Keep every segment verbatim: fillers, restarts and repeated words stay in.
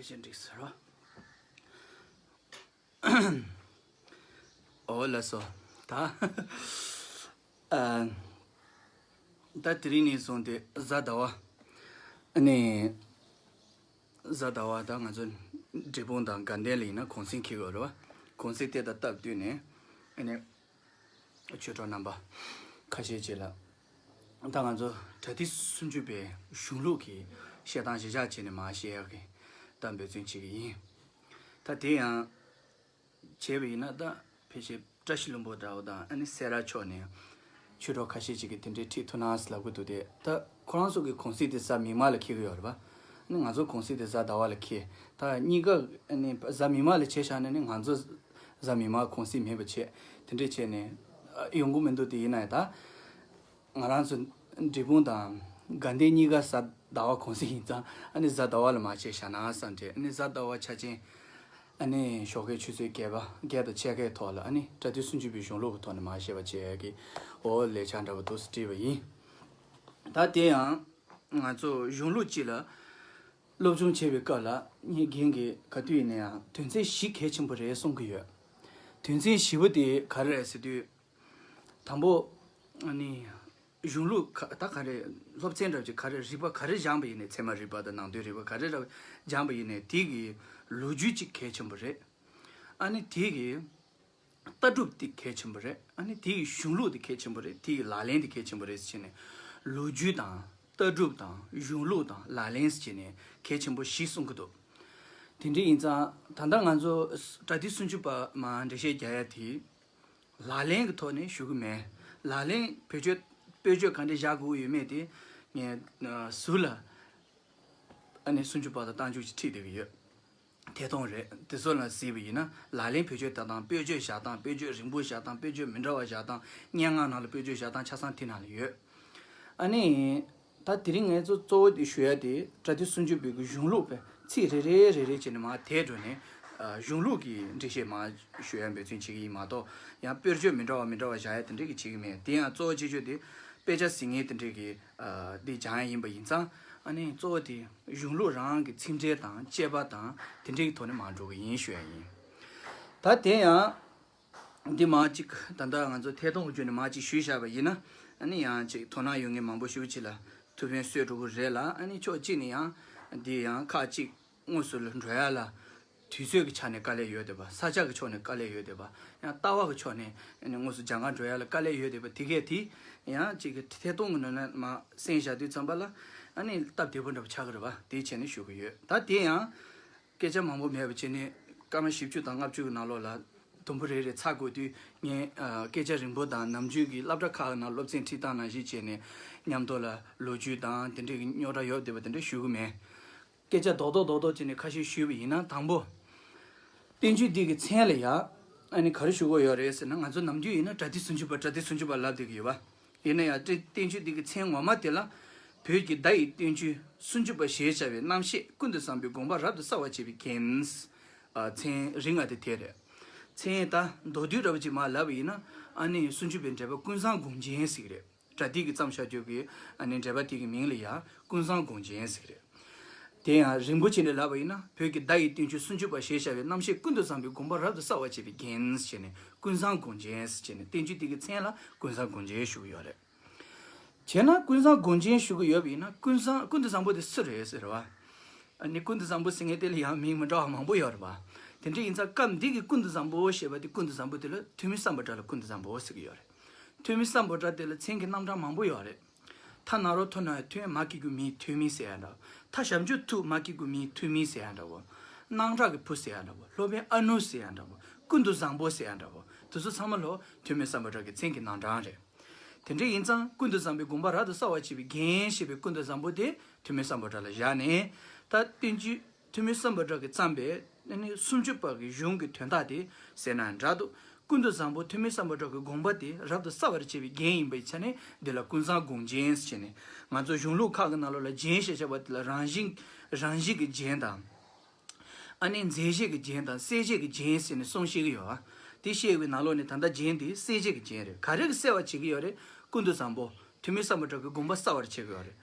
ཅན་འགྲིག་ཟེར་རོ། ཨོ་ལགས་སོ། ད། ཨ། ད་དེ་རིང་ནས་བཟུང་སྟེ་གཟའ་ཟླ་བ། ཨ་ནི། གཟའ་ཟླ་བ་ད་ང་ཚོ་འབྲས་སྤུངས་དང་དགའ་ལྡན་ལ་ཡིན་ན་གུང་གསེང་འཁེལ་དགོས་རེད་བ། གུང་གསེང་དེ་དང་སྟབས་བསྟུན་ནས་ཨ་ནི་ཆོས་གྲོགས་རྣམ་པ་ཁ་ཤས་ཅིག་ལ། ད་ང་ཚོ་པྲ་ཏི་སུམ་ཅུ་པའི་གཞུང་ལུགས་ཀྱི་བཤད་སྟངས་གཞི་བཞག་བྱས་ནས་མར་བཤད་ཡག་གི་ད་འབད་བརྩོན་བྱེད་ཀྱི་ཡིན། ད་དེ་ཡང་བྱས་པ་ཡིན་ན་ད་ཕལ་ཆེར་བཀྲ་ཤིས་ལྷུན་པོ་འདྲ་བོ་དང་ཨ་ནི་སེ་ར་ཕྱོགས་ནས་ཆོས་གྲོགས་ཁ་ཤས་ཅིག་གིས་དེ་འདྲའི་ཁྲིད་ཐུབ་ན་ཟེར་ལབ་ཀྱི་འདུག་སྟེ། ད་ཁོ་རང་ཚོ་གི་གུང་གསེང་དེ་གཟའ་མིག་དམར་ལ་འཁེལ་གྱི་ཡོད་རེད་པ། ཨ་ནི་ང་ཚོ་གུང་གསེང་དེ་གཟའ་ཟླ་བ་ལ་འཁེལ། ད་གཉིས་ཀ་ཨ་ནི་གཟའ་མིག་དམར་ལ་བྱས་བཞག་ན་ནི་ང་ཚོ་གཟའ་མིག་དམར་གུང་གསེང་མེད་པ་བྱས། དེ་འདྲས་བྱས་ནས་ཨ་ཡོང་གི་མི་འདུག་དེ་ཡིན་ན་ཡང་ད། ང་རང་ཚོ་འབྲས་སྤུངས་དང་དགའ་ལྡན་གཉིས་ཀ་གཟའ་ཟླ་བ་གུང་གསེང་ཡིན་ཙང་ཨ་ནི་གཟའ་ཟླ་བ་ལ་མར་བྱས་བཞག་ན་བསམ་སྟེ། ཨ་ནི་གཟའ་ཟླ་བ་ཆ་ཅན་ཨ་ནི་ཞོགས་ཀའི་ཆུ་ཚོད་བརྒྱད་པ་བརྒྱད་དང་ཕྱེད་ཀའི་ཐོག་ལ་ཨ་ནི་པྲ་ཏི་སུམ་ཅུ་པའི་གཞུང་ལུགས་ཀྱི་ཐོག་ནས་མར་བཤད་པ་བྱས་ཀྱི་འོ་ལས་འཆར་འདྲ་བོ་འདུག་སེ་བྲིས་པ་ཡིན། ད་དེ་ཡང་ང་ཚོ་གཞུང་ལུགས་སྤྱི་ལ་སློབ་སྦྱོང་བྱེད་པའི་སྐབས་ལ་ངའི་རྒན་གྱིས་ག་དུས་ཡིན་ན་ཡང་དོན་ཚན་བཞི་གལ་ཆེན་པོ་རེད་གསུང་གི་ཡོད། དོན་ཚན་བཞི་པོ་དེ་ག་རེ་རེད་ཟེར་དུས། དང་པོ། ཨ་ནི། གཞུང་ལུགས་ག་ད་ག་རེ། སློབ་ཚན་འདྲ་བ་ཅིག་ག་རེ་རིག་པ་ག་རེ་སྦྱངས་པ་ཡིན་ནའི་ཚད་མ་རིག་པ་དང་ནང་དོན་རིག་པ་ག་རེ་འདྲ་བ་སྦྱངས་པ་ཡིན་ནའི་དེ་གི་ལོ་རྒྱུས་ཅིག་གལ་ཆེན་པོ་རེད། ཨ་ནི་དེ་གི་ལྟ་གྲུབ་དེ་གལ་ཆེན་པོ་རེད། ཨ་ནི་དེ་གི་གཞུང་ལུགས་དེ་གལ་ཆེན་པོ་རེད། དེ་གི་ལག་ལེན་དེ་གལ་ཆེན་པོ་རེད་ཟེར་ནས་ལོ་རྒྱུས་དང་ལྟ་གྲུབ་དང་གཞུང་ལུགས་དང་ལག་ལེན་ཟེར་ནས་གལ་ཆེན་པོ་བཞི་གསུང་གི་འདུག་དེ་འདྲ་ཡིན་ཙང་ད་ལྟ་ང་ཚོ་པྲ་ཏི་སུམ་ཅུ་པ་མར་འགྲེལ་བཤད་རྒྱག་ཡ་དེ། ལག་ལེན་གྱི་ཐོག་ནས་ཞུ་གི་མེད། ལག་ལེན་བེད་སྤྱོད་དཔེར་བརྗོད་ག་འདྲ་བཞག་དགོས་ཡོད་མེད་དེ་ངས་ཨ་ཟུར་ལ་ཨ་ནི་སུམ་ཅུ་པ་དང་རྟགས་འཇུག་ཅིག་ཁྲིད་བསྡད་ཀྱི་ཡོད། དེ་མཐོང་རེད། དེ་ཚོ་ལ་གཟིགས་པ་ཡིན་ན་ལག་ལེན་བེད་སྤྱོད་བཏང་སྟངས། དཔེར་བརྗོད་བཞག་སྟངས། དཔེར་བརྗོད་རིང་པོ་བཞག་སྟངས། དཔེར་བརྗོད་མི་འདྲ་བ་བཞག་སྟངས། སྙན་ངག་ནང་ལ་དཔེར་བརྗོད་བཞག་སྟངས་ཆ་ཚང་དེ་ནང་ལ་ཡོད། ཨ་ནི། ད་དེ་རིང་ངས་གཙོ་གཙོ་བོ་དེ་ཞུ་ཡ་དེ་པྲ་ཏི་སུམ་ཅུ་པའི་གི་གཞུང་ལུགས་པའི་ཚིག་རེ་རེ་རེ་རེ་བྱས་ནས་མར་དེད་འགྲོ་ནས་ཨ་གཞུང་ལུགས་ཀྱི་འགྲེལ་བཤད་མར་ཞུ་ཡ་འབད་བརྩོན་བྱེད་ཀྱི་ཡིན་མ་གཏོགས། ཡང་དཔེར་བརྗོད་མི་འདྲ་བ་མི་འདྲ་བ་བཞག་ཡ་དེ་འདྲས་ཀྱི་བྱེད་ཀྱི་མེད། དེ་ཡང་གཙོ་བོ་གཅིག་ཆོད་དེ་དཔེ་ཆ་གཟིགས་མཁན་དེ་འདྲས་ཀྱི་ཨ་འདི་སྦྱང་ཡ་ཡིན་པ་ཡིན་ཙང་། ཨ་ནི་གཙོ་བོ་དེ་གཞུང་ལུགས་རང་གི་ཚིག་འགྲེལ་དང་དཔྱད་པ་དང་དེ་འདྲས་ཀྱི་ཐོག་ནས་མར་འགྲོ་གི་ཡིན་ཞུ་ཡ་ཡིན། ད་དེ་ཡང་། འདི་མར་ཅིག་ད་ལྟ་ང་ཚོ་ཐད་གཏོང་གི་བརྒྱུད་ནས་མར་ཅིག་ཞུས་བཞག་པ་ཡིན་ན། ཨ་ནི་ཡང་ཅིག་དོ་སྣང་ཡོད་མཁན་མང་པོ་ཞེ་པོ་ཅིག་ལ་ཐུགས་ཕན་གསོས་འགྲོ་གི་རེད་ལ། ཨ་ནི་ཕྱོགས་གཅིག་ནས་ཡང་འདི་ཡང་ཁག་ཅིག་དངོས་སུ་ལ་འགྲོ་ཡ་ལ་དུས་ཚོད་ཀྱི་ཆ་ནས་དཀའ་ལས་ཡོད་བསྡད་པ། ས་ཆ་གི་ཕྱོགས་ནས་དཀའ་ལས་ཡོད་བསྡད་པ། ཡང་ལྟ་བ་གི་ཕྱོགས་ནས་ཨ་ནི་དངོས་སུ་སྦྱང་ག་འགྲོ་ཡ་ལ་དཀའ་ལས་ཡོད་བསྡད་པ་དེ་གས་དེ་ཡང་ཅིག་གི་ཐད་གཏོང་གི་ནང་ནས་མར་གསན་བཞག་དུས་ཙམ་པ་ལ་ཨ་ནི་སྟབས་བདེ་པོ་འདྲ་པོ་ཆགས་ཀྱི་རེད་པ། དེའི་ཆ་ནས་ཞུ་གི་ཡོད། ད་དེ་ཡང་སྐད་ཆ་མང་པོ་མེད་པ་བྱས་ནས་སྐར་མ་བཞི་བཅུ་དང་ལྔ་བཅུ་གི་ནང་ལོགས་ལ་དུམ་བུ་རེ་རེ་ཚར་དགོས་དུས། ངས་ཨ་སྐད་ཆ་རིང་པོ་དང་ནམ་རྒྱུན་གྱི་སློབ་གྲྭ་ཁག་ནང་སློབ་ཚན་ཁྲིད་སྟངས་ནང་བཞིན་བྱས་ནས་མཉམ་དུ་ལ་ལོ་རྒྱུས་དང་དེ་འདྲའི་རྙོག་དྲ་ཡོད་བསྡད་པ་དེ་འདྲ་ཞུ་གི་མེད། སྐད་ཆ་རྡོག་རྡོག་རྡོག་རྡོག་བྱས་ནས་ཁ་ཤས་ཞུས་པ་ཡིན་ན། དང་པོ། བསྟན་བཅོས་འདི་གི་མཚན་ལ་ཡ། ཨ་ནི་ག་རེ་ཞུ་དགོས་ཡོད་རེད་ཟེར་ན། ང་ཚོ་ནམ་རྒྱུན་ཡིན་ན་པྲ་ཏི་སུམ་ཅུ་པ་པྲ་ཏི་སུམ་ཅུ་པ་ལབ་བསྡད་ཀྱི་ཡོད་པ། ཡིན་ན་ཡང་བསྟན་བསྟན་བཅོས་འདི་གི་མཚན་ངོ་མ་དེ་ལ། བོད་ཀྱི་བརྡ་ཡི་བསྟན་བཅོས་སུམ་ཅུ་པ་ཞེས་བྱ་བའི་རྣམ་བཤད་ཀུན་ཏུ་བཟང་པོའི་དགོངས་པ་རབ་ཏུ་གསལ་བར་བྱེད་པའི་རྒྱན། ཨ་མཚན་རིང་ང་དེ་དེ་རེད། མཚན་ད་མདོར་བསྡུས་འདྲ་པོ་ཅིག་མར་ལབ་པ་ཡིན་ན། ཨ་ནི་སུམ་ཅུ་པའི་འགྲེལ་པ་ཀུན་བཟང་དགོངས་རྒྱན་ཟེར་གྱི་རེད། པྲ་ཏི་གིས་བརྩམས་བཞག་རྒྱུ་གི་ཨ་ནི་འགྲེལ་པ་དེ་གི་མིང་ལ་ཡ་ཀུན་བཟང་དགོངས་རྒྱན་ཟེར་གྱི་རེད། དེ་ཡང་རིང་པོ་བྱས་ནས་ལབ་པ་ཡིན་ན། བོད་ཀྱི་བརྡ་ཡི་བསྟན་བཅོས་སུམ་ཅུ་པ་ཞེས་བྱ་བའི་རྣམ་བཤད་ཀུན་ཏུ་བཟང་པོའི་དགོངས་པ་རབ་ཏུ་གསལ་བར་བྱེད་པའི་རྒྱན་ཞེས་ནས་ཀུན་བཟང་དགོངས་རྒྱན་ཞེས་ནས་བསྟན་བཅོས་དེ་གི་མཚན་ལ་ཀུན་བཟང་དགོངས་རྒྱན་ཞུ་གི་ཡོད་རེད། བྱས་ན་ཀུན་བཟང་དགོངས་རྒྱན་ཞུ་གི་ཡོད་པ་ཡིན་ན། ཀུན་བཟང་ཀུན་ཏུ་བཟང་པོ་དེ་སུ་རེད་ཟེར་བ། ཨ་ནི་ཀུན་ཏུ་བཟང་པོ་ཟེར་མཁན་དེ་ལ་ཡང་མིང་མི་འདྲ་བ་མང་པོ་ཡོད་རེད་པ། དེ་འདྲ་ཡིན་ཙང་སྐབས་འདི་གི་ཀུན་ཏུ་བཟང་པོ་ཞེས་པ་དེ། ཀུན་ཏུ་བཟང་པོ་དེ་ལ་ཐོན་མི་སམ་བྷོ་ཊ་ལ་ཀུན་ཏུ་བཟང་པོ་ཟེར་གི་ཡོད་རེད། ཐོན་མི་སམ་བྷོ་ཊ་དེ་ལ་མཚན་གྱི་རྣམ་གྲངས་མང་པོ་ཡོད་རེད། ཐ་ན་རོ་ཐོ་ན་ཐོན་མ་སྐྱེས་ཀྱི་མིང་ཐོན་མི་ཟེར་ཡ་འདྲ་བོ། ཐ་ཞབས་ཀྱུ་ཐུ་མ་སྐྱེས་ཀྱི་མིང་ཐོན་མི་ཟེར་ཡ་འདྲ་བོ། སྣང་གྲགས་ཀྱི་བུ་ཟེར་ཡ་འདྲ་བོ། སློབ་དཔོན་ཨ་ནུ་ཟེར་ཡ་འདྲ་བོ། ཀུན་ཏུ་བཟང་པོ་ཟེར་ཡ་འདྲ་བོ། དེ་ཚོ་ཚང་མ་ལོ་ཐོན་མི་སམ་བྷོ་ཊ་གི་མཚན་གྱི་རྣམ་གྲངས་རེད། དེ་འདྲ་ཡིན་ཙང་ཀུན་ཏུ་བཟང་པོའི་དགོངས་པ་རབ་ཏུ་གསལ་བར་བྱེད་པའི་རྒྱན་ཞེས་པའི་ཀུན་ཏུ་བཟང་པོ་དེ་ཐོན་མི་སམ་བྷོ་ཊ་ལ་བཞག་ནས། ད་བསྟན་བཅོས་ཐོན་མི་སམ་བྷོ་ཊ་གིས་བརྩམས་པའི་ཨ་ནི་སུམ་ཅུ་པ་གི་གཞུང་གི་དོན་དག་དེ་ཟེར་ན་འདྲ་འདུག་ཀུན་ཏུ་བཟང་པོ་ཐོན་མི་སམ་བྷོ་ཊ་གི་དགོངས་པ་དེ་རབ་ཏུ་གསལ་བར་བྱེད་པའི་རྒྱན་ཡིན་པའི་ཆ་ནས་འདི་ལ་ཀུན་བཟང་དགོངས་རྒྱན་ཟེར་བྱས་ནས། ང་ཚོ་གཞུང་ལུགས་ཁག་གི་ནང་ལོགས་ལ་རྒྱན་ཞེས་བྱ་བ་དེ་ལ་རང་བཞིན་རང་བཞིན་གྱི་རྒྱན་དང་། ཨ་ནི་མཛེས་བྱེད་ཀྱི་རྒྱན་དང་གསལ་བྱེད་ཀྱི་རྒྱན་ཟེར་ནས་གསུངས་བཞག་གི་ཡོད། དེ་བཤད་པའི་ནང་ལོགས་ནས་ད་ལྟ་རྒྱན་དེ་གསལ་བྱེད་ཀྱི་རྒྱན་རེད། ག་རེ་གིས་གསལ་བར་བྱེད་ཀྱི་ཡོད་རེད། ཀུན་ཏུ་བཟང་པོ་ཐོན་མི་སམ་བྷོ་ཊ་གི་དགོངས་པ་གསལ་བར་བྱེད་ཀྱི་ཡོད་རེད།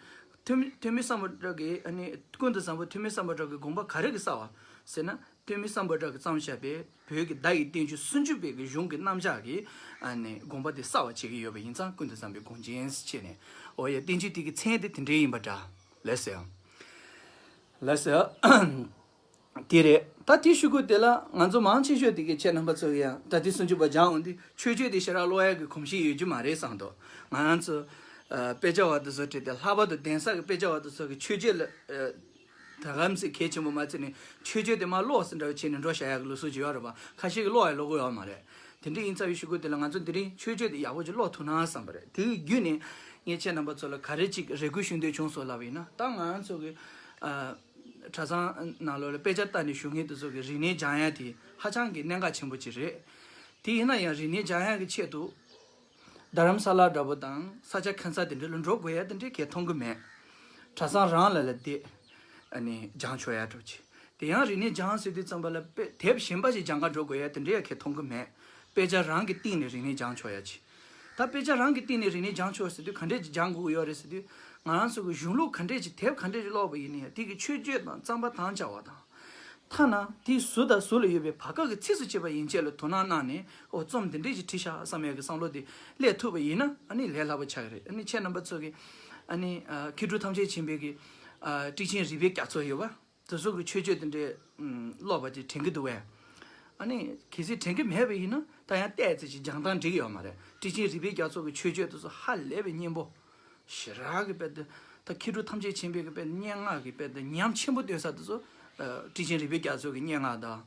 ཐོན་མི་ཐོན་མི་སམ་བྷོ་ཊ་གི་ཨ་ནི་ཀུན་ཏུ་བཟང་པོ་ཐོན་མི་སམ་བྷོ་ཊ་གི་དགོངས་པ་ག་རེ་གི་གསལ་བ་ཟེར་ན། ཐོན་མི་སམ་བྷོ་ཊ་གིས་བརྩམས་བཞག་པའི་བོད་ཀྱི་བརྡ་ཡི་བསྟན་བཅོས་སུམ་ཅུ་པའི་གི་གཞུང་གི་རྣམ་གཞག་གི་ཨ་ནི་དགོངས་པ་དེ་གསལ་བ་བྱེད་ཀྱི་ཡོད་པ་ཡིན་ཙང་། ཀུན་ཏུ་བཟང་པོའི་དགོངས་རྒྱན་ཟེར་བྱས་ནས། འོ་ཡ། བསྟན་བཅོས་དེ་གི་མཚན་དེ་དེ་འདྲའི་ཡིན་པ་འདྲ། ལགས་སོ། ལགས་སོ། དེ་རེད། ད་དེ་ཞུ་སྐུལ་དེ་ལ་ང་ཚོ་མང་ཆེ་ཤོས་དེ་གི་ཁྱེད་རྣམ་པ་ཚོ་གི་ཡང་ད་ལྟའི་སུམ་ཅུ་པ་སྦྱང་འོང་དུས་མཆོད་བརྗོད་དེ་ཞེ་དྲག་ཀློག་ཡག་གི་གོམས་གཤིས་ཡོད་རྒྱུ་མ་རེད་བསམ་འདུག་ང་རང་ཚོ་ཨ་དཔེ་ཆ་བ་དེ་ཚོ་བྲིས་ཏེ། ལྷག་པར་དུ་གདན་ས་གི་དཔེ་ཆ་བ་དེ་ཚོ་གི་མཆོད་བརྗོད་ལ་ཨ་ད་གམ་སེ་གལ་ཆེན་པོ་མ་བརྩིས་ནས་མཆོད་བརྗོད་དེ་མར་ཀློག་ཟེར་འདྲ་བ་བྱས་ནས་འགྲོ་བཞག་ཡག་གི་ལུགས་སྲོལ་ཅིག་ཡོད་རེད་པ། ཁ་ཤས་ཀྱིས་ཀློག་ཡང་ཀློག་གི་ཡོད་མ་རེད། དེ་འདྲ་ཡིན་ཙང་ཡེ་ཞུ་སྐུལ་དེ་ལ། ང་ཚོ་འདི་རིང་མཆོད་བརྗོད་དེ་ཡག་པོ་ཅིག་ཀློག་ཐུབ་ན་བསམ་པ་རེད། དེ་བརྒྱུད་ནས་ངས་ཁྱེད་རྣམ་པ་ཚོ་ལ་ག་རེ་ཅིག་རེ་སྐུལ་ཞུ་འདོད་བྱུང་སོང་ལབ་པ་ཡིན་ན། ད་ང་རང་ཚོ་གི་ཨ་གྲྭ་ཚང་ནང་ལོགས་ལ་དཔེ་ཆ་ལྟ་ནས་བཞུགས་མཁན་དེ་ཚོ་གི་རིག་གནས་སྦྱང་ཡ་དེ་ཧ་ཅང་གི་གནད་འགག་ཆེན་པོ་ཅིག་རེད། དེ་ཡིན་ན་ཡང་རིག་གནས་སྦྱང་ཡ་གི་ཆེད་དུ་རྡ་རམ་ས་ལ་འདྲ་པོ་དང་ས་ཆ་ཁ་ཚ་དེ་འདྲ་ལ་འགྲོ་དགོས་ཡ་དེ་འདྲའི་གལ་མཐོང་གི་མེད། གྲྭ་ཚང་རང་ལ་ལ་བསྡད། ཨ་ནི་སྦྱང་ཆོག་ཡ་འདྲ་པོ་ཅིག་དེ་ཡང་རིག་གནས་སྦྱང་ཟེར་དུས་ཙམ་པ་ལ་དཔེ་དེབ་གཞན་པ་ཞིག་སྦྱང་ག་འགྲོ་དགོས་ཡ་དེ་འདྲའི་ཡ་གལ་མཐོང་གི་མེད། དཔེ་ཆ་རང་གི་སྟེང་ནས་རིག་གནས་སྦྱང་ཆོག་ཡ་ཅིག་ད་དཔེ་ཆ་རང་གི་སྟེང་ནས་རིག་གནས་སྦྱང་ཆོག་ཟེར་དུས་ག་འདྲས་ཅིག་སྦྱང་དགོས་ཀྱི་ཡོད་རེད་ཟེར་དུས། ང་རང་ཚོ་གི་གཞུང་ལུགས་ག་འདྲས་ཅིག་དེབ་ག་འདྲས་ཅིག་ཀློག་པ་ཡིན་ན་ཡང་དེ་གི་མཆོད་བརྗོད་དང་རྩོམ་པ་དང་བཅའ་བ་དང་། ཐ་ན་དེའི་ཟུར་དང་ཟུར་ལ་ཡོད་པའི་བར་སྐབས་ཀྱི་ཚིགས་སུ་བཅད་པ་ཡན་ཆད་ལ་དོ་སྣང་གནང་ནས། ཨོ་རྩོམ་འདི་འདྲས་ཅིག་བྲིས་ཤག་བསམ་ཡས་ཀྱི་བསམ་བློ་དེ་སླེབས་ཐུབ་པ་ཡིན་ན། ཨ་ནི་ལས་སླ་པོ་ཆགས་ཀྱི་རེད། ཨ་ནི་ཁྱེད་རྣམ་པ་ཚོ་གི་ཨ་ནི་ཨ་མཁས་གྲུབ་ཐམས་ཅད་མཁྱེན་པའི་གི་ཨ་ཊཱིཀ་ཆེན་རིག་པའི་རྒྱ་མཚོ་ཡོད་པ། དེ་ཚོ་གི་མཆོད་བརྗོད་དེ་འདྲའི་ཨམ་ཀློག་པ་ཅིག་དྲན་གྱི་འདུག་བས། ཨ་ནི་གལ་སྲིད་དྲན་གྱི་མེད་པ་ཡིན་ན། ད་ཡང་བལྟས་ཙམ་ཅིག་སྦྱང་སྟངས་འགྲིག་གི་ཡོད་མ་རེད། ཊཱིཀ་ཆེན་རིག་པའི་རྒྱ་མཚོ་གི་མཆོད་བརྗོད་དེ་ཚོ་ཧ་ལས་པའི་སྙན་པོ། ཞེ་དྲག་གི་དཔེ་དེ། ད་མཁས་གྲུབ་ཐམས་ཅད་མཁྱེན་པའི་གི་དཔེ་སྙན་ངག་གི་དཔེ་དེ་ཉམས་ཆེན་པོ་སྟོན་ས་དེ་ཚོ། ཨ་ཊཱིཀ་ཆེན་རིག་པའི་རྒྱ་མཚོ་གི་སྙན་ངག་དང་།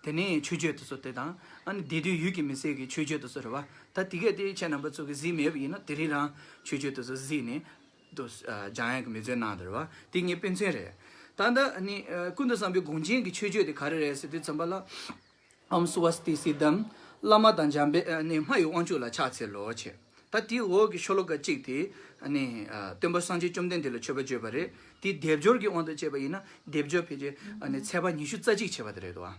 དེ་ནས་མཆོད་བརྗོད་དེ་ཚོ་དེ་དང་། ཨ་ནི་བདེ་སྡུག་ཡུལ་གྱི་མི་ཟད་ཀྱི་མཆོད་བརྗོད་དེ་ཚོ་རེད་བ། ད་དེ་གས་དེ་ཁྱེད་རྣམ་པ་ཚོ་གི་གཟིགས་མེད་པ་ཡིན་ན། དེ་རིང་རང་མཆོད་བརྗོད་དེ་ཚོ་གཟིགས་ནས། དུ་ཨ་སྦྱང་ཡག་གི་འབད་བརྩོན་གནང་དེ་རེད་བ། དེ་ངའི་དཔེ་མཚོན་རེད། ད་ལྟ་ཨ་ནི་ཨ་ཀུན་ཏུ་བཟང་པོའི་དགོངས་རྒྱན་གྱི་མཆོད་བརྗོད་དེ་ག་རེ་རེད་ཟེར་དུས་ཙམ་པ་ལ། ཨོཾ་སྭ་སྟི་སིདྡྷཾ། བླ་མ་དང་འཇམ་དཔལ་ཨ་ནི་སྨྲ་བའི་དབང་ཕྱུག་ལ་ཕྱག་འཚལ་ལོ་བྱས། ད་དེའི་འོག་གི་ཤོ་ལོ་ཀ་གཅིག་དེ་ཨ་ནི་ཨ་སྟོན་པ་སངས་རྒྱས་བཅོམ་ལྡན་འདས་ལ་མཆོད་པ་བརྗོད་པ་རེད། དེ་སྡེབ་སྦྱོར་གྱི་དབང་དུ་བྱས་པ་ཡིན་ན། སྡེབ་སྦྱོར་ཕལ་ཆེར་ཨ་ནི་ཚེག་བར་ཉི་ཤུ་རྩ་གཅིག་བྱས་པ་དེ་རེད་འདུག་བ།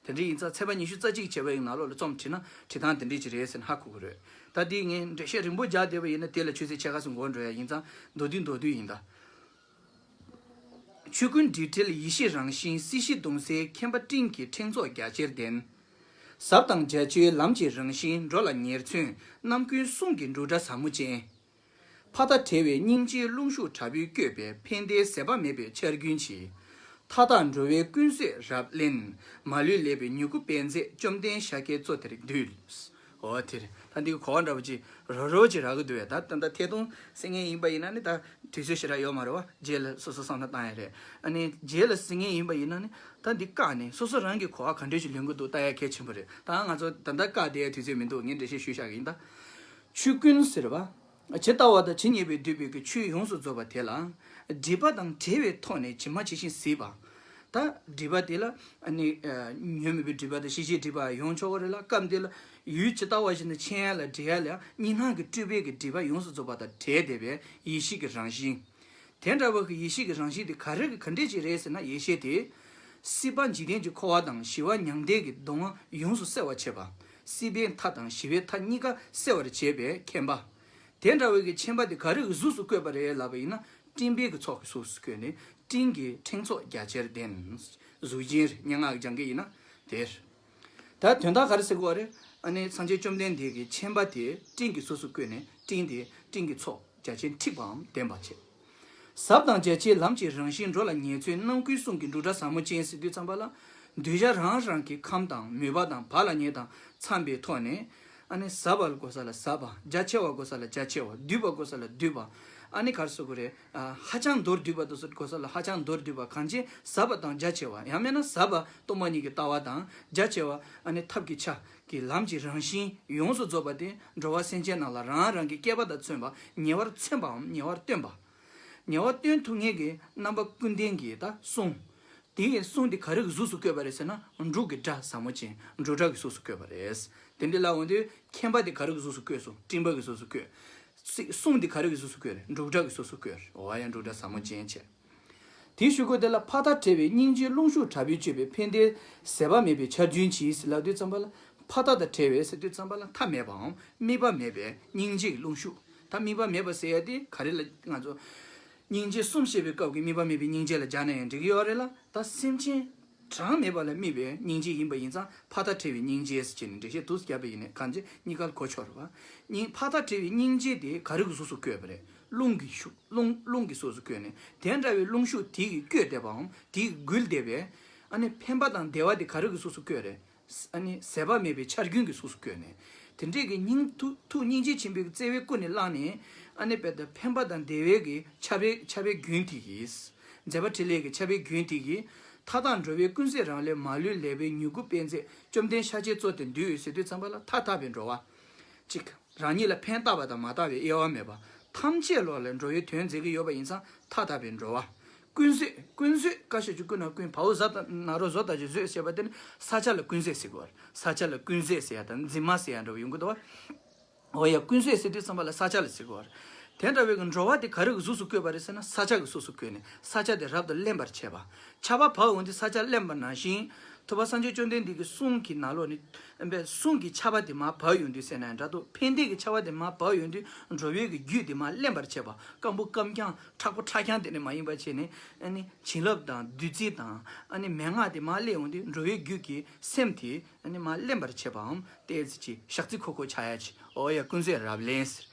དེ་འདྲ་ཡིན་ཙང་ཚེག་བར་ཉི་ཤུ་རྩ་གཅིག་བྱས་པ་ཡི་ནང་ལོགས་ལ་རྩོམ་བྲིས་ན་བྲིས་སྟངས་དེ་འདྲ་ཅིག་རེད་ཟེར་ན་ཧ་གོ་གི་རེད། ད་དེ་ངས་འགྲེལ་བཤད་རིང་པོ་རྒྱག་བསྡད་པ་ཡིན་ན་དེ་ལ་ཆུ་ཚོད་ཕྱེད་ཀ་ཙམ་འགོར་འགྲོ་ཡ་ཡིན་ཙང་། མདོར་བསྡུས་མདོར་བསྡུས་ཡིན་ད། ཆོས་ཀུན་འབྲེལ་འཕྲིན་ཡེ་ཤེས་རང་བཞིན། སྲིད་ཞི་གདུང་སེལ་མཁྱེན་པ་སྤྲིན་གྱི་ཕྲེང་ཚོགས་རྒྱ་ཆེར་ལྡན། ཟབ་དང་རྒྱ་ཆེའི་ལམ་གྱི་རང་བཞིན། འགྲོ་ལ་ཉེར་མཚོན་རྣམ་ཀུན་གསུང་གི་འབྲུག་སྒྲ་ཟབ་མོ་ཅན། ཕ་མཐའ་བྲལ་བའི་སྙིང་རྗེའི་རླུང་ཤུགས་དྲག་པོས་བསྐྱོད་པའི་ཕན་བདེའི་ཟད་པ་མེད་པའི་ཆར་རྒྱུན་གྱིས། མཐའ་དག་འགྲོ་བའི་ཀུན་སྲོད་རབ་བརླན། མ་ལུས་ལེགས་པའི་མྱུ་གུ་སྤེལ་མཛད། བཅོམ་ལྡན་ཤཱཀྱའི་གཙོ་དེར་འདུད། འོ་དེ་རེད། ད་འདི་གི་གོ་བ་འདྲ་པོ་ཅིག་རོ་རོ་ཅིག་རག་གི་འདུག་བས། ད་ད་ད་ཐད་གཏོང་གསན་མཁན་ཡིན་པ་ཡིན་ན་ནི། ད་དུས་ཚོད་ཞེ་དྲག་ཡོད་མ་རེད་བ། རྗེས་ལ་སོ་སོ་བསམ་བློ་བཏང་ཡ་རེད། ཨ་ནི་རྗེས་ལ་གསན་མཁན་ཡིན་པ་ཡིན་ན་ནི། ད་འདི་བཀག་ནས་སོ་སོ་རང་གི་གོ་བ་ག་འདྲས་ཅིག་ལེན་གི་འདུག་ལྟ་ཡ་གལ་ཆེན་པོ་རེད། ད་ང་ཚོ་ད་ལྟ་བཀག་བསྡད་ཡ་དུས་ཚོད་མི་འདུག་ངས་འགྲེལ་བཤད་ཞུས་བཞག་གི་ཡིན། ད་ཆོས་ཀུན་ཟེར་བ། ཇི་ལྟ་བ་དང་ཇི་སྙེད་པའི་འདུས་པའི་གི་ཆོས་ཡོངས་སུ་རྫོགས་པ་དེ་ལ། སྒྲིབ་པ་དང་བྲལ་བའི་ཐོག་ནས་ཇི་མ་ཇི་བཞིན་གཟིགས་པ། ད་སྒྲིབ་པ་དེ་ལ་ཨ་ནི་ཨ་ཉོན་མོངས་པའི་སྒྲིབ་པ་དང་ཤེས་བྱའི་སྒྲིབ་པ་ཡོང་ཆོག་གི་རེད་ལ། སྐབས་འདི་ལ་ཡུལ་ཇི་ལྟ་བ་བཞིན་དུ་མཁྱེན་ཡ་ལ་འདྲེན་ཡ་ལ་ཡང་གཉིས་སྣང་གི་སྤྲོས་པའི་གི་སྒྲིབ་པ་ཡོངས་སུ་རྫོགས་པ་དང་བྲལ་བསྡད་པའི་ཡེ་ཤེས་ཀྱི་རང་བཞིན། དེ་འདྲ་བའི་གི་ཡེ་ཤེས་ཀྱི་རང་བཞིན་དེ་ག་རེ་གི་ག་འདྲས་ཅིག་རེད་ཟེར་ན། ཡེ་ཤེས་དེ་སྲིད་པ་འཇིག་རྟེན་གྱི་འཁོར་བ་དང་ཞི་བ་མྱང་འདས་ཀྱི་སྡུག་བསྔལ་ཡོངས་སུ་སེལ་བར་བྱེད་པ། སྲིད་པའི་མཐའ་དང་ཞི་བའི་མཐའ་གཉིས་ཀ་སེལ་བར་བྱེད་པའི་མཁྱེན་པ། དེ་འདྲ་བའི་གི་མཁྱེན་པ་དེ་ག་རེ་གི་གཟུགས་སུ་བཀོད་པ་རེད་ལབ་པ་ཡིན་ན། སྤྲིན་པའི་གི་ཚོགས་ཀྱི་གཟུགས་སུ་བཀོད་ནས། སྤྲིན་གྱི་ཕྲེང་ཚོགས་རྒྱ་ཆེར་ལྡན། གཟུགས་ཅན་རེད། སྙན་ངག་གི་སྦྱང་གི་ཡིན་ན་དེ་རེད། ད་དོན་དག་ག་རེ་ཟེར་དགོས་པ་རེད། ཨ་ནི་སངས་རྒྱས་བཅོམ་ལྡན་འདས་ཀྱི་མཁྱེན་པ་དེ་སྤྲིན་གྱི་གཟུགས་སུ་བཀོད་ནས། སྤྲིན་དེ་སྤྲིན་གྱི་ཚོགས་རྒྱ་ཆེན་འཁྲིགས་པའམ་ལྡན་པ་བྱེད། ཟབ་དང་རྒྱ་ཆེའི་ལམ་གྱི་རང་བཞིན། འགྲོ་ལ་ཉེར་མཚོན་རྣམ་ཀུན་གསུང་གི་འབྲུག་སྒྲ་ཟབ་མོ་ཅན་ཟེར་དུས་ཙམ་པ་ལ། གདུལ་བྱ་རང་རང་གི་ཁམས་དང་མོས་པ་དང་བག་ལ་ཉལ་དང་འཚམས་པའི་ཐོག་ནས། ཨ་ནི་ཟབ་པ་ལ་དགོས་ས་ལ་ཟབ་པ། རྒྱ་ཆེ་བ་དགོས་ས་ལ་རྒྱ་ཆེ་བ། བསྡུས་པ་དགོས་ས་ལ་བསྡུས་པ། ཨ་ནི་ག་རེ་ཟེར་དགོས་རེད། ཨ་ཧ་ཅང་མདོར་བསྡུས་པ་དེ་ཚོ་དགོས་ས་ལ་ཧ་ཅང་མདོར་བསྡུས་པ། གང་ཅི་ཟབ་པ་དང་རྒྱ་ཆེ་བ། ཡང་མིན་ན་ཟབ་པ་སྟོང་པ་ཉིད་ཀྱི་ལྟ་བ་དང་། རྒྱ་ཆེ་བ་ཨ་ནི་ཐབས་ཀྱི་ཆ་གི་ལམ་གྱི་རང་བཞིན་ཡོངས་སུ་རྫོགས་པ་དེ། འགྲོ་བ་སེམས་ཅན་རྣམས་ལ་རང་རང་གི་སྐལ་པ་དང་མཚུངས་པ། ཉེ་བར་མཚོན་པའམ་ཉེ་བར་སྟོན་པ། ཉེ་བར་སྟོན་ཐུབ་མཁན་གྱི་རྣམ་པ་ཀུན་ལྡན་གྱི་ད་གསུང་། དེ་གསུང་དེ་ག་རེ་གི་གཟུགས་སུ་བཀོད་པ་རེད་ཟེར་ན། འབྲུག་གི་སྒྲ་ཟབ་མོ་ཅན། འབྲུག་སྒྲ་གི་གཟུགས་སུ་བཀོད་པ་རེད། དེ་འདྲ་ལབ་འོང་དུས་མཁྱེན་པ་དེ་ག་རེ་གི་གཟུགས་སུ་བཀོད་སོང་། སྤྲིན་པ་གི་གཟུགས་སུ་བཀོད། སྲིད་གསུང་དེ་ག་རེ་གི་གཟུགས་སུ་བཀོད་རེད། འབྲུག་སྒྲ་གི་གཟུགས་སུ་བཀོད་རེད། འོ་ཡ། འབྲུག་སྒྲ་ཟབ་མོ་ཅན་བྱས། དེའི་གཞུག་གུ་དེ་ལ་ཕ་མཐའ་བྲལ་བའི་སྙིང་རྗེའི་རླུང་ཤུགས་དྲག་པོས་བསྐྱོད་པའི་ཕན་བདེའི་ཟད་པ་མེད་པའི་ཆར་རྒྱུན་གྱིས་ལབ་དུས་ཙམ་པ་ལ། ཕ་མཐའ་དང་བྲལ་བའི་ཟེར་དུས་ཙམ་པ་ལ། མཐའ་མེད་པའམ་དམིགས་པ་མེད་པའི་སྙིང་རྗེའི་རླུང་ཤུགས། ད་དམིགས་པ་མེད་པ་ཟེར་ཡ་དེ་ག་རེ་ལ་ང་ཚོ་ སྙིང་རྗེ་གསུམ་བཤད་པའི་སྐབས་ཀྱི་དམིགས་པ་མེད་པའི་སྙིང་རྗེ་ལ་སྦྱར་ན་ཡང་འགྲིག་གི་ཡོད་རེད་ལ། ད་སེམས་ཅན་གྲངས་མེད་པ་ལ་དམིགས་པའི་སྙིང་རྗེ་ཡིན་པ་ཡིན་ཙང་ཕར་ཐག་བྲལ་བའི་སྙིང་རྗེ་ཟེར་བྱས་ནས་འགྲེལ་བཤད་འདུག་སེ་བརྒྱབ་པ་ཡིན་ནའི་གང་ཅི་གཉིས་ཀ་ལ་གོ་ཆོད་རེད་བ། སྙིང་ཕར་ཐག་བྲལ་བའི་སྙིང་རྗེ་དེ་ག་རེ་གི་གཟུགས་སུ་བཀོད་པ་རེད། རླུང་གི་ཤུགས་རླུང་རླུང་གི་གཟུགས་སུ་བཀོད་ནས་དེ་འདྲ་བའི་རླུང་ཤུགས་དེ་གིས་བསྐྱོད་བསྡད་པའམ་དེ་གིས་བསྒུལ་བསྡད་པའི་ཨ་ནི་ཕན་པ་དང་བདེ་བ་དེ་ག་རེ་གི་གཟུགས་སུ་བཀོད་རེད། ཨ་ནི་ཟད་པ་མེད་པའི་ཆར་རྒྱུན་གྱི་གཟུགས་སུ་བཀོད་ནས། དེ་འདྲས་ཀྱི་སྙིང་ཐུགས་ཐུགས་སྙིང་རྗེ་ཆེན་པོའི་བརྩེ་བས་ཀུན་ནས་བསླངས་ནས། ཨ་ནི་དཔེར་ན་ཕན་པ་དང་བདེ་བའི་གི་ཆར་པའི་ཆར་པའི་རྒྱུན་དེ་གིས། མཛད་པ་འཕྲིན་ལས་ཀྱི་ཆར་པའི་རྒྱུན་དེ་གིས། མཐའ་དག་འགྲོ་བའི་ཀུན་བཟོད་རང་ལས་མ་ལུས་ལེགས་པའི་མྱུ་གུ་སྤེལ་མཛད་བཅོམ་ལྡན་ཤཱཀྱའི་གཙོ་དེར་འདུད་ཟེར་དུས་ཙམ་པ་ལ་མཐའ་དག་པའི་འགྲོ་བ། གཅིག་རང་ཉིད་ལ་ཕན་བཏགས་པ་དང་མ་བཏགས་པའི་དབྱེ་བ་མེད་པ། ཐམས་ཅད་ལོག་ལས་འགྲོ་བའི་དོན་མཛད་ཀྱི་ཡོད་པ་ཡིན་ཙང་མཐའ་དག་པའི་འགྲོ་བ། ཀུན་བཟོད། ཀུན་བཟོད་བཀའ་ཤོད་ཀྱི་ཀུན་ན་ཀུན་བ་འོ་བཟའ་དང་ན་རོ་བཟོ་དང་ཅི་བཟོད་ཟེར་བ་དེ་ནི་ས་ཆ་ལ་ཀུན་བཟོད་ཟེར་གོ། ས་ཆ་ལ་ཀུན་བཟོད་ཟེར་ཡ་དང་འཛིན་མ་ཟེར་ཡ་འདྲ་བ་ཡོང་གི་འདུག་བ། འོ་ཡ་ཀུན་བཟོད་ཟེར་དུས་ཙམ་པ་ལ་ས་ཆ་ལ་ཟེར་གོ། དེ་འདྲ་བའི་གི་འགྲོ་བ་དེ་ག་རེ་གི་གཟུགས་སུ་བཀོད་པ་རེད་ཟེར་ན་ས་ཆ་གི་གཟུགས་སུ་བཀོད་ནས་ས་ཆ་དེ་རབ་ཏུ་བརླན་པར་བྱེད་པ། ཆར་པ་བབས་འོང་དུས་ས་ཆ་བརླན་པ་ནང་བཞིན། ཐུབ་པ་སངས་རྒྱས་བཅོམ་ལྡན་འདས་ཀྱི་གསུང་གི་ནང་ལོགས་ནས། ཨ་ནི་གསུང་གི་ཆར་པ་དེ་མར་བབས་ཡོང་དུས་ཟེར་ན་ཡང་འདྲ་འདུག་ཕན་བདེ་གི་ཆར་པ་དེ་མར་བབས་ཡོང་དུས་འགྲོ་བའི་གི་རྒྱུད་དེ་མར་བརླན་པར་བྱེད་པ། སྐམ་པོ་སྐམ་རྐྱང་མཁྲེགས་པོ་མཁྲེགས་རྐྱང་དེ་ནས་མ་ཡིན་པ་བྱས་ནས། ཨ་ནི་བྱིན་རླབས་དང་བདུད་རྩི་དང་། ཨ་ནི་མན་ངག་དེ་མར་སླེབས་ཡོང་དུས་འགྲོ་བའི་རྒྱུད་ཀྱི་སེམས་དེ་ཨ་ནི་མར་བརླན་པར་བྱེད་པའམ་ཏོག་ཙམ་ཅིག་ཞག་ཚི་ཁོ་ཁོ་ཆགས་ཡ་ཅིག་འོ་ཡ་ཀུན་བཟོད་རབ་བརླན་ཟེར།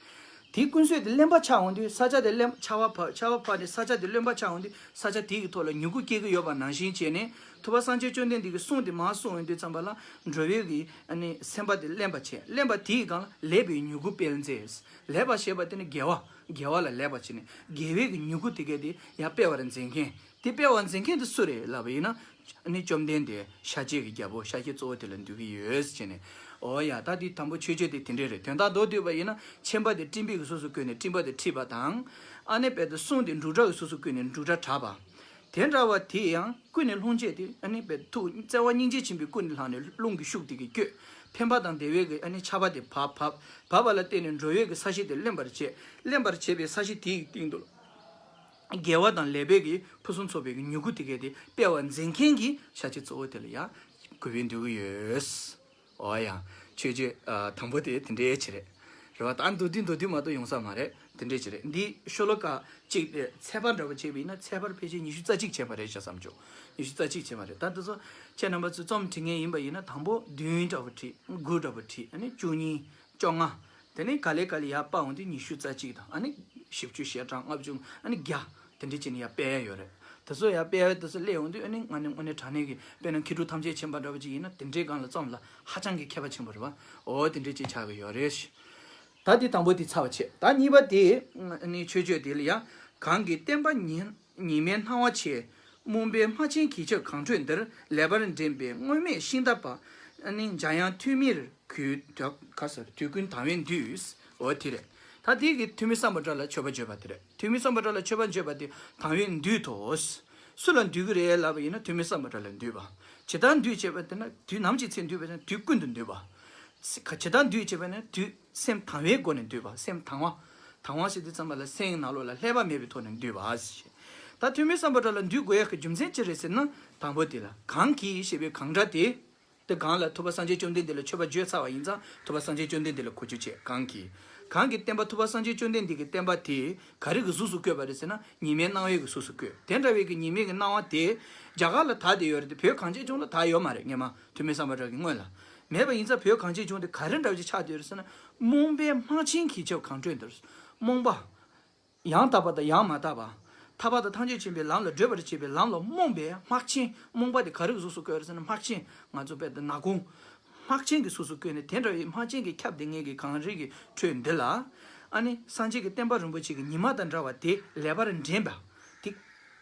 དེའི་ཀུན་བཟོད་དེ་བརླན་པ་ཆགས་འོང་དུས་ས་ཆ་དེ་བརླན་ཆར་པ་བབས་ཆར་པ་བབས་ནས་ས་ཆ་དེ་རློན་པ་ཆགས་འོང་དུས་ས་ཆ་དེ་གི་ཐོག་ལ་མྱུ་གུ་སྐྱེ་གི་ཡོད་པ་ནང་བཞིན་བྱས་ནས་ཐུབ་པ་སངས་རྒྱས་བཅོམ་ལྡན་འདས་ཀྱི་གསུང་དེ་མར་གསུང་འོང་དུས་ཙམ་པ་ལ་འགྲོ་བའི་གི་ཨ་ནི་སེམས་པ་དེ་བརླན་པ་བྱས། བརླན་པ་དེའི་སྒང་ལ་ལེགས་པའི་མྱུ་གུ་སྤེལ་མཛད། ལེགས་པ་ཞེས་པ་དེ་ནི་དགེ་བ། དགེ་བ་ལ་ལེགས་པ་བྱས་ནས་དགེ་བའི་གི་མྱུ་གུ་དེ་གས་དེ་ཡང་སྤེལ་བར་མཛད་མཁན། དེ་སྤེལ་བར་མཛད་མཁན་དེ་སུ་རེད་ལབ་པ་ཡིན་ན། ཨ་ནི་བཅོམ་ལྡན་འདས་ཤཱཀྱའི་གི་རྒྱལ་པོ་ཤཱཀྱའི་གཙོ་བོ་དེ་ལ་འདུད་ཀྱི་ཡོད་ཟེར་ནས། འོ་ཡ་ད་དེ་དང་པོ་མཆོད་བརྗོད་དེ་དེ་འདྲས་རེད། དོན་དག་མདོར་བསྡུས་པ་ཡིན་ན་མཆན་པ་དེ་སྤྲིན་པའི་གི་གཟུགས་སུ་བཀོད་ནས་སྤྲིན་པ་དེ་འཁྲིགས་པ་དང་། ཨ་ནི་དཔེར་ན་གསུང་དེ་འབྲུག་སྒྲ་གི་གཟུགས་སུ་བཀོད་ནས་འབྲུག་སྒྲ་གྲགས་པ། དེ་འདྲ་བ་དེ་ཡང་ཀུན་ནས་སློང་བྱེད་དེ་ཨ་ནི་དཔེར་ཐུགས་བརྩེ་བ་སྙིང་རྗེ་ཆེན་པོའི་ཀུན་ནས་བསླངས་ནས་རླུང་གི་ཤུགས་དེ་གིས་བསྐྱོད། ཕན་པ་དང་བདེ་བའི་གི་ཨ་ནི་ཆར་པ་དེ་བབས་བབས་བབས་པ་ལ་བརྟེན་ནས་འགྲོ་བའི་གི་ས་གཞི་དེ་བརླན་པར་བྱེད། བརླན་པར་བྱེད་པའི་ས་གཞི་དེའི་སྟེང་དུ། དགེ་བ་དང་ལེགས་པའི་གི་ཕུན་སུམ་ཚོགས་པའི་གི་མྱུ་གུ་དེ་གས་དེ་སྤེལ་བར་མཛད་མཁན་གྱི་ཤཱཀྱའི་གཙོ་བོ་དེ་ལ་ཡང་གུས་པས་འདུད་ཀྱི་ཡོད། འོ་ཡ། མཆོད་བརྗོད་ཨ་དང་པོ་དེ་དེ་འདྲའི་ཆེ་རེད། རེད་བ། ད་མདོར་བསྡུས་མདོར་བསྡུས་མ་གཏོགས་ཡོང་ས་མ་རེད། དེ་འདྲའི་ཆེ་རེད། འདི་ཤོ་ལོ་ཀ་གཅིག་དེ་ཚེག་བར་འདྲ་པོ་བྱས་པ་ཡིན་ན་ཚེག་བར་ཕལ་ཆེར་ཉི་ཤུ་རྩ་གཅིག་བྱས་པ་རེད་ཤག་བསམ་བྱུང་། ཉི་ཤུ་རྩ་གཅིག་བྱས་པ་རེད། ད་དེ་ཚོ་ཁྱེད་རྣམ་པ་ཚོས་རྩོམ་འབྲི་མཁན་ཡིན་པ་ཡིན་ན་དང་པོ་བདུན་འདྲ་པོ་བྲིས། དགུ་འདྲ་པོ་བྲིས། ཨ་ནི་བཅུ་གཉིས། བཅོ་ལྔ། དེ་ནས་ག་ལེ་ག་ལེ་ཡར་སྤར་འོང་དུས་ཉི་ཤུ་རྩ་གཅིག་དང་ཨ་ནི་བཞི་བཅུ་ཞེ་གྲངས་ལྔ་བཅུ་ཨ་ནི་བརྒྱ། དེ་འདྲ་བྱས་ནས་ཡར་སྤེལ་ཡ་ཡོད་རེད། དེ་ཚོ་ཡར་སྤེལ་ཡ་དེ་ཚོ་སླེབས་འོང་དུས་ཨ་ནི་ང་ནི་དངོས་གནས་དྲང་གནས་ཀྱི་དཔེར་ན་མཁས་གྲུབ་ཐམས་ཅད་མཁྱེན་པ་འདྲ་པོ་ཅིག་ཡིན་ན་དེ་འདྲའི་སྒང་ལ་རྩོམ་ལ་ཧ་ཅང་གི་མཁས་པ་ཆེན་པོ་རེད་བ། འོ་དེ་འདྲ་ཅིག་ཆགས་ཀྱི་ཡོད་རེད། ད་དེ་དང་པོ་དེ་ཚར་བ་བྱས། ད་གཉིས་པ་དེ་ཨ་ནི་མཆོད་བརྗོད་དེ་ལ་ཡང་། གང་གི་བསྟན་པ་ཉི་ཉི་མའི་སྣང་བ་ཆེ། རྨོངས་པའི་སྨག་ཆེན་གྱིས་ཁྱབ་གངས་ཁྲོད་འདིར། ལེགས་པར་འདྲེན་པའི་སྔོན་མེད་ཤིང་རྟ་པ། ཨ་ནི་འཇམ་དབྱངས་ཐོན་མིར་གུས་དུ་ག་ཟེར་དུས་ཀུན་དང་བས་འདུད། འོ་དེ་རེད། ད་དེ་གི་ཐོན་མི་སམ་བྷོ་ཊ་ལ་མཆོད་པ་བརྗོད་པ་དེ་རེད། ཐོན་མི་སམ་བྷོ་ཊ་ལ་མཆོད་པ་བརྗོད་པ་དེ་དང་བས་འདུད་དོ། སུ་ལ་འདུད་ཀྱི་རེད་ལབ་པ་ཡིན་ན་ཐོན་མི་སམ་བྷོ་ཊ་ལ་འདུད་པ། ཇི་ལྟར་འདུད་ཅེས་པ་དེ་ན་དུས་ནམ་ཞིག་ཚེ་འདུད་པ་ཡིན་ན་དུས་ཀུན་ཏུ་འདུད་པ། ཇི་ལྟར་འདུད་ཅེས་པ་ཡིན་ན་དུས། སེམས་དང་བའི་སྒོ་ནས་འདུད་པ། སེམས་དང་བ། དང་བ་ཟེར་དུས་ཙམ་པ་ལ་སེམས་ནང་ལོགས་ལ་བསླད་པ་མེད་པའི་ཐོག་ནས་འདུད་པ་ཞེས། ད་ཐོན་མི་སམ་བྷོ་ཊ་ལ་འདུད་དགོས་ཡག་གི་རྒྱུ་མཚན་ཅི་རེད་ཟེར་ན། དང་པོ་དེ་ལ་གང་གིས་ཞེས་པའི་གང་སྒྲ་དེ། དེ་གང་ལ་ཐུབ་པ་སངས་རྒྱས་བཅོམ་ལྡན་འདས་ལ་མཆོད་པ་བརྗོད་ཚར་བ་ཡིན་ཙང་ཐུབ་པ་སངས་རྒྱས་བཅོམ་ལྡན་འདས་ལ་གོ་རྒྱུ་བྱས། གང་གིས། གང་གིས་བསྟན་པ་ཐུབ་པ་སངས་རྒྱས་བཅོམ་ལྡན་འདས་ཀྱི་བསྟན་པ་དེ་ག་རེ་གི་གཟུགས་སུ་བཀོད་པ་རེད་ཟེར་ན་ཉི་མའི་སྣང་བའི་གི་གཟུགས་སུ་བཀོད། དེ་འདྲ་བའི་གི་ཉི་མའི་གི་སྣང་བ་དེ་རྒྱ་གར་ལ་དར་བསྡད་ཡོད་རེད་དེ་བོད་གངས་ཅན་ལྗོངས་ལ་དར་ཡོད་མ་རེད་སྔོན་མ། ཐོན་མི་སམ་བྷོ་ཊ་གི་སྔོན་ལ། མེད་པ་ཡིན་ཙང་བོད་གངས་ཅན་ལྗོངས་དེ་ག་རེ་འདྲ་བ་ཅིག་ཆགས་བསྡད་ཡོད་རེད་ཟེར་ན། རྨོངས་པའི་སྨག་ཆེན་གྱིས་ཁྱབ་གངས་ཁྲོད་འདིར། རྨོངས་པ། ཡང་དག་པ་དང་ཡང་མ་དག་པ། ཐར་པ་དང་ཐམས་ཅད་མཁྱེན་པའི་ལམ་ལ་བགྲོད་པར་བྱེད་པའི་ལམ་ལ་རྨོངས་པའི་སྨག་ཆེན། རྨོངས་པ་དེ་ག་རེ་གི་གཟུགས་སུ་བཀོད་རེད་ཟེར་ན་སྨག་ཆེན། ང་ཚོ་དཔེ་དེ་ནག་ཁུང་། སྨག་ཆེན་གྱི་གཟུགས་སུ་བཀོད་ནས་དེ་འདྲ་བའི་སྨག་ཆེན་གྱིས་ཁྱབ་བསྡད་མཁན་གྱི་གངས་རི་གི་ཁྲོད་འདི་ལ། ཨ་ནི་སངས་རྒྱས་ཀྱི་བསྟན་པ་རིན་པོ་ཆེ་གི་ཉི་མ་དང་འདྲ་བ་དེ་ལེགས་པར་འདྲེན་པ། དེ།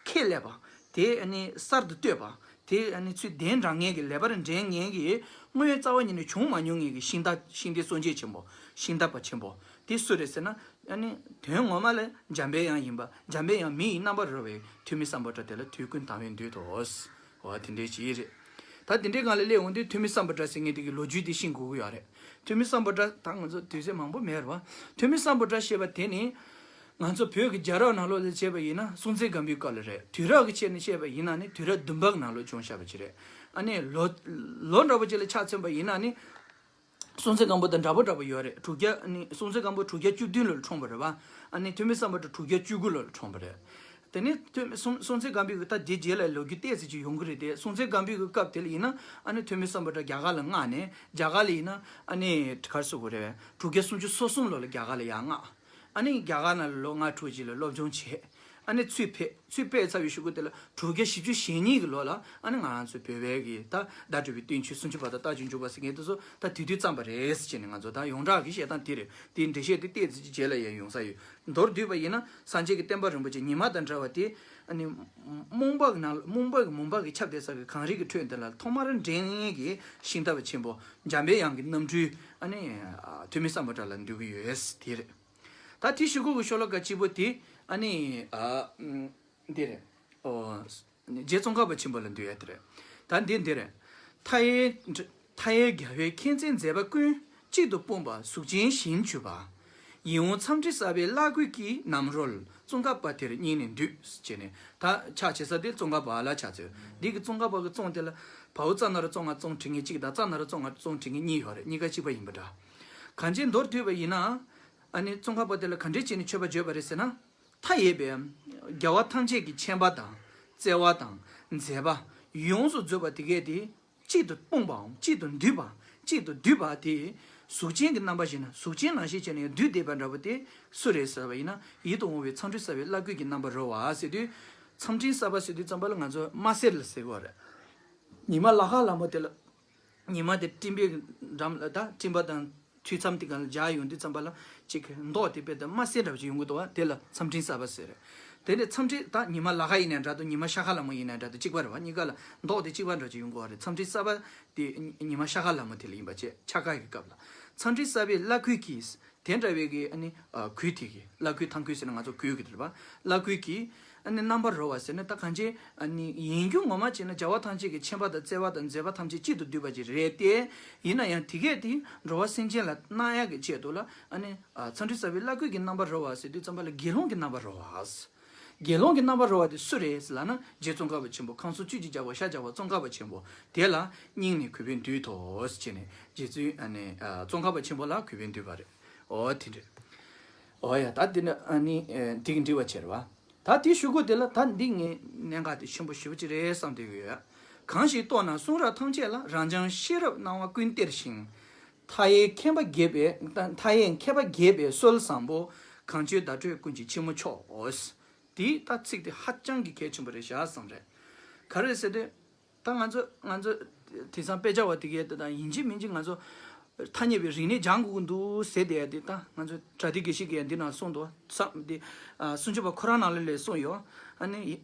ཁས་ལེན་པ། དེ་ཨ་ནི་གསར་དུ་བཏོད་པ། དེ་ཨ་ནི་ཚུལ་ལྡན་དྲང་ངེས་ཀྱི་ལེགས་པར་འདྲེན་ངེས་ཀྱི་སྔོན་རྩ་བ་ཉིད་ནས་བྱུང་མ་མྱོང་ངེས་ཀྱི་ཤིང་རྟ་ཤིང་རྟའི་སྲོག་འཆད་ཆེན་པོ། ཤིང་རྟ་པ་ཆེན་པོ། དེ་སུ་རེད་ཟེར་ན། ཨ་ནི་དོན་ངོ་མ་ལ་འཇམ་པའི་དབྱངས་ཡིན་པ། འཇམ་པའི་དབྱངས་མི་ཡི་རྣམ་པར་རོལ་བའི་ཐོན་མི་སམ་བྷོ་ཊ་དེ་ལ་དུས་ཀུན་དང་བས་འདུད་དོ། འོ་དེ་འདྲའི་ཅིག་རེད། ད་དེ་འདྲའི་སྒང་ལ་སླེབས་འོང་དུས་ཐོན་མི་སམ་བྷོ་ཊ་ཟེར་མཁན་དེ་གི་ལོ་རྒྱུས་དེ་ཤེས་དགོས་ཀྱི་ཡོད་རེད། ཐོན་མི་སམ་བྷོ་ཊ་ད་ང་ཚོ་དུས་ཚོད་མང་པོ་མེད་རེད་བ། ཐོན་མི་སམ་བྷོ་ཊ་ཞེས་པ་དེ་ནི། ང་ཚོ་བོད་ཀྱི་རྒྱལ་རབས་ནང་ལོགས་ལ་བྱས་པ་ཡིན་ན་སྲོང་བཙན་སྒམ་པོའི་སྐབས་ལ་རེད། དུས་རབས་ཀྱི་ཆ་ནས་བཤད་པ་ཡིན་ན་ནི་དུས་རབས་བདུན་པ་ནང་ལོགས་བྱུང་བཞག་པ་ཅིག་རེད། ཨ་ནི་ལོ་ལོ་འདྲ་པོ་ཅིག་ལ་ཆ་མཚོན་པ་ཡིན་ན་ནི། སྲོང་བཙན་སྒམ་པོ་དང་འདྲ་པོ་འདྲ་པོ་ཡོད་རེད། དྲུག་བརྒྱ་ཨ་ནི་སྲོང་བཙན་སྒམ་པོ་དྲུག་བརྒྱ་བཅུ་བདུན་ལོ་ལ་འཁྲུངས་པ་རེད་བ། ཨ་ནི་ཐོན་མི་སམ་བྷོ་ཊ་དྲུག་བརྒྱ་བཅུ་དགུ་ལོ་ལ་འཁྲུངས་པ་རེད། དེ་ནས་ཐོན་སྲོང་སྲོང་བཙན་སྒམ་པོའི་གི་ད་དེ་རྗེས་ལ་ལོ་རྒྱུས་ཏོག་ཙམ་ཅིག་ཡོང་གི་རེད་དེ། སྲོང་བཙན་སྒམ་པོའི་གི་སྐབས་དེ་ལ་ཡིན་ན་ཨ་ནི་ཐོན་མི་སམ་བྷོ་ཊ་རྒྱ་གར་ལ་མངགས་ནས་རྒྱ་གར་ལ་ཡིན་ན་ཨ་ནི་ག་རེ་ཟེར་དགོས་རེད། དྲུག་བརྒྱ་སུམ་ཅུ་སོ་གསུམ་ལོ་ལ་རྒྱ་གར་ལ་ཡར་མངགས། ཨ་ནི་རྒྱ་གར་ནང་ལ་ལོ་ལྔ་དྲུག་ཅིག་ལ་སློབ་སྦྱོང་བྱས། ཨ་ནི་ཚུར་ཕེབས། ཚུར་ཕེབས་ཚར་བའི་གཞུག་གུ་དེ་ལ་དྲུག་བརྒྱ་བཞི་བཅུ་ཞེ་གཉིས་ཀྱི་ལོ་ལ་ཨ་ནི་ང་རང་ཚོའི་བོད་པའི་གི་ད་བརྡ་སྤྲོད་པའི་བསྟན་བཅོས་སུམ་ཅུ་པ་དང་རྟགས་ཀྱི་འཇུག་པ་ཟེར་མཁན་དེ་ཚོ་ད་དེ་དུས་བརྩམས་པ་རེད་ཟེར་བྱས་ནས། ང་ཚོ་ད་ཡོངས་གྲགས་ཀྱི་བཤད་སྟངས་དེ་རེད། དེའི་འགྲེལ་བཤད་དེ་ཏོག་ཙམ་ཅིག་རྗེས་ལ་ཡང་ཡོང་ས་ཡོད། མདོར་བསྡུས་པ་ཡིན་ན་སངས་རྒྱས་ཀྱི་བསྟན་པ་རིན་པོ་ཆེ་ཉི་མ་དང་འདྲ་བ་དེ་ཨ་ནི་རྨོངས་པ་གི་ནང་རྨོངས་པ་གི་མུན་པ་གིས་ཁྱབ་བསྡད་ས་གི་གངས་རི་གི་ཁྲོད་འདི་ལ་ཐོག་མར་འདྲེན་མཁན་གྱི་ཤིང་རྟ་པ་ཆེན་པོ་འཇམ་པའི་དབྱངས་ཀྱི་རྣམ་སྤྲུལ་ཨ་ནི་ཐོན་མི་སམ་བྷོ་ཊ་ལ་འདུས་ཀྱི་ཡོད་དེ་རེད། ད་དེའི་གཞུག་གུ་གི་ཤོ་ལོ་ཀ་གཅིག་པོ་དེ་ཨ་ནི་ཨ་འདི་རེད། ཨོ། རྗེ་ཙོང་ཁ་པ་ཆེན་པོ་ལ་འདུས་ཡ་དེ་རེད། ད་འདི་འདི་རེད། མཐའ་ཡས་མཐའ་ཡས་རྒྱལ་བའི་མཁྱེན་བརྩེའི་མཛད་པ་ཀུན། གཅིག་ཏུ་སྤུངས་པ་གཟུགས་ཅན་བཞིན་གྱུར་པ། ཡིད་འོང་འཚམས་འདྲི་གསར་པའི་བླ་གོས་ཀྱིས། རྣམ་རོལ་ཙོང་ཁ་པ་དེར་སྙིང་ནས་འདུད། ཅེས་ནས་ད་ཕྱག་བྱེད་ས་དེ་ཙོང་ཁ་པ་ལ་ཕྱག་འཚལ། འདི་གི་ཙོང་ཁ་པ་གི་ཙོང་དེ་ལ་བའོ་ཙ་ན་རོ་ཙོ་ང་ཙོང་བྲི་མཁན་གཅིག་དང་ཙ་ན་རོ་ཙོ་ང་ཙོང་བྲི་མཁན་གཉིས་ཡོད་རེད། གཉིས་ཀ་གཅིག་པ་ཡིན་པ་འདྲ། གང་ཅི་མདོར་བསྡུས་པ་ཡིན་ན། ཨ་ནི་ཙོང་ཁ་པ་དེ་ལ་ག་འདྲས་བྱས་ནས་མཆོད་པ་བརྗོད་པ་རེད་ཟེར་ན། མཐའ་ཡས་པའི་རྒྱལ་བ་ཐམས་ཅད་ཀྱི་མཁྱེན་པ་དང་བརྩེ་བ་དང་མཛད་པ་ཡོངས་སུ་རྫོགས་པ་དེ་གས་དེ་གཅིག་ཏུ་སྤུངས་པའམ་གཅིག་ཏུ་འདུས་པ། གཅིག་ཏུ་འདུས་པ་དེ་གཟུགས་ཅན་གྱི་རྣམ་པ་བཞིན་ན། གཟུགས་ཅན་ནང་བཞིན་བྱས་ནས་འདུས་བསྡད་པ་འདྲ་པོ་དེ་སུ་རེད་ཟེར་བ་ཡིན་ན། ཡིད་དུ་འོང་བའི་འཚམས་འདྲི་གསར་པའི་བླ་གོས་ཀྱི་རྣམ་པར་རོལ་བ་ཟེར་དུས། འཚམས་འདྲི་གསར་པ་ཟེར་དུས་ཙམ་པ་ལ་ང་ཚོ་དམར་སེར་ལ་ཟེར་གི་རེད། ཉི་མ་ལ་ཁ་ལ་མོ་དེ་ལ། ཉི་མ་དེ་སྤྲིན་པའི་འགྲམ་ལ་ད་སྤྲིན་པ་དང་དུས་མཚམས་དེ་ག་ལ་འཇགས་ཡོང་དུས་ཙམ་པ་ལ་ཅིག་མདོག་དེ་དཔེ་དེ་དམར་སེར་འདྲ་བ་ཅིག་ཡོང་གི་འདུག་བ། དེ་ལ་འཚམས་འཕྲིན་གསར་པ་ཟེར། དེ་ནས་འཚམས་འཕྲིན་ད་ཉི་མ་ལ་ཁ་ཡིན་ནའི་འདྲ་འདུག་ཉི་མ་ཤར་ཁ་ལ་མོ་ཡིན་ནའི་འདྲ་འདུག་གཅིག་པ་རེད་བ། གཉིས་ཀ་ལ་མདོག་དེ་གཅིག་པ་འདྲ་ཅིག་ཡོང་གི་བ་རེད། འཚམས་འཕྲིན་གསར་པ་དེ་ཉི་མ་ཤར་ཁ་ལ་མོ་དེ་ལ་ཡིན་པ་བྱས། འཆར་ཀ་གི་སྐབས་ལ་འཚམས་འཕྲིན་གསར་པའི་བླ་གོས་ཀྱིས། དེ་འདྲ་བའི་གི་ཨ་ནི་ཨ་གོས་དེ་གི་བླ་གོས་ཐང་གོས་ཟེར་ན་ང་ཚོ་གོས་གི་དེ་རེད་བ། བླ་གོས་ཀྱིས་ཨ་ནི་རྣམ་པར་རོལ་བ་ཟེར་ན་ད་གང་ཅི་ཨ་ནི་ཡིན་རྒྱུ་ངོ་མ་བྱས་ན་རྒྱལ་བ་ཐམས་ཅད་ཀྱི་མཁྱེན་པ་དང་བརྩེ་བ་དང་མཛད་པ་ཐམས་ཅད་གཅིག་ཏུ་བསྡུས་པ་ཅིག་རེད་དེ། ཡིན་ན་ཡང་དེ་གས་དེ་འགྲོ་བ་སེམས་ཅན་ལ་གནང་ཡག་གི་ཆེད་དུ་ལ་ཨ་ནི་ཨ་འཚམས་འདྲི་གསར་པའི་བླ་གོས་ཀྱི་རྣམ་པར་རོལ་བ་ཟེར་དུས་ཙམ་པ་ལ་དགེ་སློང་གི་རྣམ་པར་རོལ་བ། དགེ་སློང་གི་རྣམ་པར་རོལ་བ་དེ་སུ་རེད་ཟེར་ལབ་ན། རྗེ་ཙོང་ཁ་པ་ཆེན་པོ་ཁམས་གསུམ་སྤྱི་གཅིག་རྒྱལ་པོ་ཤར་རྒྱལ་བ་ཙོང་ཁ་པ་ཆེན་པོ་དེ་ལ་སྙིང་ནས་གུས་པས་འདུད་དོ་ཟེར་ནས་རྗེ་བཙུན་ཨ་ནི་ཨ་ཙོང་ཁ་པ་ཆེན་པོ་ལ་གུས་པས་འདུད་པ་རེད། ཨོ་དེ་འདྲ། ཨོ་ཡ་ད་དེ་ནི་ཨ་ནི་ཨེ་འགྲིག་འགྲིག་པ་བྱས་རེད་བ། ད་དེའི་གཞུག་གུ་དེ་ལ་ད་འདི་ངས་གནད་འགག་དེ་ཆེན་པོ་ཞེ་པོ་ཅིག་རེད་བསམ་བསྡད་ཀྱི་ཡོད། གང་ཞིག་རྟོག་ན་གསུང་རབ་ཐམས་ཅད་ལ། རབ་འབྱམས་ཤེས་རབ་སྣང་བ་ཀུན་སྟེར་ཞིང་། མཐའ་ཡས་མཁས་པ་དགྱེས་པའི་མཐའ་ཡས་མཁས་པ་དགྱེས་པའི་སྲོལ་བཟང་པོ། གང་བྱོའི་བརྡ་སྤྲོད་ཀུན་གྱི་ཕྱི་མོ་མཆོག། འོ། དེའི་ད་ཚིག་དེ་ཧ་ཅང་གི་གལ་ཆེན་པོ་རེད་ཤག་བསམ་རེད། ག་རེ་ཟེར་དུས། ད་ང་ཚོ་ང་ཚོ་དེང་སང་དཔེ་ཆ་བ་དེ་གས་དེ་དང་ཡིན་གཅིག་མིན་གཅིག་ང་ཚོ་ཐ་སྙད་པའི་རིག་གནས་སྦྱང་དགོས་ཀྱི་འདུག་ཟེར་བསྡད་ཡ་དེ། ད་ང་ཚོ་བྲ་ཏི་དགེ་བཤེས་ཀྱིས་འདི་ནང་གསུངས་འདུག་བསམ་དེ། ཨ་སུམ་ཅུ་པ་ཁོ་རང་ནང་ལ་ལས་གསུངས་ཡོད། ཨ་ནི།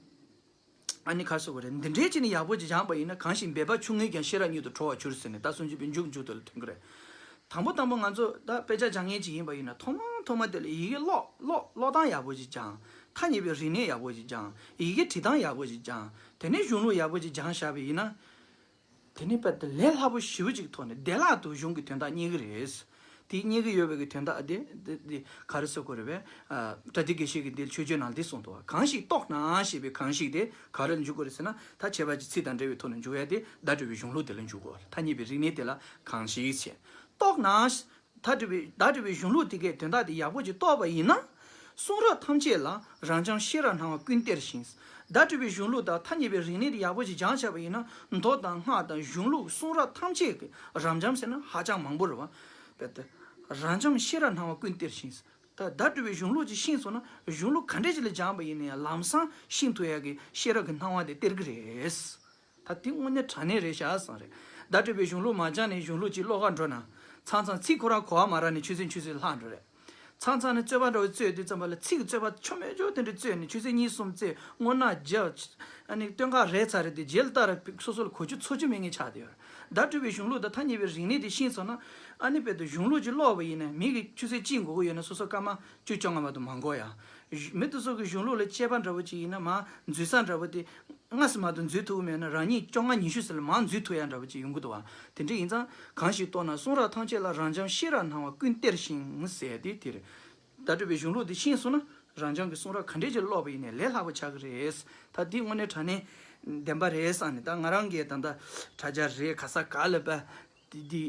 ཨ་ནི་ག་རེ་ཟེར་དགོས་རེད། འདི་འདྲའི་ཅིག་ནི་ཡག་པོ་ཅིག་སྦྱངས་པ་ཡིན་ན། གང་ཞིག་འབད་པ་ཆུང་ངུས་ཀྱང་། ཤེས་རབ་ཉིད་དུ་གྲོལ་བར་འགྱུར་ཟེར་ནས། ད་སུམ་ཅུ་པའི་མཇུག་མཇུག་ཏུ་ལ་ཐོན་གྱི་རེད། དང་པོ་དང་པོ་ང་ཚོ་ད་དཔེ་ཆ་སྦྱང་མཁན་ཅིག་ཡིན་པ་ཡིན་ན། ཐོག་མ་ཐོག་མ་དེ་ལ་ཡི་གེ་ཀློག་ཀློག་ཀློག་སྟངས་ཡག་པོ་ཅིག་སྦྱང་། ཐ་སྙད་པའི་རིག་གནས་ཡག་པོ་ཅིག་སྦྱང་། ཡི་གེ་འབྲི་སྟངས་ཡག་པོ་ཅིག་སྦྱང་། དེ་ནས་གཞུང་ལུགས་ཡག་པོ་ཅིག་སྦྱངས་བཞག་པ་ཡིན་ན། དེ་ནི་དཔེ་དེ་ལས་སླ་པོ་ཞེ་པོ་ཅིག་ཐོག་ནས་བདེ་བླག་ཏུ་གཞུང་གི་དོན་དག་རྙེད་ཀྱི་རེད། དེ་རྙེད་ཀྱི་ཡོད་པའི་གི་དོན་དག་དེ་དེ་དེ་ག་རེ་ཟེར་དགོས་རེད་པས། ཨ་བྲ་ཏི་དགེ་བཤེས་ཀྱིས་འདིར་མཆོད་བརྗོད་ནང་འདི་གསུངས་འདུག་བ། གང་ཞིག་རྟོགས་ན་ཞེས་པའི་གང་ཞིག་དེ་ག་རེ་ལ་འཇུག་དགོས་རེད་ཟེར་ན། ད་ཁྱད་པར་གྱི་ཚིག་དང་འབྲེལ་བའི་ཐོག་ནས་འཇུག་ཡ་དེ་བརྡ་སྤྲོད་པའི་གཞུང་ལུགས་དེ་ལ་འཇུག་དགོས། ཐ་སྙད་པའི་རིག་གནས་དེ་ལ་གང་ཞིག་ཞེས། རྟོགས་ན། བརྡ་སྤྲོད་པའི་བརྡ་སྤྲོད་པའི་གཞུང་ལུགས་དེ་གའི་དོན་དག་དེ་ཡག་པོ་ཅིག་རྟོགས་པ་ཡིན་ན། གསུང་རབ་ཐམས་ཅད་ལ་རབ་འབྱམས་ཤེས་རབ་སྣང་བ་ཀུན་སྟེར་ཞིང་། བརྡ་སྤྲོད་པའི་གཞུང་ལུགས་དང་ཐ་སྙད་པའི་རིག་གནས་དེ་ཡག་པོ་ཅིག་སྦྱངས་བཞག་པ་ཡིན་ན། མདོ་དང་སྔགས་དང་གཞུང་ལུགས་གསུང་རབ་ཐམས་ཅད་ཀྱི་རབ་འབྱམས་ཟེར་ན་ཧ་ཅང་མང་པོ་རེད་བ། དཔེར་ན། རབ་འབྱམས་ཤེས་རབ་སྣང་བ་ཀུན་སྟེར་ཞིང་། ད་བརྡ་སྤྲོད་པའི་གཞུང་ལུགས་ཅིག་ཤེས་སོང་ན། གཞུང་ལུགས་ག་འདྲས་ཅིག་ལ་སྦྱངས་པ་ཡིན་ན་ཡང་ལམ་སང་ཤེས་ཐུབ་ཡག་གི་ཤེས་རབ་ཀྱི་སྣང་བ་དེ་སྟེར་གི་རེད། ད་དེ་དངོས་གནས་དྲང་གནས་རེད་ཤག་བསམ་རེད། བརྡ་སྤྲོད་པའི་གཞུང་ལུགས་མ་སྦྱངས་ནས་གཞུང་ལུགས་ཅིག་ཀློག་གར་འགྲོ་ན། མཚམས་མཚམས་ཚིག་ཁོ་རང་གོ་བ་མ་རག་ནས་ཆུད་ཟོས་ཆུད་ཟོས་ལྷག་འགྲོ་རེད། མཚམས་མཚམས་ནས་རྩོད་པ་འདྲ་བོ་རྩོད་དུས་ཙམ་པ་ལ་ཚིག་རྩོད་པ་ཆོ་མེད་ཆོ་དེ་འདྲ་རྩོད་ནས་ཆུ་ཚོད་གཉིས་གསུམ་རྩོད། སྔོ་ནག་རྒྱབ། ཨ་ནི་སྟོན་ཁ་རལ་ཚར་རེད་དེ། རྗེས་ལ་ལྟ་ར་སོ་སོ་ལ་གོ་རྒྱུ་འཚོ་རྒྱུ་མེད་མཁན་ཆགས་བསྡད་ཡོད་རེད། བརྡ་སྤྲོད་པའི་གཞུང་ལུགས་དང་ཐ་སྙད་པའི་རིག་གནས་དེ་ཤེས་སོང་ན། ཨ་ནི་དཔེར་ན་གཞུང་ལུགས་ཅིག་ཀློག་པ་ཡིན་ན། མི་གིས་ཆུ་ཚོད་གཅིག་འགོར་གྱི་ཡོད་ན་སོ་སོ་སྐར་མ་བཅུ་བཅོ་ལྔ་མ་གཏོགས་མ་འགོར་ཡ། མི་དེ་ཚོ་གི་གཞུང་ལུགས་ལ་དཔྱད་པ་འདྲ་བོ་ཅིག་ཡིན་ན། མར་འཛུལ་ས་འདྲ་བོ་དེ། སྔ་ས་མ་གཏོགས་འཛུལ་ཐུབ་ཀྱི་མེད་ན། རང་ཉིད་བཅོ་ལྔ་ཉི་ཤུ་ཙམ་ལ་མར་འཛུལ་ཐུབ་ཡ་འདྲ་བོ་ཅིག་ཡོང་གི་འདུག་བ། དེ་འདྲ་ཡིན་ཙང་། གང་ཞིག་རྟོགས་ན་གསུང་རབ་ཐམས་ཅད་ལ། རབ་འབྱམས་ཤེས་རབ་སྣང་བ་ཀུན་སྟེར་ཞིང་ཟེར་དེ་དེ་རེད། བརྡ་སྤྲོད་པའི་གཞུང་ལུགས་དེ་ཤེས་སོང་ན། རབ་འབྱམས་ཀྱི་གསུང་རབ་ག་འདྲས་ཅིག་ཀློག་པ་ཡིན་ནའི་ལས་སླ་པོ་ཆགས་ཀྱི་རེད། ད་འདི་དངོས་གནས་དྲང་གནས་བདེན་པ་རེད་བསམ་ནས། ད་ང་རང་གིས་ད་ལྟ་དྲ་རྒྱ་རེད། ག་ས་ག་ལ་པ། དེ་དེ་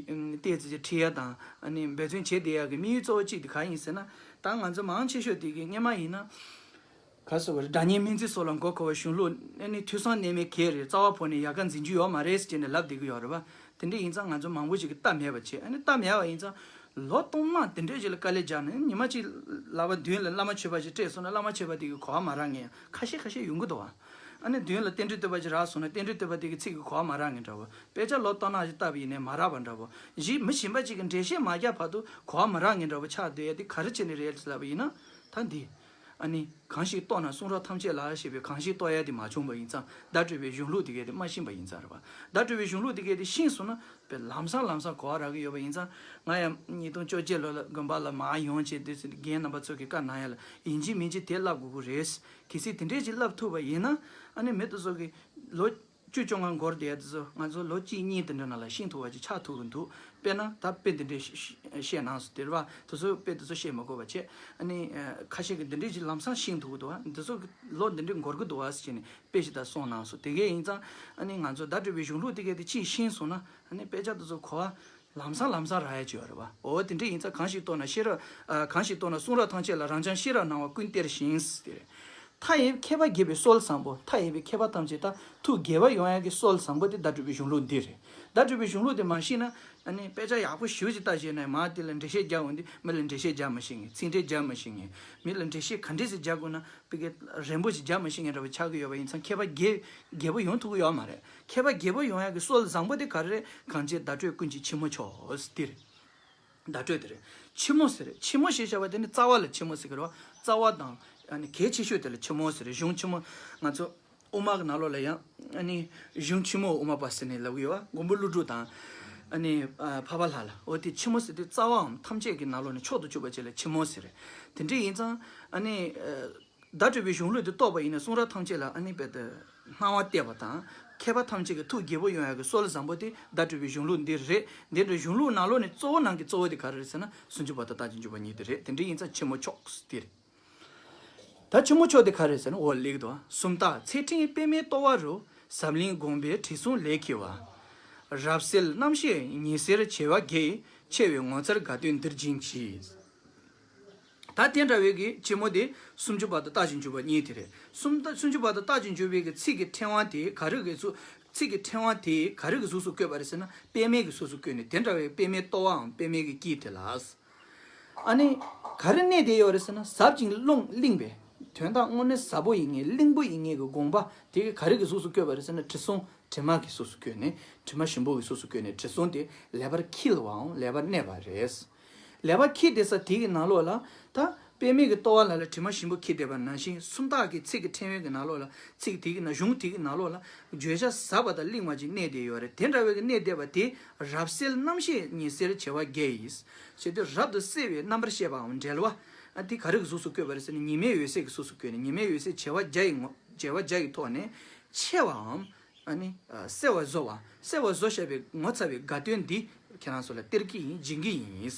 ཏོག་ཙམ་ཅིག་ཁྲིད་ཡ་དང་། ཨ་ནི་འབད་བརྩོན་བྱེད་བསྡད་ཡ་གི་དམིགས་ཡུལ་གཙོ་བོ་གཅིག་དེ་ག་ཡིན་ཟེར་ན། ད་ང་ཚོ་མང་ཆེ་ཤོས་དེ་གི་སྔོན་མ་ཡིན་ན། ག་སོ་བར་སྒྲ་སྙན་སྨན་རྩིས་སོགས་ལ་མགོ་འཁོར་བའི་གཞུང་ལུགས་ཨ་ནི་ཐོས་བསམ་གནད་མེད་གལ་རེད། རྩ་བ་བོར་ནས་ཡལ་ག་འཛིན་རྒྱུ་ཡོད་མ་རེད་ཟེར་ནས་ལབ་བསྡད་ཀྱི་ཡོད་རེད་པ། དེ་འདྲ་ཡིན་ཙང་ང་ཚོ་མང་པོ་ཞིག་གིས་སྟབས་མེད་པ་བྱེད། ཨ་ནི་སྟབས་མེད་པ་ཡིན་ཙང་ལོ་སྟོང་མང་དེ་འདྲ་ཞིག་ལ་དཀའ་ལས་རྒྱག་ནས་ཉི་མ་གཅིག་ལག་པ་མདུན་ལ་བླ་མ་མཆོད་པ་ཞིག་སྤྲད་སོང་ན་བླ་མ་མཆོད་པ་དེ་གི་གོ་བ་མ་རག་མཁན་ཁ་ཤས་ཁ་ཤས་ཡོང་གི་འདུག་བ། ཨ་ནི་མདུན་ལ་རྟེན་འབྲེལ་བསྟོད་པ་ཞིག་རག་སོང་ན་རྟེན་འབྲེལ་བསྟོད་པ་དེ་གི་ཚིག་གི་གོ་བ་མ་རག་མཁན་འདྲ་བོ། དཔེ་ཆ་ལོ་ལྟར་སྣང་ཞིག་བལྟས་པ་ཡིན་ནའི་མ་རག་པ་འདྲ་བོ། གཞི་མི་གཞན་པ་ཅིག་གིས་འགྲེལ་བཤད་མ་རྒྱག་བར་དུ་གོ་བ་མ་རག་མཁན་འདྲ་བོ་ཆགས་བསྡད་ཡ་དེ་ག་རེ་བྱས་ནས་རེད་ལབ་པ་ཡིན་ན། ད་འདི། ཨ་ནི་གང་ཞིག་རྟོགས་ན་གསུང་རབ་ཐམས་ཅད་ལ་ཞེས་པའི་གང་ཞིག་རྟོགས་ཡ་དེ་མ་བྱུང་བ་ཡིན་ཙང་བརྡ་སྤྲོད་པའི་གཞུང་ལུགས་དེ་གས་དེ་མ་ཤེས་པ་ཡིན་ཙང་རེད་པ། བརྡ་སྤྲོད་པའི་གཞུང་ལུགས་དེ་གས་དེ་ཤེས་སོང་ན་དཔེ་ལམ་སང་ལམ་སང་གོ་བ་རག་གི་ཡོད་པ་ཡིན་ཙང་། ང་ཡང་ཉིས་སྟོང་བཅོ་བརྒྱད་ལོ་ལ་དགོན་པ་ལ་མར་ཡོང་བྱས་དུས་སུ་རྒན་རྣམ་པ་ཚོ་གིས་བཀའ་གནང་ཡ་ལ་ཡིན་གཅིག་མིན་གཅིག་དེ་བསླབ་དགོས་ཀྱི་རེད། གལ་སྲིད་དེ་འདྲས་ཅིག་བསླབ་ཐུབ་པ་ཡིན་ན། ཨ་ནི་མི་དེ་ཚོ་གི་ལོ་བཅུ་བཅོ་ལྔ་འགོར་བསྡད་ཡ་དེ་ཚོ་ང་ཚོ་ལོ་གཅིག་གཉིས་དེ་འདྲ་ནང་ལ་ཤེས་ཐུབ་པ་ཅིག་ཆགས་ཐུབ་ཀྱི་འདུག་དཔེར་ན་ད་དཔེ་འདི་འདྲས་བཤད་གནང་སོང་དེ་རེད་པ། དེ་ཚོ་དཔེ་དེ་ཚོ་བཤད་མ་དགོས་པ་བྱས། ཨ་ནི་ཁ་ཤས་ཀྱིས་འདི་འདྲས་ཅིག་ལམ་སང་ཤེས་ཐུབ་ཀྱི་འདུག་བ། འདི་ཚོ་གི་ལོ་འདི་འདྲས་འགོར་གྱི་འདུག་བ་ཟེར་ནས་དཔེ་ཞིག་ད་གསུངས་གནང་སོང་། དེ་གས་ཡིན་ཙང་ཨ་ནི་ང་ཚོ་བརྡ་སྤྲོད་པའི་གཞུང་ལུགས་དེ་གས་དེ་ཅིག་ཤེས་སོང་ན་ཨ་ནི་དཔེ་ཆ་དེ་ཚོ་གོ་བ་ལམ་སང་ལམ་སང་རག་ཡ་ཅིག་ཡོད་རེད་པ། འོ་དེ་འདྲས་ཡིན་ཙང་གང་ཞིག་རྟོགས་ན་ཤེས་རབ། ཨ། གང་ཞིག་རྟོགས་ན་གསུང་རབ་ཐམས་ཅད་ལ། རང་བྱང་ཤེས་རབ་སྣང་བ་ཀུན་སྟེར་ཞིང་། དེ་རེད། མཐའ་ཡས་མཁས་པ་དགྱེས་པའི་སྲོལ་བཟང་པོ། མཐའ་ཡས་པའི་མཁས་པ་ཐམས་ཅད་ད་ཐུགས་དགྱེས་པ་ཡོང་ཡ་གི་སྲོལ་བཟང་པོ་དེ་བརྡ་སྤྲོད་པའི་གཞུང་ལུགས་འདི་རེད། བརྡ་སྤྲོད་པའི་གཞུང་ལུགས་དེ་མ་ཤེས་ན་ཨ་ནི་དཔེ་ཆ་ཡག་པོ་ཞེ་པོ་ཅིག་ལྟ་བྱས་ནས་མར་དེ་ལ་འགྲེལ་བཤད་རྒྱག་འོང་དུས་མི་ལ་འགྲེལ་བཤད་རྒྱག་མ་ཤེས་མཁན། ཚིག་འགྲེལ་རྒྱག་མ་ཤེས་མཁན། མི་ལ་འགྲེལ་བཤད་ག་འདྲས་སེ་རྒྱག་དགོས་ན་དཔེ་གི་རན་པོ་ཞིག་རྒྱག་མ་ཤེས་མཁན་འདྲ་བོ་ཆགས་ཀྱི་ཡོད་པ་ཡིན་ཙང་མཁས་པ་དགྱེས་དགྱེས་པོ་ཡོང་ཐུབ་ཀྱི་ཡོད་མ་རེད། མཁས་པ་དགྱེས་པོ་ཡོང་ཡ་གི་སྲོལ་བཟང་པོ་དེ་ག་རེ་རེད། གང་བྱས་བརྡ་སྤྲོད་ཀུན་གྱི་ཕྱི་མོ་མཆོག་འདི་རེད། བརྡ་སྤྲོད་དེ་རེད། ཕྱི་མོ་ཟེར་རེད། ཕྱི་མོ་ཞེས་བྱ་བ་དེ་ནི་རྩ་བ་ལ་ཕྱི་མོ་ཟེར་གི་རེད་བ། རྩ་བ་དང་ཨ་ནི་གལ་ཆེ་ཤོས་དེ་ལ་ཕྱི་མོ་ཟེར་རེད། གཞུང་ཕྱི་མོ། ང་ཚོ་དབུ་མ་གི་ནང་ལོགས་ལ་ཡང་ཨ་ནི་གཞུང་ཕྱི་མོ་དབུ་མ་པ་ཟེར་ནས་ལབ་གི་ཡོད་བ། མགོན་པོ་ཀླུ་སྒྲུབ་དང་ཨ་ནི་ཨ་འཕགས་པ་ལྷ་ལ། འོ་དེ་ཕྱི་མོ་ཟེར་དུས་རྩ་བའམ་ཐམས་ཅད་ཀྱི་ནང་ལོགས་ནས་མཆོག་ཏུ་གྱུར་པ་ཅིག་ལ་ཕྱི་མོ་ཟེར་རེད། དེ་འདྲ་ཡིན་ཙང་ཨ་ནི་ཨ། བརྡ་སྤྲོད་པའི་གཞུང་ལུགས་དེ་རྟོགས་པ་ཡིན་ན་གསུང་རབ་ཐམས་ཅད་ལ་ཨ་ནི་དཔེ་དེ་སྣང་བ་གཏད་པ་དང་། མཁས་པ་ཐམས་ཅད་ཀྱི་ཐུགས་དགྱེས་པོ་ཡོང་ཡག་གི་སྲོལ་བཟང་པོ་དེ་བརྡ་སྤྲོད་པའི་གཞུང་ལུགས་འདི་རེད། འདི་འདྲའི་གཞུང་ལུགས་ནང་ལོགས་ནས་གཙོ་བོ་ནང་གི་གཙོ་བོ་དེ་ག་རེ་རེད་ཟེར་ན་སུམ་ཅུ་པ་དང་རྟགས་ཀྱི་འཇུག་པ་གཉིས་དེ་རེད། དེ་འདྲ་ཡིན་ཙང་ཕྱི་མོ་མཆོག་དེ་རེད། ད་ཕྱི་མོ་མཆོག་དེ་ག་རེ་རེད་ཟེར་ན་འོ་ལེགས་འདུག་སུམ་རྟགས་ཚེ་ཕྲེང་པདྨའི་ལྟོ་བ་རུ། ཟབ་བརླིང་དགོངས་པའི་དྲི་བསུང་ལས་འཁྱིལ་བ། རབ་གསལ་རྣམ་ཤེས་ཉི་ཟེར་བྱེ་བ་བརྒྱད། ཡིས་ཕྱེ་བའི་ངོ་མཚར་དགའ་སྟོན་འདིར་སྦྱིན་གྱིས། ད་དེ་འདྲ་བའི་གི་ཕྱི་མོ་དེ་སུམ་ཅུ་པ་དང་རྟགས་ཀྱི་འཇུག་པ་གཉིས་དེ་རེད། སུམ་རྟགས་སུམ་ཅུ་པ་དང་རྟགས་ཀྱི་འཇུག་པའི་གི་ཚིག་གི་ཕྲེང་བ་དེ་ག་རེ་གི་གཟུགས། ཚིག་གི་ཕྲེང་བ་དེ་ག་རེ་གི་གཟུགས་སུ་བཀོད་པ་རེད་ཟེར་ན་པདྨའི་གི་གཟུགས་སུ་བཀོད་ནས་དེ་འདྲ་བའི་པདྨའི་ལྟོ་བའམ་པདྨའི་གི་དཀྱིལ་དེ་ལ། ཨ་ནི་ག་རེ་གནས་བསྡད་ཡོད་རེད་ཟེར་ན་ཟབ་ཅིང་རླུང་བརླིང་བའི། དོན་དག་དངོས་གནས་ཟབ་པོ་ཡིན་ངེས་བརླིང་པོ་ཡིན་ངེས་ཀྱི་དགོངས་པ་དེ་ག་རེ་གི་གཟུགས་སུ་བཀོད་པ་རེད་ཟེར་ན་དྲི་བསུང་དྲི་མ་གི་གཟུགས་སུ་བཀོད་ནས་དྲི་མ་ཞིམ་པོ་གི་གཟུགས་སུ་བཀོད་ནས་དྲི་བསུང་དེ་ལེགས་པར་འཁྱིལ་བའམ་ལེགས་པར་གནས་པ་རེད། ལེགས་པར་འཁྱིལ་བསྡད་ས་དེ་གི་ནང་ལོགས་ལ་ད་པདྨའི་གི་ལྟོ་བ་ལ་ལ་དྲི་མ་ཞིམ་པོ་འཁྱིལ་བསྡད་པ་ནང་བཞིན་སུམ་རྟགས་ཀྱི་ཚིག་གི་ཕྲེང་བའི་གི་ནང་ལོགས་ལ་ཚིག་དེ་གི་ནང་གཞུང་དེ་གི་ནང་ལོགས་ལ་བརྗོད་བྱ་ཟབ་པ་དང་བརླིང་བ་ཅིག་གནས་བསྡད་ཡོད་རེད། དེ་འདྲ་བའི་གི་གནས་བསྡད་པ་དེ་རབ་གསལ་རྣམ་ཤེས་ཉི་ཟེར་བྱེ་བ་བརྒྱད་ཡིས། ཞེས་དུས་རབ་ཏུ་གསལ་བའི་རྣམ་པར་ཤེས་པའམ་འབྲེལ་བ། ཨ་དེ་ག་རེ་གི་གཟུགས་སུ་བཀོད་པ་རེད་ཟེར་ན་ཉི་མའི་འོད་ཟེར་གྱི་གཟུགས་སུ་བཀོད་ནས་ཉི་མའི་འོད་ཟེར་བྱེ་བ་བརྒྱ་ཡི་ངོ་བྱེ་བ་བརྒྱ་ཡི་ཐོག་ནས་ཕྱེ་བའམ། ཨ་ནི་ཨ་གསལ་བར་བཟོ་བ། གསལ་བར་བཟོ་བྱ་བའི་ངོ་མཚར་བའི་དགའ་སྟོན་འདི་ཁྱེད་རང་ཚོ་ལ་སྟེར་གྱི་ཡིན། སྦྱིན་གྱི་ཡིན།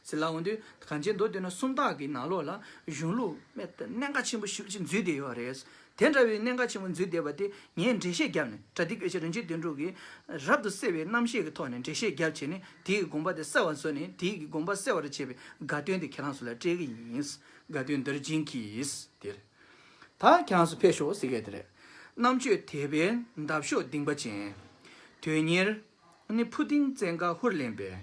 ཟེར་ལབ་འོང་དུས་གང་ཅི་མདོར་བསྡུས་ན་སུམ་རྟགས་ཀྱི་ནང་ལོགས་ལ་གཞུང་ལུགས་དཔེ་གནད་འགག་ཆེན་པོ་ཞེ་པོ་ཅིག་འཛུལ་བསྡད་ཡོད་རེད། དེ་འདྲ་བའི་གནད་འགག་ཆེན་པོ་འཛུལ་བསྡད་པ་དེ་ངས་འགྲེལ་བཤད་བརྒྱབ་ནས་བྲ་ཏི་སྐད་ཆ་རིན་ཆེན་དོན་གྲུབ་ཀྱིས་རབ་ཏུ་གསལ་བའི་རྣམ་ཤེས་ཀྱི་ཐོག་ནས་འགྲེལ་བཤད་བརྒྱབ་བྱས་ནས་དེའི་གི་དགོངས་པ་དེ་གསལ་བར་བཟོ་ནས་དེའི་གི་དགོངས་པ་གསལ་བར་བྱེད་པའི་དགའ་སྟོན་དེ་ཁྱེད་རང་ཚོ་ལ་སྤྲད་ཀྱི་ཡིན། དགའ་སྟོན་འདིར་སྦྱིན་གྱིས། དེར། ད་ཁྱེད་རང་ཚོ་ཕེབས་ཤོག་ཟེར་མཁན་དེ་རེད། རྣམ་དཔྱོད་དད་པའི་འདབ་གཤོག་ལྡིང་བ་ཅན། དོན་གཉེར་ནི་ཕུ་ཏིང་བཙན་དགའ་ཧུར་ལེན་པའི།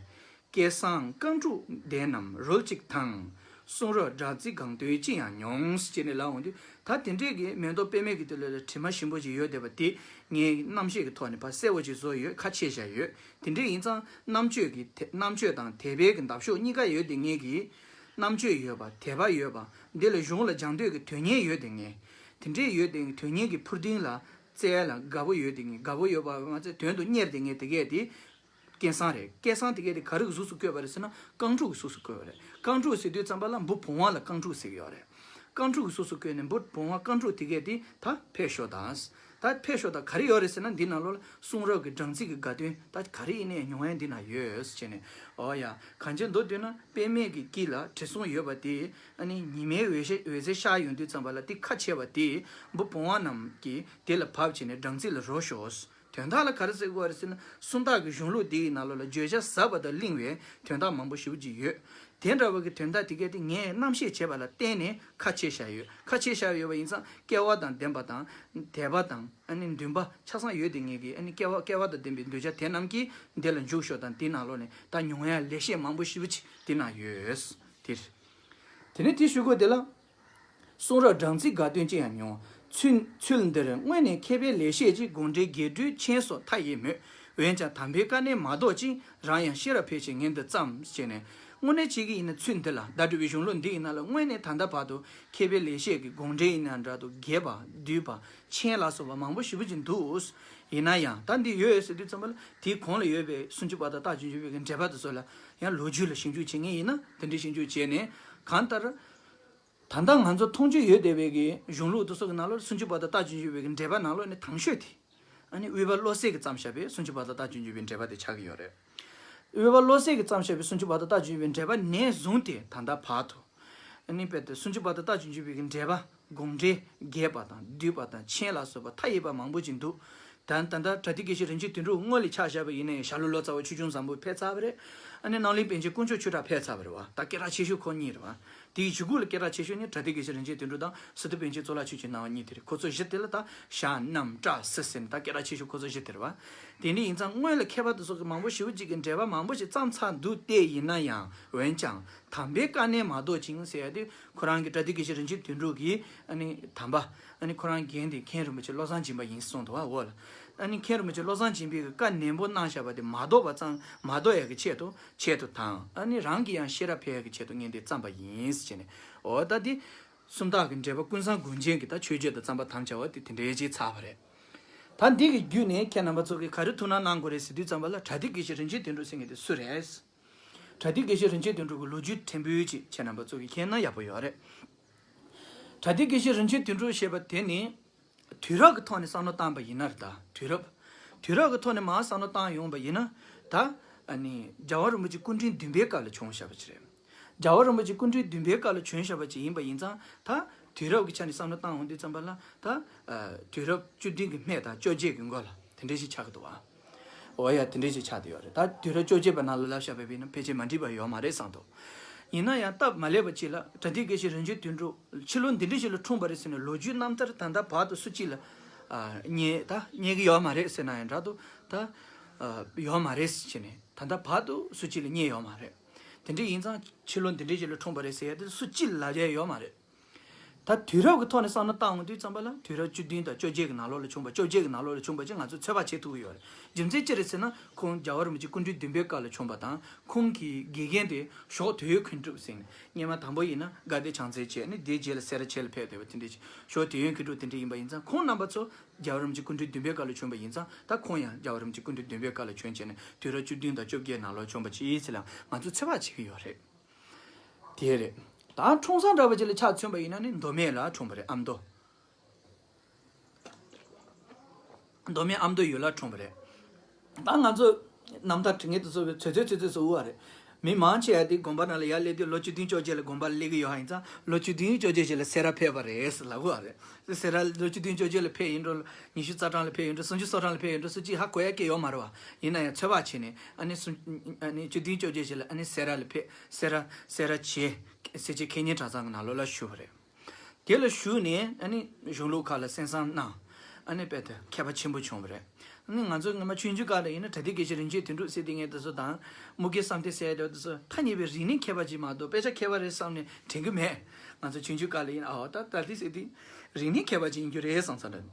སྐལ་བཟང་རྐང་དྲུག་ལྡན་རྣམས་རོལ་གཅིག་དང་། གསུང་རབ་སྒྲ་རྩི་གང་འདོད་ཅི་ཡང་མྱོང་། ཅེས་ནས་ལབ་འོང་དུས་ད་དེ་འདྲས་ཀྱི་མེ་ཏོག་པདྨའི་གི་དུས་ལ་དྲི་མ་ཞིམ་པོ་ཞིག་ཡོད་བསྡད་པ་དེ་ངའི་རྣམ་ཤེས་ཀྱི་ཐོག་ནས་ཕར་གསལ་བོ་ཞིག་བཟོ་ཡོད། ཁ་ཕྱེ་བཞག་ཡོད། དེ་འདྲས་ཡིན་ཙང་རྣམ་དཔྱོད་ཀྱི་དེ་རྣམ་དཔྱོད་དང་དད་པའི་གི་འདབ་གཤོག་གཉིས་ཀ་ཡོད་བསྡད་ངེས་ཀྱི། རྣམ་དཔྱོད་ཡོད་པ་དད་པ་ཡོད་པ། འདི་ལ་གཞུང་ལ་སྦྱང་འདོད་ཀྱི་དོན་གཉེར་ཡོད་བསྡད་ངེས། དེ་འདྲས་ཡོད་བསྡད་ངེས་དོན་གཉེར་གྱི་འཕུར་ལྡིང་ལ་བཙལ་ལ་དགའ་པོ་ཡོད་བསྡད་ངེས། དགའ་པོ་ཡོད་པ་མ་ཚད་དོན་དུ་གཉེར་བསྡད་ངེས་དེ་གས་དེ། སྐལ་བཟང་རེད། སྐལ་བཟང་དེ་གས་དེ་ག་རེ་གི་གཟུགས་སུ་བཀོད་པ་རེད་ཟེར་ན་རྐང་དྲུག་གི་གཟུགས་སུ་བཀོད་པ་རེད། རྐང་དྲུག་ཟེར་དུས་ཙམ་པ་ལ་འབུ་བུང་བ་ལ་རྐང་དྲུག་ཟེར་གི་ཡོད་རེད། རྐང་དྲུག་གི་གཟུགས་སུ་བཀོད་ནས་འབུ་བུང་བ་རྐང་དྲུག་དེ་གས་དེ་ད་ཕེབས་ཤོག་དང་། ད་ཕེབས་ཤོག་དང་ག་རེ་ཡོད་རེད་ཟེར་ན་འདི་ནང་ལོགས་ལ་གསུང་རབ་ཀྱི་སྦྲང་རྩི་གི་དགའ་སྟོན་ད་ག་རེ་ཡིན་ནའི་མྱོང་ཡ་འདི་ན་ཡོད་ཟེར་བྱས་ནས། ཨོ་ཡ། གང་ཅི་མདོར་བསྡུས་ན་པདྨའི་གི་དཀྱིལ་ལ་དྲི་བསུང་ཡོད་པ་དེ་ཨ་ནི་ཉི་མའི་འོད་ཤ་འོད་ཟེར་ཤར་ཡོང་དུས་ཙམ་པ་ལ་དེ་ཁ་ཕྱེ་བ་དེ་འབུ་བུང་བ་རྣམས་ཀྱིས་དེ་ལ་བབས་བྱས་ནས་སྦྲང་རྩི་ལ་རོལ་ཤོག་དོན་དག་ལ་ག་རེ་ཟེར་དགོས་རེད་ཟེར་ན་སུམ་རྟགས་ཀྱི་གཞུང་ལུགས་འདིའི་ནང་ལོགས་ལ་བརྗོད་བྱ་ཟབ་པ་དང་བརླིང་བའི་དོན་དག་མང་པོ་ཞེ་པོ་ཅིག་ཡོད། དེ་འདྲ་བ་གི་དོན་དག་དེ་གས་དེ་ངས་རྣམ་བཤད་བྱས་པ་ལ་བརྟེན་ནས་ཁ་ཕྱེ་བཞག་ཡོད། ཁ་ཕྱེ་བཞག་ཡོད་པ་ཡིན་ཙང་སྐལ་བ་དང་ལྡན་པ་དང་དད་པ་དང་ཨ་ནི་འདུན་པ་ཆ་ཚང་ཡོད་དེ་ངས་ཀྱི་ཨ་ནི་སྐལ་བ་སྐལ་བ་དང་ལྡན་པའི་གདུལ་བྱ་དེ་རྣམས་ཀྱིས་འདི་ལ་འཇུག་ཤོག་དང་དེའི་ནང་ལོགས་ནས་ད་མྱོང་ཡ་ལེགས་བཤད་མང་པོ་ཞེ་པོ་ཅིག་དེ་ན་ཡོད། དེ་རེད། དེ་ནས་དེ་ཞུ་དགོས་དེ་ལ། གསུང་རབ་སྦྲང་རྩིའི་དགའ་སྟོན་ཅི་ཡང་མྱོང་། ཚུལ་ཚུལ་འདིར་དངོས་ནས་མཁས་པའི་ལེགས་བཤད་ཀྱི་དགོངས་འགྲེལ་རྒྱས་སྤྲོས་མཆན་སོགས་མཐའ་ཡས་མོད། འོན་ཀྱང་དམ་པའི་བཀའ་ནན་མ་བཟློག་ཅིང་རང་ཡང་ཤེས་རབ་འཕེལ་ཕྱིར་ངས་འདི་བརྩམས་ཞེས་ནས། དངོས་གནས་བྱེད་ཀྱི་ཡིན་ན་ཚུལ་འདི་ལ་བརྡ་སྤྲོད་པའི་གཞུང་ལུགས་འདི་ཡིན་ན་ལ་དངོས་གནས་ད་ལྟ་བར་དུ་མཁས་པའི་ལེགས་བཤད་ཀྱི་དགོངས་འགྲེལ་ཡིན་ན་འདྲ་འདུག་རྒྱས་པ་བསྡུས་པ་མཆན་ལ་སོགས་པ་མང་པོ་ཞེ་པོ་ཅིག་འདུག་ཡིན་ན་ཡང་ད་འདི་ཡོད་ཟེར་དུས་ཙམ་པ་ལ་དེའི་གོང་ལ་ཡོད་པའི་སུམ་ཅུ་པ་དང་རྟགས་ཀྱི་འཇུག་པའི་འགྲེལ་པ་དེ་ཚོ་ལ་ཡང་ལོ་རྒྱུས་ལ་ཞིབ་འཇུག་བྱེད་མཁན་ཡིན་ན་དེ་འདྲའི་ཞིབ་འཇུག་བྱས་ནས་གང་ལྟར། ད་ལྟ་ང་ཚོ་མཐོང་ཆོས་ཡོད་བསྡད་པའི་གི་གཞུང་ལུགས་དེ་ཚོ་གི་ནང་ལོགས་སུམ་ཅུ་པ་དང་རྟགས་ཀྱི་འཇུག་པའི་གི་འགྲེལ་པ་ནང་ལོགས་ནས་དང་ཤོས་དེ། ཨ་ནི་དབུས་པ་བློ་གསལ་གྱིས་བརྩམས་བཞག་པའི་སུམ་ཅུ་པ་དང་རྟགས་ཀྱི་འཇུག་པའི་འགྲེལ་པ་དེ་ཆགས་ཀྱི་ཡོད་རེད། དབུས་པ་བློ་གསལ་གྱིས་བརྩམས་བཞག་པའི་སུམ་ཅུ་པ་དང་རྟགས་ཀྱི་འཇུག་པའི་འགྲེལ་པ་ནས་བཟུང་སྟེ་ད་ལྟ་བར་དུ། ཨ་ནི་དཔེར་ན་སུམ་ཅུ་པ་དང་རྟགས་ཀྱི་འཇུག་པའི་གི་འགྲེལ་པ་དགོངས་འགྲེལ་རྒྱས་པ་དང་བསྡུས་པ་དང་མཆན་ལ་སོགས་པ་མཐའ་ཡས་པ་མང་པོ་ཅིག་འདུག་ད་ད་ལྟ་གྲ་སྒྲིག་དགེ་བཤེས་རིན་ཆེན་དོན་གྲུབ་དངོས་ལ་ཆ་བཞག་པ་ཡིན་ན་ཡང་ཞྭ་ལུ་ལོ་ཙཱ་བ་ཆོས་སྐྱོང་བཟང་པོ་ཕེབས་ཚར་བ་རེད། ཨ་ནི་རྣམ་གླིང་པཎ་ཆེན་དཀོན་མཆོག་ཆོས་གྲགས་ཕེབས་ཚར་བ་རེད་བ། ད་སྐད་གྲགས་ཆེ་ཤོས་ཁོ་གཉིས་རེད་བ། དེའི་གཞུག་གུ་ལ་སྐད་གྲགས་ཆེ་ཤོས་ནི་གྲ་སྒྲིག་དགེ་བཤེས་རིན་ཆེན་དོན་གྲུབ་དང་སི་ཏུ་པཎ་ཆེན་གཙུག་ལག་ཆོས་ཀྱི་སྣང་བ་གཉིས་དེ་རེད། ཁོ་ཚོ་བཞི་དེ་ལ་ད་ཞྭ་གནམ་སྐྲ་སི་ཟེར་ནས་ད་སྐད་གྲགས་ཆེ་ཤོས་ཁོ་ཚོ་བཞི་དེ་རེད་བ། དེ་འདྲ་ཡིན་ཙང་སྔོན་ལ་མཁས་པ་དེ་ཚོ་གི་མང་པོ་ཞེ་པོ་ཅིག་གི་འགྲེལ་པ་མང་པོ་ཞིག་བརྩམས་ཚར་འདུག་སྟེ་ཡིན་ན་ཡང་འོན་ཀྱང་དམ་པའི་བཀའ་ནན་མ་བཟློག་ཅིང་ཟེར་ཡ་དེ་ཁོ་རང་གི་གྲ་སྒྲིག་དགེ་བཤེས་རིན་ཆེན་དོན་གྲུབ་ཀྱི་ཨ་ནི་དམ་པ་ཨ་ནི་ཁོ་རང་རྒན་དེ་མཁན་རིན་པོ་ཆེ་བློ་བཟང་སྦྱིན་པ་ཡིན་གསུངས་འདུག་བ། འོ་ལ་ཨ་ནི་མཁན་རིན་པོ་ཆེ་བློ་བཟང་སྦྱིན་པའི་བཀའ་ནན་པོ་གནང་བཞག་པ་དེ་མ་བཟློག་པ་ཙང་མ་བཟློག་ཡ་གི་ཆེད་དུ་ཆེད་དུ་དང་ཨ་ནི་རང་གི་ཡང་ཤེས་རབ་འཕེལ་ཡ་གི་ཆེད་དུ་ངས་འདི་བརྩམས་པ་ཡིན་ཟེར་བྱས་ནས། འོ་ད་འདི་སུམ་རྟགས་ཀྱི་འགྲེལ་པ་ཀུན་བཟང་དགོངས་རྒྱན་གྱི་ད་ཆོས་བརྒྱད་དང་བརྩམས་པ་དམ་བཅའ་བ་དེ་དེ་འདྲའི་ཅིག་ཚར་བ་རེད། ད་འདི་གི་བརྒྱུད་ནས་ཁྱེད་རྣམ་པ་ཚོ་གིས་ག་རེ་ཐུགས་སྣང་གནང་དགོས་རེད་ཟེར་དུས་ཙམ་པ་ལ་གྲ་སྒྲིག་དགེ་བཤེས་རིན་ཆེན་དོན་གྲུབ་ཟེར་མཁན་དེ་སུ་རེད། གྲ་སྒྲིག་དགེ་བཤེས་རིན་ཆེན་དོན་གྲུབ་ཀྱི་ལོ་རྒྱུས་ཕྲན་བུ་ཅིག་ཁྱེད་རྣམ་པ་ཚོ་གིས་མཁྱེན་ན་ཡག་པོ་ཡོད་རེད། གྲ་སྒྲིག་དགེ་བཤེས་རིན་ཆེན་དོན་གྲུབ་ཞེས་པ་དེ་ནི། དུས་རབས་ཀྱི་ཐོག་ནས་བསམ་བློ་བཏང་པ་ཡིན་ན་རེད་ད། དུས་རབས། དུས་རབས་ཀྱི་ཐོག་ནས་མར་བསམ་བློ་བཏང་ཡོང་པ་ཡིན་ན། ད། ཨ་ནི། རྒྱལ་བ་རིན་པོ་ཆེ་སྐུ་ཕྲེང་བདུན་པའི་སྐབས་ལ་བྱུང་བཞག་པ་ཅིག་རེད། རྒྱལ་བ་རིན་པོ་ཆེ་སྐུ་ཕྲེང་བདུན་པའི་སྐབས་ལ་བྱོན་བཞག་པ་ཅིག་ཡིན་པ་ཡིན་ཙང་ད། དུས་རབས་ཀྱི་ཆ་ནས་བསམ་བློ་བཏང་འོང་དུས་ཙམ་པ་ལ་ད། ཨ། དུས་རབས་བཅུ་བདུན་གྱི་སྨད་དང་བཅོ་བརྒྱད་ཀྱི་མགོ་ལ་དེ་འདྲ་ཞིག་ཆགས་ཀྱི་འདུག་བ། འོ་ཡ་དེ་འདྲ་ཞིག་ཆགས་བསྡད་ཡོད་རེད། ད་དུས་རབས་བཅོ་བརྒྱད་པ་ནང་ལ་ལབ་བཞག་པ་ཡིན་ན་ཕལ་ཆེར་མ་འགྲིག་པ་ཡོད་མ་རེད་བསམ་འདུག་ཡིན་ན་ཡང་སྟབས་མ་ལེགས་པ་ཅིག་ལ་གྲ་སྒྲིག་དགེ་བཤེས་རིན་ཆེན་དོན་གྲུབ་ཕྱི་ལོ་འདི་འདྲ་ཞིག་ལ་འཁྲུངས་པ་རེད་ཟེར་ནས་ལོ་རྒྱུས་རྣམ་ཐར་ད་ལྟ་བར་དུ་སུ་གཅིག་ལ། ཨ། རྙེད་ད་རྙེད་ཀྱི་ཡོད་མ་རེད་ཟེར་ན་ཡང་འདྲ་འདུག་ད། ཨ། ཡོད་མ་རེད་ཟེར་བྱས་ནས་ད་ལྟ་བར་དུ་སུ་གཅིག་ལ་རྙེད་ཡོད་མ་རེད། དེ་འདྲ་ཡིན་ཙང་ཕྱི་ལོ་འདི་འདྲ་ཞིག་ལ་འཁྲུངས་པ་རེད་ཟེར་ཡ་དེ་སུ་གཅིག་ལ་ལབ་ཡ་ཡོད་མ་རེད། ད་དུས་རབས་ཀྱི་ཐོག་ནས་བསམ་བློ་བཏང་འོང་དུས་ཙམ་པ་ལ་དུས་རབས་བཅུ་བདུན་དང་བཅོ་བརྒྱད་ཀྱི་ནང་ལོགས་ལ་བྱུང་བ་བཅོ་བརྒྱད་ཀྱི་ནང་ལོགས་ལ་བྱུང་བ་ཅིག་ང་ཚོས་ཚོད་དཔག་བྱེད་ཐུབ་ཀྱི་ཡོད་རེད། རྒྱུ་མཚན་ཅི་རེད་ཟེར་ན་ཁོང་རྒྱལ་བ་རིན་པོ་ཆེ་སྐུ་ཕྲེང་བདུན་པའི་སྐབས་ལ་བྱུང་བ་དང་ཁོང་གི་དགེ་རྒན་དེ་ཞོགས་དུས་ཡུན་མཁས་གྲུབ་ཟེར་ནས་སྔོན་མ་དང་པོ་ཡིན་ན་དགའ་བདེ་བྱང་རྩེ་བྱས་ནས་དེའི་རྗེས་ལ་སེ་ར་བྱེས་ལ་ཕེབས་བསྡད་པ་དེ་འདྲ་ཞིག་ཞོགས་དུས་ཡུན་མཁས་གྲུབ་དེ་འདྲ་ཡིན་པ་ཡིན་ཙང་ཁོང་རྣམ་པ་ཚོ་རྒྱལ་བ་རིན་པོ་ཆེ་སྐུ་ཕྲེང་བདུན་པའི་སྐབས་ལ་བྱུང་བ་ཡིན་ཙང་ད་ཁོང་ཡང་རྒྱལ་བ་རིན་པོ་ཆེ་སྐུ་ཕྲེང་བདུན་པའི་སྐབས་ལ་བྱོན་བྱས་ནས་དུས་རབས་བཅུ་བདུན་དང་བཅོ་བརྒྱད་ནང་ལོགས་བྱུང་བ་ཅིག་ཡིན་ཟེར་ལ་ང་ཚོས་ཚོད་དཔག་བྱེད་ཀྱི་ཡོད་རེད། དེ་རེད། ད་འཁྲུངས་ས་འདྲ་བ་ཅིག་ལ་ཆ་མཚོན་པ་ཡིན་ན་ནི་མདོ་སྨད་ལ་འཁྲུངས་པ་རེད། ཨ་མདོ། མདོ་སྨད་ཨ་མདོ་ཡུལ་ལ་འཁྲུངས་པ་རེད། ད་ང་ཚོ་རྣམ་ཐར་བྲི་མཁན་དེ་ཚོ་གི་ཚོད་ཚོད་ཚོད་ཚོད་སུ་འུ་བ་རེད། མི་མང་ཆེ་ཡ་དེ་དགོན་པ་ནང་ལ་ཡར་སླེབས་དུས་ལོ་བཅུ་བདུན་བཅོ་བརྒྱད་ལ་དགོན་པ་ལ་སླེབས་ཀྱི་ཡོད་ཡིན་ཙང་ལོ་བཅུ་བདུན་བཅོ་བརྒྱད་ཞིག་ལ་སེ་ར་ཕེབས་པ་རེད་ཟེར་ལབ་གི་ཡོད་རེད། སེ་ར་ལོ་བཅུ་བདུན་བཅོ་བརྒྱད་ལ་ཕེབས་ཡིན་འགྲོ། ཉི་ཤུ་རྩ་གྲངས་ལ་ཕེབས་ཡིན་འགྲོ། སུམ་ཅུ་སོ་གྲངས་ལ་ཕེབས་ཡིན་འགྲོ། སུ་གཅིག་ཧ་གོ་ཡ་སྐད་ཡོད་མ་རེད་བ། ཡིན་ན་ཡང་ཚོད་དཔག་བྱས་ནས་ཨ་ནི་སུམ། ཨ་ནི་བཅུ་བདུན་བཅོ་བརྒྱད་ཞིག་ལ་ཨ་ནི་སེ་ར་ལ་ཕེབས། སེ་ར་སེ་ར་བྱེས་སེར་བྱེས་ཁེ་ཉིན་གྲྭ་ཚང་གི་ནང་ལོགས་ལ་བཞུགས་པ་རེད། དེ་ལ་བཞུགས་ནས་ཨ་ནི་གཞུང་ལུགས་ཁག་ལ་གསན་བསམ་གནང་། ཨ་ནི་དཔེ་དེ་མཁས་པ་ཆེན་པོ་བྱུང་བ་རེད། ཨ་ནི་ང་ཚོ་སྔ་མ་ཆུང་ཆུང་སྐབས་ལ་ཡིན་ན་གྲ་སྒྲིག་དགེ་བཤེས་རིན་ཆེན་དོན་གྲུབ་ཟེར་དེ་ངས་དེ་ཚོ་དང་དམུ་དགེ་བསམ་གཏན་ཟེར་ཡ་དེ་ཚོ་ཐ་སྙད་པའི་རིག་གནས་མཁས་པ་ཅིག་མ་གཏོགས་དཔེ་ཆ་མཁས་པ་རེད་བསམ་ནས་དྲན་གི་མེད། ང་ཚོ་ཆུང་ཆུང་སྐབས་ལ་ཡིན་ཨ་ད་ད་ལྟ་ཟེར་དེ་རིག་གནས་མཁས་པ་ཅིག་ཡིན་རྒྱུ་རེད་བསམ་ས་རེད།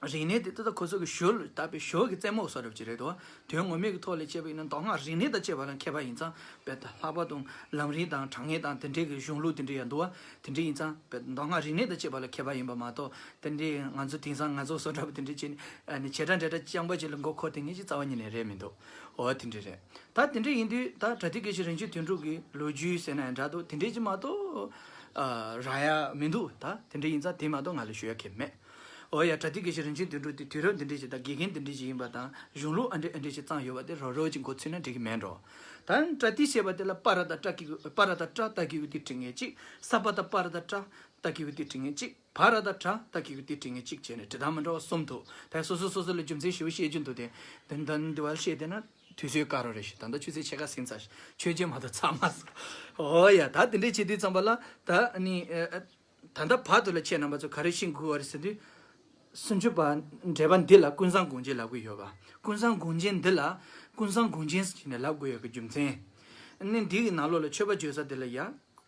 རིག་གནས་དེ་ད་ལྟ་ཁོ་ཚོ་གི་གཞུ་ལ་བཏགས་པའི་གཞུ་གི་རྩེད་མོ་བཟོ་འདྲ་ཅིག་རེད་དོ། དོན་ངོ་མའི་གི་ཐོག་ལ་བྱས་པ་ཡིན་ན་མདོ་སྔགས་རིག་གནས་དང་བཅས་པ་ལ་མཁས་པ་ཡིན་ཙང་དཔེ་ལྷག་པ་དང་ལམ་རིམ་དང་དྲང་ངེས་དང་དེ་འདྲའི་གི་གཞུང་ལུགས་དེ་འདྲ་ཡང་འདུག་བ། དེ་འདྲ་ཡིན་ཙང་དཔེ་མདོ་སྔགས་རིག་གནས་དང་བཅས་པ་ལ་མཁས་པ་ཡིན་པ་མ་གཏོགས་དེ་འདྲའི་ང་ཚོ་དེང་སང་ང་ཚོ་བཟོ་འདྲ་པོ་དེ་འདྲ་བྱས་ནས་ཨ་ནི་བྱེད་སྒྲ་འདྲ་འདྲ་རྐྱང་པ་ཅིག་ལ་མགོ་འཁོར་དེ་ངེས་ཅིག་རྩ་བ་ཉིད་ནས་རེད་མི་འདུག་འོ་དེ་འདྲ་རེད། ད་དེ་འདྲ་ཡིན་དུས་ད་གྲ་སྒྲིག་དགེ་བཤེས་རིན་ཆེན་དོན་གྲུབ་ཀྱི་ལོ་རྒྱུས་ཟེར་ན་ཡང་འདྲ་འདུག་དེ་འདྲ་ཅིག་མ་གཏོགས་ཨ་རག་ཡ་མི་འདུག་ད་དེ་འདྲ་ཡིན་ཙང་དེ་མ་གཏོགས་ང་ལ་ཞུ་ཡ་གང་ཡང་མེད། འོ་ཡ་གྲ་སྒྲིག་དགེ་བཤེས་རིན་ཆེན་དོན་གྲུབ་དེ་དུས་རབས་འདི་འདྲ་ཞིག་དང་དགེ་རྒན་འདི་འདྲ་ཞིག་ཡིན་པ་དང་གཞུང་ལུགས་ཨ་འདྲ་ཨ་འདྲ་ཞིག་བརྩམས་ཡོད་པ་དེ་རོབ་རོབ་ཅིག་མགོ་ཚོས་ན་འགྲིག་གི་མེད་འགྲོ། ད་པྲ་ཏི་ཞེས་པ་དེ་ལ་པ་ར་དང་ཏྲ་གི་གུ་པ་ར་དང་ཏྲ་ཏ་གི་གུ་དེ་བྲི་ངེས་གཅིག་ས་པ་དང་པ་ར་དང་ཏྲ་ཏ་གི་གུ་དེ་བྲི་ངེས་གཅིག་བ་ར་དང་ཏྲ་ཏ་གི་གུ་དེ་བྲི་ངེས་གཅིག་བྱས་ནས་བྲི་སྟངས་མི་འདྲ་བ་གསུམ་འདུག་ད་སོ་སོ་སོ་སོ་ལ་རྒྱུ་མཚན་ཞིབ་པོ་བཤད་རྒྱུ་འདུག་དེ་དེ་འདྲ་འདི་བ་བཤད་བསྡད་ན། དུས་ཚོད་བཀག་རོགས་རེད་ཞུ། ད་ལྟ་ཆུ་ཚོད་ཕྱེད་ཀ་ཟིན་ཚར། ཆོས་རྒྱུན་མ་གཏོགས་ཚར་མ་སོང་། ཨོ་ཡ། ད་དེ་འདྲས་བྱེད་དུས་ཙམ་པ་ལ་ད་ནི་ད་ལྟ་བར་དུ་ལ་ཁྱེད་རྣམ་པ་ཚོ་ག་རེ་ཤེས་དགོས་པ་རེད་ཟེར་དུས། སུམ་ཅུ་པ་འགྲེལ་པ་འདི་ལ་ཀུན་བཟང་དགོངས་རྒྱན་ལབ་ཀྱི་ཡོད་པ། ཀུན་བཟང་དགོངས་རྒྱན་འདི་ལ་ཀུན་བཟང་དགོངས་རྒྱན་ཟེར་ནས་ལབ་དགོས་ཡོད་ཀྱི་རྒྱུ་མཚན། ནི་འདི་གི་ནང་ལོགས་ལ་མཆོད་པ་བརྗོད་ས་འདི་ལ་ཡ།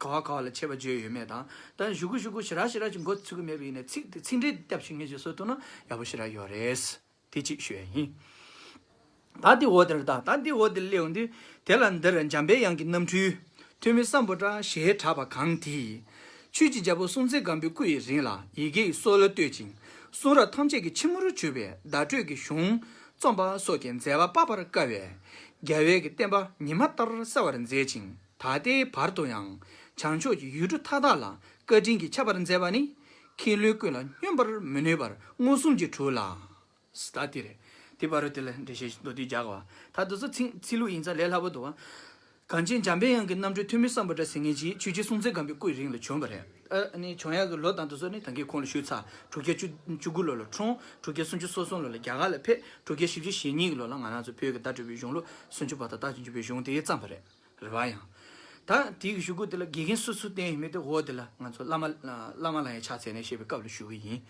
ག་བ་ག་བ་ལ་མཆོད་པ་བརྗོད་ཡོད་མེད་དང་། ད་ཞུ་གུ་ཞུ་གུ་ཞེ་དྲག་ཞེ་དྲག་ཅིག་མགོ་ཚུད་ཀྱི་མེད་པ་ཡིན་ནའི་ཚིག་དེ་ཚིག་འགྲེལ་སྐྱབས་ཞུ་ངེས་ཅིག་བཟོ་ཐུབ་ན་ཡག་པོ་ཞེ་དྲག་ཡོད་རེད། དེ་གཅིག་ཞུ་ཡ་ཡིན། ད་དེ་འོག་དེར་ད་ད་དེ་འོག་དེར་སླེབས་འོང་དུས། དེ་ལ་འདིར་འཇམ་པའི་དབྱངས་ཀྱི་རྣམ་འཕྲུལ། ཐོན་མི་སམ་བྷོ་ཊ་ཞེས་གྲགས་པ་གང་དེས། ཆོས་ཀྱི་རྒྱལ་པོ་སྲོང་བཙན་སྒམ་པོའི་སྐུ་ཡི་རིང་ལ་ཡི་གེ་ཡི་སྲོལ་ལ་ལྟོས་ཅིང་། གསུང་རབ་ཐམས་ཅད་ཀྱི་ཕྱི་མོར་གྱུར་པའི་བརྡ་སྤྲོད་ཀྱི་གཞུང་རྩོམ་པ་སོགས་ཀྱི་མཛད་པ་དཔག་པར་དཀའ་བས། རྒྱལ་བའི་གི་བསྟན་པ་ཉི་མ་ལྟར་གསལ་བར་མཛད་ཅིང་། ད་ལྟའི་བར་དུ་ཡང་བྱང་ཕྱོགས་ཀྱི་ཡུལ་གྲུ་མཐའ་དག་ལ་བཀའ་དྲིན་གྱིས་ཁྱབ་པར་མཛད་པ་ནི། མཁས་བླུན་ཀུན་ལ་སྙོན་པར་མི་ནུས་པར་མངོན་སུམ་གྱིས་གྲུབ་ལ། ད་དེ་རེད། དེ་བར་དུ་དེ་ལ་འགྲེལ་བཤད་མདོར་བསྡུས་རྒྱག་པ། ད་དེ་ཚོ་ཚིག་ཚིག་ལྷུག་ཡིན་ཙང་ལས་སླ་པོ་འདུག་བ། གངས་ཅན་འཇམ་པའི་དབྱངས་ཀྱི་རྣམ་འཕྲུལ་ཐོན་མི་སམ་བྷོ་ཊ་ཟེར་མཁན་ཅིག་ཆོས་རྗེ་སྲོང་བཙན་སྒམ་པོའི་སྐུ་ཡི་རིང་ལ་བྱོན་པ་རེད། ཨ་ནི་བྱོན་ཡག་གི་ལོ་དང་དེ་ཚོ་ནི་ད་གིན་གོང་ལ་ཞུས་ཚར། དྲུག་བརྒྱ་བཅུ་བཅུ་དགུ་ལོ་ལ་འཁྲུངས། དྲུག་བརྒྱ་སུམ་ཅུ་སོ་གསུམ་ལོ་ལ་རྒྱ་གར་ལ་ཕེབས། དྲུག་བརྒྱ་བཞི་བཅུ་ཞེ་གཉིས་ཀྱི་ལོ་ལ་ང་རང་ཚོ་བོད་ཀྱི་བརྡ་སྤྲོད་པའི་གཞུང་ལུགས་སུམ་ཅུ་པ་དང་རྟགས་ཅན་འཇུག་པའི་གཞུང་དེ་བརྩམས་པ་རེད། རེད་པ། ཡང་། ད་དེའི་གཞུག་གུ་དེ་ལ་དགེ་རྒན་སུ་སུ་བསྟེན་ཡོད་མེད་དེ་འོག་དེ་ལ་ང་ཚོ་བླ་མ་བླ་མ་ལ་ཡང་ཕྱག་འཚལ་ནས་བཤད་པའི་སྐབས་ལ་ཞུ་གི་ཡིན།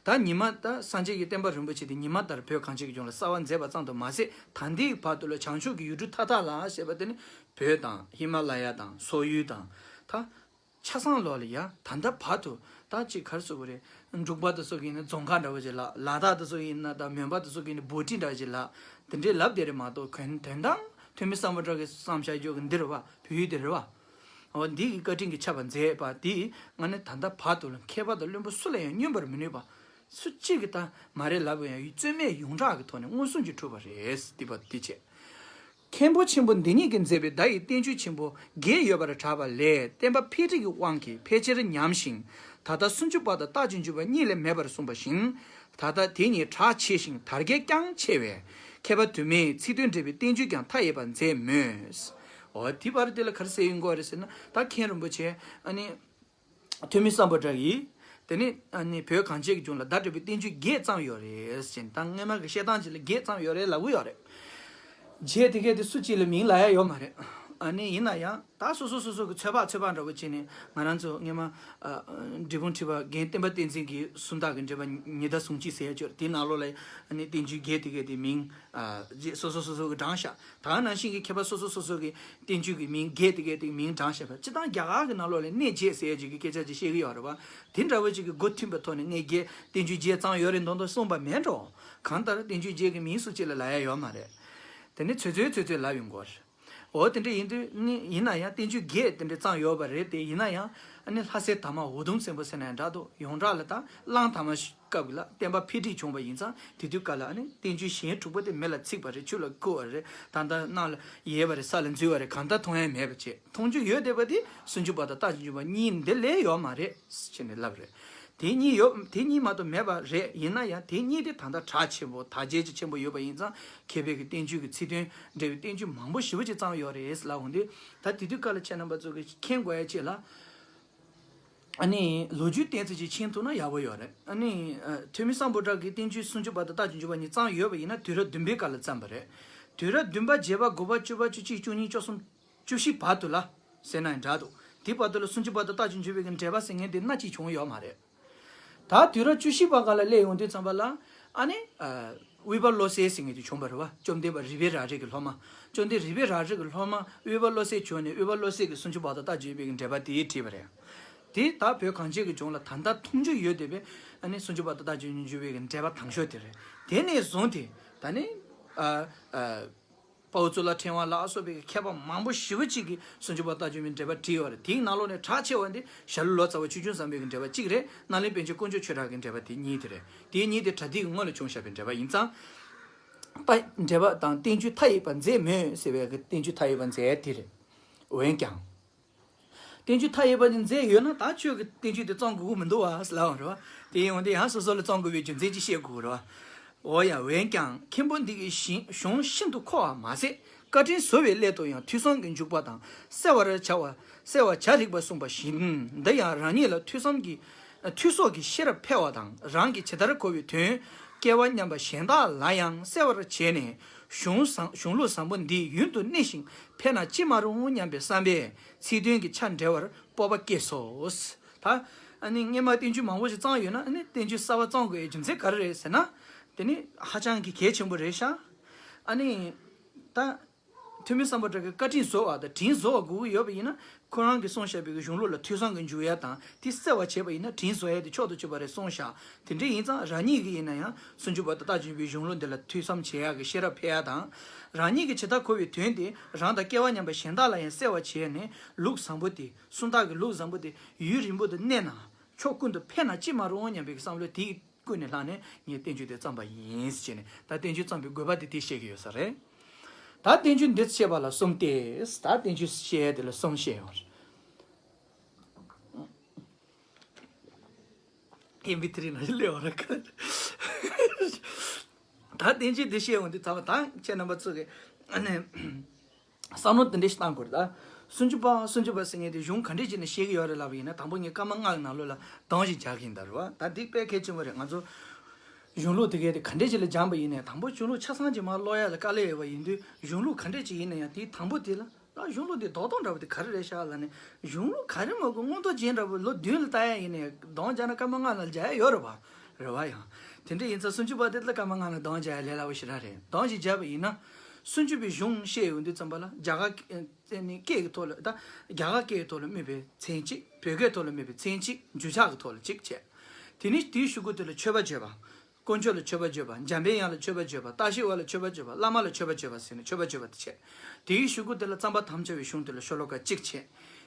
ད་ཉི་མ་ད་སངས་རྒྱས་ཀྱི་བསྟན་པ་རིན་པོ་ཆེ་དེ་ཉི་མ་ལྟར་བོད་གངས་ཅན་གྱི་ལྗོངས་ལ་གསལ་བར་མཛད་པ་ཙམ་དུ་མ་ཟད། ད་ལྟའི་བར་དུ་ལ་བྱང་ཕྱོགས་ཀྱི་ཡུལ་གྲུ་མཐའ་དག་ལ་ཞེས་པ་དེ་ནི་བོད་དང་ཧི་མ་ལ་ཡ་དང་སོག་ཡུལ་དང་། ད་ཆ་ཚང་ལོག་ལ་ཡ་ད་ལྟ་བར་དུ་ད་ཅིག་ག་རེ་ཟེར་དགོས་རེད། འབྲུག་པ་དེ་ཚོ་གི་ཡིན་ན་རྫོང་ཁ་འདྲ་བོ་ཅིག་ལབ། ལ་དྭགས་དེ་ཚོ་ཡིན་ན་ད་མོན་པ་དེ་ཚོ་གི་ཡིན་ན་སྦོ་ཊི་འདྲ་བོ་ཅིག་ལབ། དེ་འདྲའི་ལབ་བསྡད་རེད་མ་གཏོགས། གོན་དོན་དག་ཐོན་མི་སམ་བྷོ་ཊ་གི་བསམ་བྱ་རྒྱུ་གི་འདི་རེད་བ། བོད་ཡུལ་དེ་རེད་བ། འོ་འདི་གི་བཀའ་དྲིན་གྱིས་ཁྱབ་པར་མཛད་པ་འདི་ང་ནི་ད་ལྟ་བར་དུ་ལ་མཁས་པ་དང་བླུན་པོ་སུ་ལ་ཡང་སྙོན་པར་མི་ནུས་པ། སུ་གཅིག་གིས་ད་མ་རེད་ལབ་ཡང་རྩོད་མེད་ཡོངས་གྲགས་ཀྱི་ཐོག་ནས་མངོན་སུམ་གྱིས་གྲུབ་པ་རེད། འདི་པ་འདི་བྱས། མཁན་པོ་ཆེན་པོ་འདི་ཉིད་ཀྱིས་མཛད་པའི་བརྡ་ཡི་བསྟན་བཅོས་ཆེན་པོ་བརྒྱད་ཡོད་པར་གྲགས་པ་ལས། བསྟན་པ་འཕེལ་འགྲིབ་ཀྱི་དབང་གིས་ཕལ་ཆེར་ཉམས་ཤིང་། ད་ལྟ་སུམ་ཅུ་པ་དང་རྟགས་ཅན་འཇུག་པ་གཉིས་ལས་མེད་པར་གསུངས་པ་བཞིན། ད་ལྟ་དེ་གཉིས་གྲགས་ཆེ་ཞིང་དར་རྒྱས་ཀྱང་ཆེ་བས། མཁས་པ་དུ་མས་ཚིག་དོན་འགྲེལ་བའི་བསྟན་བཅོས་ཀྱང་མཐའ་ཡས་པར་མཛད་མོད། འོ་དེ་བར་དེ་ལ་ག་རེ་ཟེར་ཡོང་གི་ཡོད་རེད་ཟེར་ན། ད་མཁན་རིན་པོ་ཆེ་ཨ་ནི་ཐོན་མི་སམ་བྷོ་ཊ་ཡིས་དེ་ནི་ཨ་ནི་བོད་གངས་ཅན་གྱི་ལྗོངས་ལ་བརྡ་སྤྲོད་པའི་བསྟན་བཅོས་བརྒྱད་བརྩམས་ཡོད་རེད་ཟེར། ད་སྔོན་མ་གི་བཤད་སྟངས་ཅིག་ལ་བརྒྱད་བརྩམས་ཡོད་རེད་ལབ་གི་ཡོད་རེད། བརྒྱད་དེ་གས་དེ་སུ་གཅིག་ལ་མིང་ལབ་ཡ་ཡོད་མ་རེད། ཨ་ནི་ཡིན་ན་ཡང་ད་སོ་སོ་སོ་སོ་གི་ཚོད་དཔག་ཚོད་དཔག་འདྲ་བོ་བྱས་ནས། ང་རང་ཚོ་སྔོན་མ་ཨ་འབྲས་སྤུངས་ཁྲི་པ་རྒན་བསྟན་པ་བསྟན་འཛིན་གྱི་སུམ་རྟགས་ཀྱི་འགྲེལ་པ་ཉི་ཟླ་ཟུང་གཅིག་ཟེར་ཡ་ཅིག་ཡོད་རེད། དེའི་ནང་ལོགས་ལ་ཨ་ནི་བསྟན་བཅོས་བརྒྱད་དེ་གས་དེ་མིང་ཨ་རྗེས་སོ་སོ་སོ་སོ་གི་བགྲངས་བཞག། ད་ག་ནང་བཞིན་གྱི་མཁས་པ་སོ་སོ་སོ་སོ་གི་བསྟན་བཅོས་ཀྱི་མིང་བརྒྱད་དེ་གས་དེ་མིང་བགྲངས་བཞག་པ། སྤྱིར་བཏང་རྒྱ་གར་གྱི་ནང་ལོགས་ལ་གནས་བརྒྱད་ཟེར་ཡ་ཅིག་གི་སྐད་ཆ་ཅིག་བཤད་ཀྱི་ཡོད་རེད་བ། དེ་འདྲ་བོ་ཅིག་གི་འགོ་མཐུན་པའི་ཐོག་ནས་གནས་བརྒྱད་བསྟན་བཅོས་བརྒྱད་བརྩམས་ཡོད་རེད་མདོག་མདོག་གསུངས་པ་མེད་འགྲོ། གང་ལྟར་བསྟན་བཅོས་བརྒྱད་ཀྱི་མིང་སུ་གཅིག་ལ་ལབ་ཡ་ཡོད་མ་རེད། དེ་ནི་ཚོད་ཚོད་ཚོད་ཚོད་ལབ་ཡོང་གི་ཡོད་རེད། འོ་དེ་འདྲ་ཡིན་དུས་ནི་ཡིན་ན་ཡང་བསྟན་བཅོས་བརྒྱད་དེ་འདྲ་བརྩམས་ཡོད་པ་རེད་དེ། ཡིན་ན་ཡང་ཨ་ནི་ལྷ་སའི་དར་མ་འུ་དུམ་བཙན་པོ་ཟེར་ན་ཡང་འདྲ་འདུག། ཡོངས་གྲགས་ལ་ད་གླང་དར་མ་སྐབས་ལ་བསྟན་པ་འཕེལ་འགྲིབ་བྱུང་བ་ཡིན་ཙང་། དེ་དུས་སྐབས་ལ་ཨ་ནི་བསྟན་བཅོས་གཞན་དྲུག་པོ་དེ་མེ་ལ་ཚིག་པ་རེད། ཆུ་ལ་བསྐོལ་བ་རེད། ད་ལྟ་གནམ་ལ་ཡལ་བ་རེད། ས་ལ་འཛུལ་བ་རེད། གང་ལྟར་མཐོང་ཡ་མེད་པ་བྱས། མཐོང་རྒྱུ་ཡོད་བསྡད་པ་དེ་སུམ་ཅུ་པ་དང་རྟགས་ཅན་འཇུག་པ་གཉིས་འདི་ལས་ཡོད་མ་རེད་ཟེར་ནས་ལབ་རེད། དེ་གཉིས་ཡོད། དེ་གཉིས་མ་གཏོགས་མེད་པ་རེད། ཡིན་ན་ཡང་དེ་གཉིས་དེ་ད་ལྟ་གྲགས་ཆེན་པོ་དར་རྒྱས་ཀྱི་ཆེན་པོ་ཡོད་པ་ཡིན་ཙང་། མཁས་པའི་གི་བསྟན་བཅོས་ཀྱི་ཚིག་དོན་འགྲེལ་བའི་བསྟན་བཅོས་མང་པོ་ཞེ་པོ་ཅིག་བརྩམས་ཡོད་རེད་ལབ་འོང་དུས། ད་དེ་དུས་སྐབས་ལ་ཁྱེད་རྣམ་པ་ཚོ་གིས་མཁྱེན་དགོས་ཡ་ཅིག་ལ། ཨ་ནི་ལོ་རྒྱུས་གཏན་ཚིགས་ཅིག་མཁྱེན་ཐུབ་ན་ཡག་པོ་ཡོད་རེད། ཨ་ནི་ཨ་ཐོན་མི་སམ་བྷོ་ཊ་གིས་བསྟན་བཅོས་སུམ་ཅུ་པ་དང་རྟགས་ཅན་འཇུག་པ་གཉིས་བརྩམས་ཡོད་པ་ཡིན་ན་དུས་རབས་བདུན་པའི་སྐབས་ལ་བརྩམས་པ་རེད། དུས་རབས་བདུན་པ་བརྒྱད་པ་དགུ་པ་བཅུ་པ་བཅུ་གཅིག་བཅུ་གཉིས་བཅུ་གསུམ་བཅུ་བཞི་བར་དུ་ལ་ཟེར་ན་ཡང་འདྲ་འདུག། དེ་བར་དུ་ལ་སུམ་ཅུ་པ་དང་རྟགས་ཅན་འཇུག་པའི་གི་འགྲེལ་པ་ཟེར་མཁན་དེ་སྣ་གཅིག་བྱུང་ཡོད་མ་རེད། ད་དུས་རབས་བཅུ་བཞི་པ་སྒང་ལ་སླེབས་ཡོང་དུས་ཙམ་པ་ལ་ཨ་ནི་ཨ་དབུས་པ་བློ་གསལ་ཟེར་མཁན་དེ་བྱུང་བ་རེད་བ། བཅོམ་ལྡན་པ་རུས་པའི་རལ་གྲི་གི་སློབ་མ། བཅོམ་ལྡན་རུས་པའི་རལ་གྲི་གི་སློབ་མ་དབུས་པ་བློ་གསལ་བྱོན་ནས། དབུས་པ་བློ་གསལ་གྱིས་སུམ་ཅུ་པ་དང་རྟགས་ཅན་འཇུག་པའི་གི་འགྲེལ་པ་དེ་བྲིས་པ་རེད། དེ་ད་བོད་གངས་ཅན་གྱི་ལྗོངས་ལ་ད་ལྟ་མཐོང་རྒྱུ་ཡོད་བསྡད་པའི་ཨ་ནི་སུམ་ཅུ་པ་དང་རྟགས་ཅན་འཇུག་པའི་གི་འགྲེལ་པ་དང་ཤོས་དེ་རེད། དེ་ནས་བཟུང་སྟེ་ད་ནི་ཨ་ཨ་དཔའ་བོ་གཙུག་ལག་ཕྲེང་བ་ལ་སོགས་པའི་མཁས་པ་མང་པོ་ཞེ་པོ་ཅིག་གིས་སུམ་ཅུ་པ་རྟགས་ཅན་འཇུག་པའི་འགྲེལ་པ་བྲིས་ཡོད་རེད། དེའི་ནང་ལོགས་ནས་གྲགས་ཆེ་བ་འདི་ཞྭ་ལུ་ལོ་ཙཱ་བ་ཆོས་སྐྱོང་བཟང་པོའི་གི་འགྲེལ་པ་གཅིག་རེད། རྣ་ལེན་པཎ་ཆེན་དཀོན་མཆོག་ཆོས་གྲགས་ཀྱི་འགྲེལ་པ་དེ་གཉིས་དེ་རེད། དེ་གཉིས་དེ་པྲ་ཏི་གི་སྔོན་ལ་བྱུང་བཞག་པའི་འགྲེལ་པ་ཡིན་ཙང་། པ་འགྲེལ་པ་དང་བསྟན་བཅོས་མཐའ་ཡས་པར་མཛད་མོད་ཟེར་བའི་གི་བསྟན་བཅོས་མཐའ་ཡས་པར་མཛད་དེ་རེད། འོན་ཀྱང་། བསྟན་བཅོས་མཐའ་ཡས་པ་ནི་མཛད་ཡོད་ན། ད་ཁྱོད་ཀྱི་བསྟན་བཅོས་དེ་བརྩམས་དགོས་ཀྱི་མི་འདུག་བ་ལབ་པ་རེད་བ། དེ་ཡིན་འོང་དེ་ཡང་སོ་སོ་ལ་བརྩམས་དགོས་པའི་རྒྱུ་མཚན་ཅིག་བཤད་དགོས་ཀྱི་རེད་བ། འོ་ཡ། འོན་ཀྱང་མཁན་པོ་འདི་གི་གཞུང་ཤིན་ཏུ་མཁོ་བ་མ་ཟད། བཀའ་དྲིན་གཟོ་བའི་སླད་དུ་ཡང་ཐོས་བསམ་གྱི་འཇུག་པ་དང་གསལ་བར་བྱ་བ། གསལ་བར་བྱ་རིགས་པ་གསུངས་པ་བཞིན། འདི་ཡང་རང་ཉིད་ལ་ཐོས་བསམ་གྱི་ཐོས་སོགས་ཀྱི་ཤེས་རབ་འཕེལ་བ་དང་། རང་གིས་ཇི་ལྟར་གོ་བའི་དོན་སྐལ་བ་མཉམ་པ་གཞན་དག་ལ་ཡང་གསལ་བར་བྱས་ནས། གཞུང་བཟང་གཞུང་ལུགས་བཟང་པོ་འདི་ཡུན་དུ་གནས་ཤིང་འཕེལ་ན་ཅི་མ་རུང་སྙམ་པའི་བསམ་པས་ཚིག་དོན་གྱི་ཆ་འགྲེལ་བར་སྤོབས་པ་སྐྱེས་སོ། ད་ཨ་ནི་སྔས་མ་བསྟན་བཅོས་མང་པོ་ཞིག་བརྩམས་ཡོད་ན། ཨ་ནི་བསྟན་བཅོས་གསར་པ་བརྩམས་དགོས་རྒྱུ་མཚན་ག་རེ་རེད་ཟེར་ན། དེ་ནི་ཧ་ཅང་གི་གལ་ཆེན་པོ་རེད་ཤག་ཨ་ནི་ད། ཐོན་མི་སམ་བྷོ་ཊ་གི་བཀའ་དྲིན་གཟོ་བ་དང་དྲིན་གཟོ་བ་དགོས་ཀྱི་ཡོད་པ་ཡིན་ན། ཁོ་རང་གིས་གསུངས་བཞག་པའི་གཞུང་ལུགས་ལ་ཐོས་བསམ་གྱིས་འཇུག་ཡ་དང་དེ་གསལ་བར་བྱེད་པ་ཡིན་ན་དྲིན་གཟོ་ཡ་དེ་མཆོག་ཏུ་གྱུར་པ་རེད་གསུངས་བཞག་དེ་འདྲ་ཡིན་ཙང་རང་ཉིད་ཀྱིས་ཡིན་ན་ཡང་སུམ་ཅུ་པ་དང་རྟ་བྱུང་པའི་གཞུང་ལུགས་འདི་ལ་ཐོས་བསམ་བྱེད་ཡ་གི་ཤེས་རབ་འཕེལ་ཡ་དང་། རང་ཉིད་ཀྱིས་ཇི་ལྟར་གོ་བའི་དོན་དེ་རང་དང་སྐལ་བ་མཉམ་པ་གཞན་དག་ལ་ཡང་གསལ་བར་བྱས་ནས་ལུགས་བཟང་པོ་དེ། སུམ་རྟགས་ཀྱི་ལུགས་བཟང་པོ་དེ་ཡུན་རིང་པོ་དུ་གནས་ན་ཕྱོགས་ཀུན་ཏུ་འཕེལ་ན་ཅི་མ་རུང་སྙམ་པའི་བསམ་བློ་དེ། ཀུན་ནས་བསླངས་ནས་ངས་བསྟན་བཅོས་དེ་བརྩམས་པ་ཡིན་ཟེར་ནས། ད་བསྟན་བཅོས་བརྩམས་པའི་དགོས་པ་དེ་དེ་བཤད་ཀྱི་ཡོད་ས་རེད། ད་བསྟན་བཅོས་འདི་བཤད་པ་ལ་གསུམ་སྟེ། ད་བསྟན་བཅོས་བཤད་ཡས་དེ་ལ་གསུམ་བཤད་ཡོད་རེད། ཨེམ་པི་ཐི་རི་ནང་བཞིན་སླེབས་པ་རེད་ཀ་ད་བསྟན་བཅོས་འདི་བཤད་ཡོང་དུས་ཚང་མ་ད་ཁྱེད་རྣམ་པ་ཚོ་གི་ཨ་ནི། བསམ་བློ་དེ་འདྲ་ཞིག་བཏང་དགོས་རེད་ད། སུམ་ཅུ་པ་སུམ་ཅུ་པ་ཟེར་མཁན་དེ་གཞུང་ག་འདྲས་བྱས་ནས་བཤད་ཀྱི་ཡོད་རེད་ལབ་པ་ཡིན་ན། དང་པོ་ངས་བཀའ་མ་ལྔ་གི་ནང་ལོགས་ལ་གདོང་ཞིག་སྦྱར་གྱི་ཡིན་ད་རེད་བ། ད་འདི་དཔེ་གལ་ཆེན་པོ་རེད། ང་ཚོ་གཞུང་ལུགས་དེ་གའི་དེ་ག་འདྲས་ཅིག་ལ་སྦྱངས་པ་ཡིན་ནའི། དང་པོ་གཞུང་ལུགས་ཆ་ཚང་ཅིག་མར་ཀློག་ཡ་ལ་དཀའ་ལས་ཡོད་པ་ཡིན་དུས། གཞུང་ལུགས་ག་འདྲས་ཅིག་ཡིན་ན་ཡང་དེའི་དང་པོ་དེ་ལ། ད་གཞུང་ལུགས་འདི་རྡོག་རྡོག་འདྲ་པོ་དེ་ག་རེ་རེད་ཤག་ལབ་ནས། གཞུང་ལུགས་ག་རེ་མ་གོ་མངོན་རྟོགས་ཅན་འདྲ་པོ་ལོ་བདུན་ལ་ལྟ་ཡ་ཡིན་ནའི་གདོང་སྦྱར་ན་བཀའ་མ་ལྔ་ལ་སྦྱར་ཡ་ཡོད་རེད་བ། རེད་བ། ཡང་དེ་འདྲ་ཡིན་ཙང་སུམ་ཅུ་པ་དེ་ལ་བཀའ་མ་ལྔ་ལ་གདོང་སྦྱར་ཡ་ལས་སླ་པོ་ཞེ་དྲག་རེད། གདོང་ཞིག་སྦྱར་བ་ཡིན་ན། སུམ་ཅུ་པའི་གཞུང་བཤད་ཡོང་དུས་ཙམ་པ་ལ་རྒྱ་གར་སྐད་ཀྱི་ཐོག་ལ། ད་རྒྱ་གར་སྐད་ཀྱི་ཐོག་ལ་སྨོས་པའི་མཚན་གཅིག་བོད་སྐད་ཐོག་ལ་སྨོས་པའི་མཚན་གཅིག་འགྱུར་ཕྱག་གི་ཐོག་ལ་གཅིག་བྱས། དེ་ནས་དེའི་གཞུག་གུ་དེ་ལ་མཆོད་པ་བརྗོད་པ། དཀོན་མཆོག་ལ་མཆོད་པ་བརྗོད་པ། འཇམ་པའི་དབྱངས་ལ་མཆོད་པ་བརྗོད་པ། ལྷ་ཞི་བ་ལ་མཆོད་པ་བརྗོད་པ། བླ་མ་ལ་མཆོད་པ་བརྗོད་པ་ཟེར་ནས་མཆོད་པ་བརྗོད་པ་དེ་བྱས། དེའི་གཞུག་གུ་དེ་ལ་བརྩམ་པར་དམ་བཅའ་བའི་གཞུང་དེ་ལ་ཤོ་ལོ་ཀ་གཅིག་བྱས།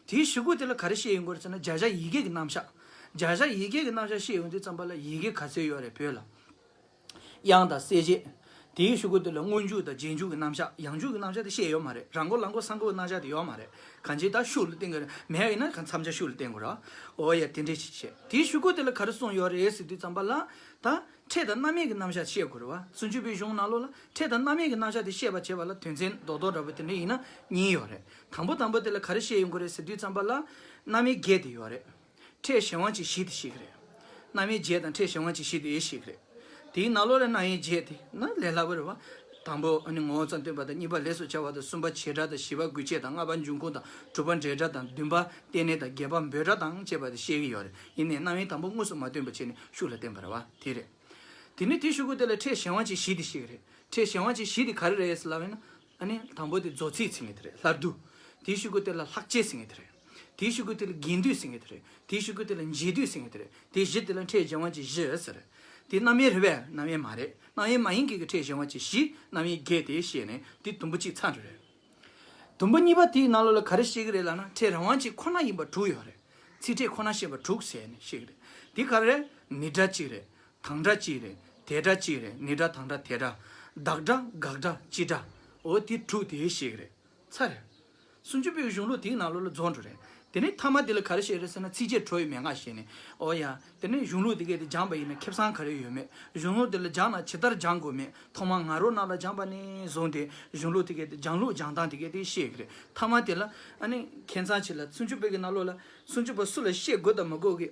དེའི་གཞུག་གུ་དེ་ལ་ག་རེ་བཤད་ཡོང་གི་རེད་ཟེར་ན། བརྒྱ་ཆ་ཡི་གེ་གི་རྣམ་གཞག་བརྒྱ་ཆ་ཡི་གེ་གི་རྣམ་གཞག་བཤད་ཡོང་དུས་ཙམ་པ་ལ་ཡི་གེ་ག་ཚོད་ཡོད་རེད་བོད་ལ། དབྱངས་དང་གསལ་བྱེད། དེའི་གཞུག་གུ་དེ་ལ་སྔོན་འཇུག་དང་རྗེས་འཇུག་གི་རྣམ་གཞག་ཡང་འཇུག་གི་རྣམ་གཞག་དེ་བཤད་ཡོད་མ་རེད། རང་མགོ་ལང་མགོ་ས་མགོ་གི་རྣམ་གཞག་དེ་ཡོད་མ་རེད། གང་ཅི་ད་ཤུགས་ལ་བརྟེན་གྱི་རེད། མེད་ཡིན་ན་གང་མཚམས་ཆ་ཤུགས་ལ་བརྟེན་དགོས་ར། འོ་ཡ་དེ་འདྲས་ཞིག་བྱས། དེའི་གཞུག་གུ་དེ་ལ་ག་རེ་གསུངས་ཡོད་རེད་ཟེར་དུས་ཙམ་པ་ལ། ད་ཕྲད་དང་རྣམ་དབྱེ་གི་རྣམ་གཞག་བཤད་དགོས་རེད་བ། སུམ་ཅུ་པའི་གཞུང་ནང་ལོགས་ལ་ཕྲད་དང་རྣམ་དབྱེ་གི་རྣམ་གཞག་དེ་བཤད་པ་བྱེད་པ་ལ་དོན་ཚན་རྡོག་རྡོག་འདྲ་པོ་དེ་འདྲ་ཡིན་ན་གཉིས་ཡོད་རེད། དང་པོ་དང་པོ་དེ་ལ་ག་རེ་བཤད་ཡོང་གི་རེད་ཟེར་དུས་ཙམ་པ་ལ། རྣམ་དབྱེ་བརྒྱད་དེ་ཡོད་རེད། ཕྲད་གཞན་དབང་གྱིས་བཞི་དེ་བཤད་ཀྱི་རེད། རྣམ་དབྱེ་བརྒྱད་དང་ཕྲད་གཞན་དབང་གྱིས་བཞི་དེ་བཤད་ཀྱི་རེད། དེའི་ནང་ལོགས་ལ་རྣམ་དབྱེ་བརྒྱད་དེ་ན་ལས་སླ་པོ་རེད་བ། དང་པོ་ཨ་ནི་ངོ་བོ་ཙམ་སྟོན་པ་དང་། གཉིས་པ་ལས་སུ་བྱ་བ་དང་། གསུམ་པ་བྱེ་བྲག་དང་། བཞི་པ་དགོས་ཆེད་དང་། ལྔ་པ་འབྱུང་ཁུངས་དང་། དྲུག་པ་འབྲེལ་སྒྲ་དང་། བདུན་པ་རྟེན་གནས་དང་། བརྒྱད་པ་འབོད་སྒྲ་དང་བཅས་པ་དེ་བཤད་ཀྱི་ཡོད་རེད། ཡིན་ནའི་རྣམ་དབྱེ་དང་པོ་དངོས་སུ་མ་སྟོན་པ་བྱས་ནས་ཤུགས་ལ་བསྟན་པ་རེད་བ། དེ་རེད། དེ་ནས་དེའི་གཞུག་གུ་དེ་ལ་ཕྲད་གཞན་དབང་གྱིས་བཞི་དེ་བཤད་ཀྱི་རེད། ཕྲད་གཞན་དབང་གྱིས་བཞི་དེ་ག་རེ་རེད་ཟེར་ལབ་ན། ཨ་ནི་དང་པོ་དེ་རྫོགས་ཚིག་ཟེར་མཁན་དེ་རེད། ལྷག་བསྡུ། དེའི་གཞུག་གུ་དེ་ལ་ལྷག་བཅས་ཟེར་མཁན་དེ་རེད། དེའི་གཞུག་གུ་དེ་ལ་དགེ་འདུས་ཟེར་མཁན་དེ་རེད། དེའི་གཞུག་གུ་དེ་ལ་འབྱེད་སྡུད་ཟེར་མཁན་དེ་རེད། དེ་བཞི་དེ་ལ་ཕྲད་གཞན་དབང་གྱིས་བཞི་ཟེར། དེ་རྣམ་དབྱེ་རེད་པས། རྣམ་དབྱེ་མ་རེད། རྣམ་དབྱེ་མ་ཡིན་མཁན་གྱི་ཕྲད་གཞན་དབང་གྱིས་བཞི། རྣམ་དབྱེ་བརྒྱད་དེ་བཤད་ནས་དེ་དུམ་བུ་གཅིག་ཚར་འགྲོ་རེད། དུམ་བུ་གཉིས་པ་དེའི་ནང་ལོགས་ལ་ག་རེ་བཤད་ཀྱི་རེད་ལབ་ན། ཕྲད་རང་དབང་གཅིག་ཁོ་ན་ཡིན་པ་དྲུག་ཡོད་རེད། ཚིག་ཕྲད་ཁོ་ན་བཤད་པ་དྲུག་ཟེར་ནས་བཤད་ཀྱི་རེད། དེ་ག་རེ་རེད། ནི་སྒྲ་གཅིག་རེད། དང་སྒྲ་གཅིག་རེད། དེ་སྒྲ་གཅིག་རེད། ནི་སྒྲ་དང་སྒྲ་དེ་སྒྲ། བདག་སྒྲ་དགག་སྒྲ་སྤྱི་སྒྲ། འོ་དེ་དྲུག་དེ་བཤད་ཀྱི་རེད། ཚར་རེད། སུམ་ཅུ་པའི་གཞུང་ལུགས་དེའི་ནང་ལོགས་ལ་རྫོགས་འགྲོ་རེད། དེ་ནས་ཐ་མ་དེ་ལ་ག་རེ་བཤད་རེད་ཟེར་ན། ཚིགས་བཅད་གྲོལ་བའི་མན་ངག་བཤད་ནས། ཨོ་ཡ། དེ་ནས་གཞུང་ལུགས་དེ་གས་དེ་སྦྱངས་པ་ཡིན་ན་ཁེ་བཟང་ག་རེ་ཡོད་མེད། གཞུང་ལུགས་དེ་ལ་སྦྱངས་ན་ཇི་ལྟར་སྦྱང་དགོས་མེད། ཐོག་མར་ང་རོ་རྣམས་ལ་སྦྱངས་པ་ནས་བཟུང་སྟེ། གཞུང་ལུགས་དེ་གས་དེ་སྦྱང་ལུགས་སྦྱང་སྟངས་དེ་གས་དེ་བཤད་ཀྱི་རེད། ཐ་མ་དེ་ལ་ཨ་ནི་ཁྱད་མཚར་ཆེ་ལ། སུམ་ཅུ་པའི་གི་ནང་ལོགས་ལ་སུམ་ཅུ་པ་སུ་ལ་བཤད་དགོས་དང་མི་དགོས་ཀྱི།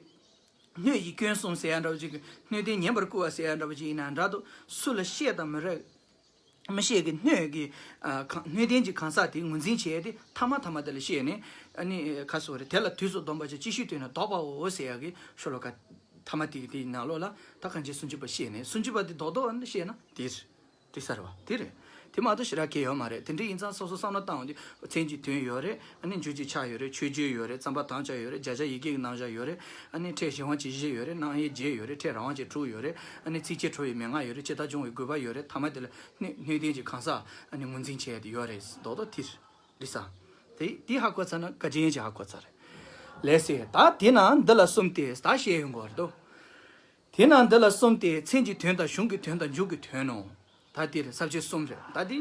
སྣོད་ཀྱི་སྐྱོན་གསུམ་ཟེར་ཡ་འདྲ་བོ་ཅིག་གི། སྣོད་ལྡན་ཉན་པར་བསྐུལ་བ་ཟེར་ཡ་འདྲ་བོ་ཅིག་ཡིན་ན་འདྲ་འདུག་སུ་ལ་བཤད་དང་མི་རེད། མི་བཤད་ཀྱི་སྣོད་ཀྱི། ཨ། གང་། སྣོད་ལྡན་གྱི་གང་ཟག་དེ་ངོས་འཛིན་བྱས་ཏེ་ཐ་མ་ཐ་མ་དེ་ལ་བཤད་ནས། ཨ་ནི་ཁ་སོ་རེ་དེ་ལ་དུས་སུ་འདོམས་པ་ཅིག་ཅི་ཞིག་ཐོས་ན་ལྡོག་པའོ་ཟེར་ཡ་གི་ཤོ་ལོ་ཀ་ཐ་མ་དེ་གི་དེའི་ནང་ལོགས་ལ་ད་གང་ཅི་སུམ་ཅུ་པ་བཤད་ནས། སུམ་ཅུ་པ་དེ་རྡོག་རྡོག་ཨ་ནི་བཤད་ན་དེ་རེད། དེ་ས་རེད་བ། དེ་རེད། དེ་མ་གཏོགས་ཞེ་དྲག་གལ་ཡོད་མ་རེད། དེ་འདྲ་ཡིན་ཙང་སོ་སོ་བསམ་བློ་བཏང་འོང་དུས། མཚན་གྱི་དོན་ཡོད་རེད། ཨ་ནི་འཇུག་གི་ཆ་ཡོད་རེད། མཆོད་བརྗོད་ཡོད་རེད། བརྩམ་པར་དམ་བཅའ་ཡོད་རེད། བརྒྱ་ཆ་ཡི་གེ་གི་རྣམ་གཞག་ཡོད་རེད། ཨ་ནི་ཕྲད་གཞན་དབང་གྱིས་བཞི་ཡོད་རེད། རྣམ་དབྱེ་བརྒྱད་ཡོད་རེད། ཕྲད་རང་དབང་གྱིས་དྲུག་ཡོད་རེད། ཨ་ནི་ཚིགས་བཅད་གྲོལ་བའི་མན་ངག་ཡོད་རེད། ཇི་ལྟར་སྦྱོང་བའི་དགོས་པ་ཡོད་རེད། ཐ་མ་དེ་ལ་སྣོད། སྣོད་ལྡན་གྱི་གང་ཟག་ཨ་ནི་ངོས་འཛིན་བྱས་ཏེ་ཡོད་རེད། རྡོག་རྡོག་དེ་རེད། རེད་ས། དེ། དེ་ཧ་གོ་ཚར་ན་དགའ་ཆེན་ཅིག་ཧ་གོ་ཚར་རེད། ལགས་སེ། ད་དེ་ན་འདི་ལ་གསུམ་སྟེ། ད་བཤད་ཡོང་གི་རེད་དོ། དེ་ན་འདི་ལ་གསུམ་སྟེ། མཚན་གྱི་དོན་དང་། གཞུང་གི་དོན་དང་། མཇུག་གི་དོན་ནོ། ད་དེ་རེད། ས་བཅད་གསུམ་རེད། ད་དེ་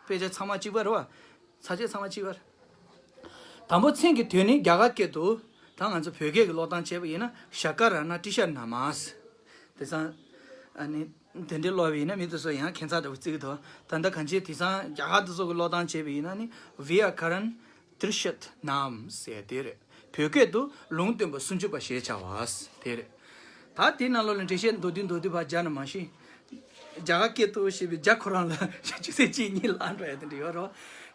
དཔེ་ཆ་ཚང་མ་གཅིག་པ་རེད་བ། ས་བཅད་ཚང་མ་གཅིག་པ་རེད། དང་པོ་མཚན་གྱི་དོན་ནི་རྒྱ་གར་སྐད་དུ། ད་ང་ཚོ་བོད་སྐད་ཀྱི་ཀློག་སྟངས་བྱས་པ་ཡིན་ན། ཤཱ་ཀ་ར་ཎ་ཏྲི་ཤ་ན་མ། དེང་སང་ཨ་ནི་དེ་འདྲའི་ཀློག་པ་ཡིན་ན་མི་དེ་ཚོ་ཡང་ཁྱད་མཚར་འདྲ་བོ་བརྩི་གི་འདུག་ད་ལྟ་གང་ཅི་དེང་སང་རྒྱ་གར་དེ་ཚོ་གི་ཀློག་སྟངས་བྱས་པ་ཡིན་ན་ནི། བི་ཡ་ཀ་ར་ཎ་ཏྲི་ཤ་ན་མ་ཟེར་དེ་རེད། བོད་སྐད་དུ་ལུང་སྟོན་པ་སུམ་ཅུ་པ་ཞེས་བྱ་བ་དེ་རེད། ད་དེའི་ནང་ལོགས་ལ་འགྲེལ་བཤད་མདོར་བསྡུས་མདོར་བསྡུས་པ་སྦྱར་ན་མ་གཞི། རྒྱ་གར་སྐད་དུ་ཞེས་པའི་རྒྱ་ཁོ་རང་ལ་ཆུ་ཚོད་གཅིག་གཉིས་ལ་འགྲོ་ཡ་དེ་འདྲ་ཡོད་རོ།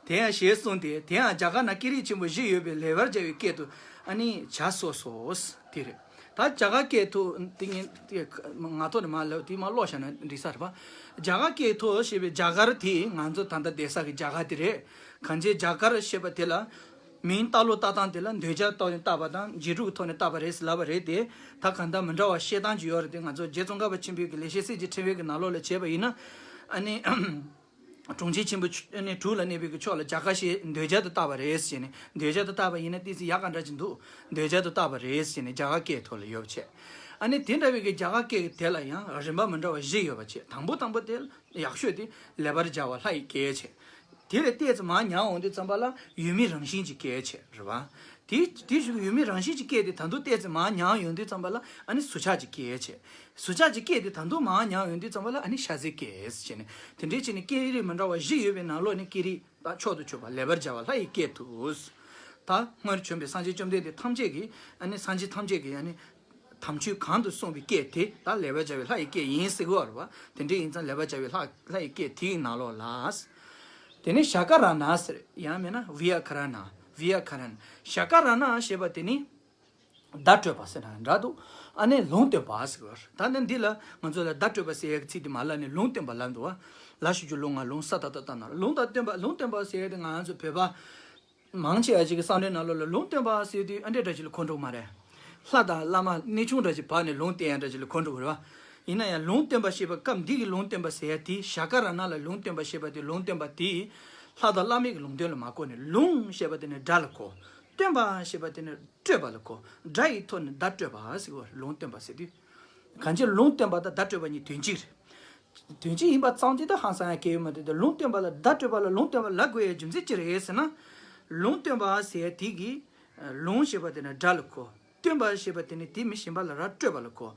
དེ་ཡང་ཞེས་གསུངས་ཏེ། དེ་ཡང་རྒྱ་གར་ན་སྐད་རིགས་ཆེན་པོ་བཞི་ཡོད་པའི་ལེགས་པར་སྦྱར་བའི་སྐད་དུ་ཨ་ནི་བྱ་སོ་སོ་དེ་རེད། ད་རྒྱ་གར་སྐད་དུ་དེ་ངས་དེ་ང་ཐོག་ནས་མ་ལབ་དེ་མ་ཀློག་བྱ་ན་འགྲིག་ས་རེད་པ། རྒྱ་གར་སྐད་དུ་ཞེས་པའི་རྒྱ་གར་དེ་ང་ཚོ་ད་ལྟ་བསྡད་ས་གི་རྒྱ་གར་དེ་རེད། གང་ཅི་རྒྱ་གར་ཞེས་པ་དེ་ལ། མིང་བཏགས་ལུགས་བཏགས་སྟངས་དེ་ལ་འདོད་བྱ་ཐོག་ནས་བཏགས་པ་དང་རྗེས་འཇུག་གི་ཐོག་ནས་བཏགས་པ་རེད་ཟེར་ལབ་པ་རེད་དེ། ད་གང་ལྟར་མི་འདྲ་བ་བཤད་སྟངས་ཅིག་ཡོད་རེད་དེ། ང་ཚོ་རྗེ་ཙོང་ཁ་པ་ཆེན་པོའི་གི་ལེགས་བཤད་གསེར་གྱི་ཕྲེང་བའི་གི་ནང་ལོགས་ལ་བྱས་པ་ཡིན་ན། ཨ་ནི་གྲོང་ཁྱེར་ཆེན་པོ་ཆུ་ཨ་ནི་དྲུག་ལ་གནས་པའི་གི་ཕྱོགས་ལ་རྒྱ་གར་ཞེས་འདོད་བྱ་དུ་བཏགས་པ་རེད་ཟེར་ནས། འདོད་བྱ་དུ་བཏགས་པ་ཡིན་ན་ཏོག་ཙམ་ཡག་ག་འདྲ་ཅིག་འདུག་འདོད་བྱ་དུ་བཏགས་པ་རེད་ཟེར་ནས་རྒྱ་གར་སྐད་ཐོག་ལ་ཡོད་པ་བྱས། ཨ་ནི་དེ་འདྲ་བའི་གི་རྒྱ་གར་སྐད་ཀྱི་དེ་ལ་ཡང་རིམ་པ་མི་འདྲ་བ་བཞི་ཡོད་པ་བྱས། དང་པོ་དང་པོ་དེ་ཡག་ཤོས་དེ་ལེགས་པར་སྦྱར་བ་ལྷ་ཡི་སྐད་བྱས། དེ་ལས་ཏོག་ཙམ་མར་ཉར་འོང་དུས་ཙམ་པ་ལ་ཡུལ་མིའི་རང་བཞིན་གྱི་སྐད་བྱས་རེད་བ། དེ་དེ་ཞུ་ཡུལ་མིའི་རང་བཞིན་གྱི་སྐད་དེ་ད་དུང་ཏོག་ཙམ་མར་ཉར་ཡོང་དུས་ཙམ་པ་ལ་ཨ་ནི་ཟུར་ཆག་གི་སྐད་བྱས། ཟུར་ཆག་གི་སྐད་དེ་ད་དུང་མར་ཉར་ཡོང་དུས་ཙམ་པ་ལ་ཨ་ནི་ཤ་ཟའི་སྐད་བྱས་ནས། དེ་འདྲའི་བྱས་ནས་སྐད་རིགས་མི་འདྲ་བ་བཞི་ཡོད་པའི་ནང་ལོགས་ནས་སྐད་རིགས་ད་མཆོག་ཏུ་གྱུར་པ་ལེགས་པར་སྦྱར་བ་ལྷ་ཡི་སྐད་དུ། ད་སྔར་བྱོན་པའི་སངས་རྒྱས་བཅོམ་ལྡན་འདས་ཐམས་ཅད་ཀྱིས་ཨ་ནི་སངས་རྒྱས་ཐམས་ཅད་ཀྱིས་ཨ་ནི། དམ་ཆོས་གང་དུ་གསུངས་པའི་སྐད་དེ་ད་ལེགས་པར་སྦྱར་བའི་ལྷ་ཡི་སྐད་ཡིན་ཟེར་གྱི་ཡོད་རེད་བ། དེ་འདྲ་ཡིན་ཙང་ལེགས་པར་སྦྱར་བའི་ལྷ་ལྷ་ཡི་སྐད་དེའི་ནང་ལོགས་ལ། དེ་ནས་ཤཱཀྱ་ར་ན་ཟེར། ཡང་མིན་ན་བི་ཡ་ཀ་ར་ན། བི་ཡ་ཀ་ར་ན། ཤཱཀྱ་ར་ན་ཞེས་པ་དེ་ནི་བརྡ་སྤྲོད་པ་ཟེར་ན་འདྲ་འདུག་ཨ་ནི་ལུང་སྟོན་པ་ཟེར་གྱི་ཡོད་རེད། ད་ནི་འདི་ལ་ང་ཚོ་ལ་བརྡ་སྤྲོད་པ་ཟེར་ཡག་གི་ཚིག་དེ་མ་ལབ་ནས་ལུང་སྟོན་པ་ལབ་འདུག་བ། ལ་ཞུ་རྒྱུ་ལུང་ང་ལུང་ས་ད་ད་ད་ན་ལུང་དང་སྟོན་པ། ལུང་སྟོན་པ་ཟེར་ཡག་དེ་ང་ཚོ་བོད་པ། མང་ཆེ་བ་ཞིག་གི་བསམ་བློའི་ནང་ལོགས་ལ་ལུང་སྟོན་པ་ཟེར་དུས་ཨ་འདྲས་འདྲ་ཞིག་ལ་གོ་འགྲོ་གི་མ་རེད། ལྷ་དང་བླ་མ་གནས་ཆུང་འདྲ་ཞིག་བར་ནས་ལུང་བསྟན་ཡ་འདྲ་ཞིག་ལ་གོ་འགྲོ་གི་རེད་བ། ཡིན་ན་ཡང་ལུང་སྟོན་པ་ཞེས་པ་སྐབས་འདི་གི་ལུང་སྟོན་པ་ཟེར་ཡ་དེ་ཤཱཀྱ་ར་ན་ལ་ལུང་སྟོན་པ་ཞེས་པ་དེ་ལུང་སྟོན་པ་དེས་ལྷ་དང་བླ་མའི་གི་ལུང་སྟོན་ལ་མ་གོ་ནས། ལུང་ཞེས་པ་དེ་ནི་སྒྲ་ལ་གོ། སྟོན་པ་ཞེས་པ་དེ་ནི་སྤྲོས་པ་ལ་གོ། སྒྲ་ཡི་ཐོག་ནས་བརྡ་སྤྲོད་པ་ཟེར་གོ། ལུང་སྟོན་པ་ཟེར་དུས། གང་ཅི་ལུང་སྟོན་པ་དང་བརྡ་སྤྲོད་པ་གཉིས་དོན་གཅིག་རེད། དོན་གཅིག་ཡིན་པ་ཙམ་གྱིས་ད་ཧང་སང་ཡ་གལ་ཡོད་མ་རེད་དེ། ལུང་སྟོན་པ་ལ་བརྡ་སྤྲོད་པ་ལ་ལུང་སྟོན་པ་ལབ་དགོས་ཡའི་རྒྱུ་མཚན་ཅི་རེད་ཟེར་ན། ལུང་སྟོན་པ་ཟེར་ཡ་དེ་གིས་ལུང་ཞེས་པ་དེ་ནི་སྒྲ་ལ་གོ། སྟོན་པ་ཞེས་པ་དེ་ནི་དེ་མི་གཞན་པ་ལ་ར་སྤྲོད་པ་ལ་གོ།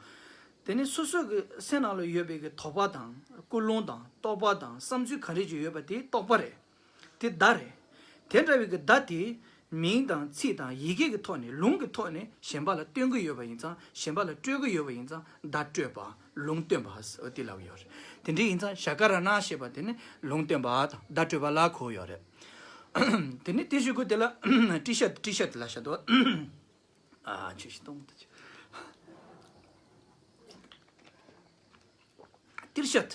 དེ་ནི་སོ་སོ་གི་སེམས་ནང་ལ་ཡོད་པའི་གི་དོགས་པ་དང་ཀུན་སློང་དང་རྟོག་པ་དང་བསམ་ཚུལ་ག་རེ་ཅིག་ཡོད་པ་དེ་རྟོག་པ་རེད། དེ་བརྡ་རེད། དེ་འདྲ་བའི་གི་བརྡ་དེ་མིང་དང་ཚིག་དང་ཡི་གེ་གི་ཐོག་ནས་ལུང་གི་ཐོག་ནས་གཞན་པ་ལ་སྟོན་གི་ཡོད་པ་ཡིན་ཙང་། གཞན་པ་ལ་སྤྲོད་གི་ཡོད་པ་ཡིན་ཙང་བརྡ་སྤྲོད་པ། ལུང་སྟོན་པ་ཟེར་དེ་ལབ་ཡོད་རེད། དེ་འདྲ་ཡིན་ཙང་ཤཱཀྱ་ར་ན་ཞེས་པ་དེ་ནི་ལུང་སྟོན་པ་དང་བརྡ་སྤྲོད་པ་ལ་གོ་ཡོད་རེད། དེ་ནི་དེ་ཞུ་དགོས་དེ་ལ་ཏྲི་ཤད། ཏྲི་ཤད་ལ་བཤད་དོ། ཨ་ཆུ་ཤི་གཏོང་དུ་ཆུ། ཏིར་ཤད།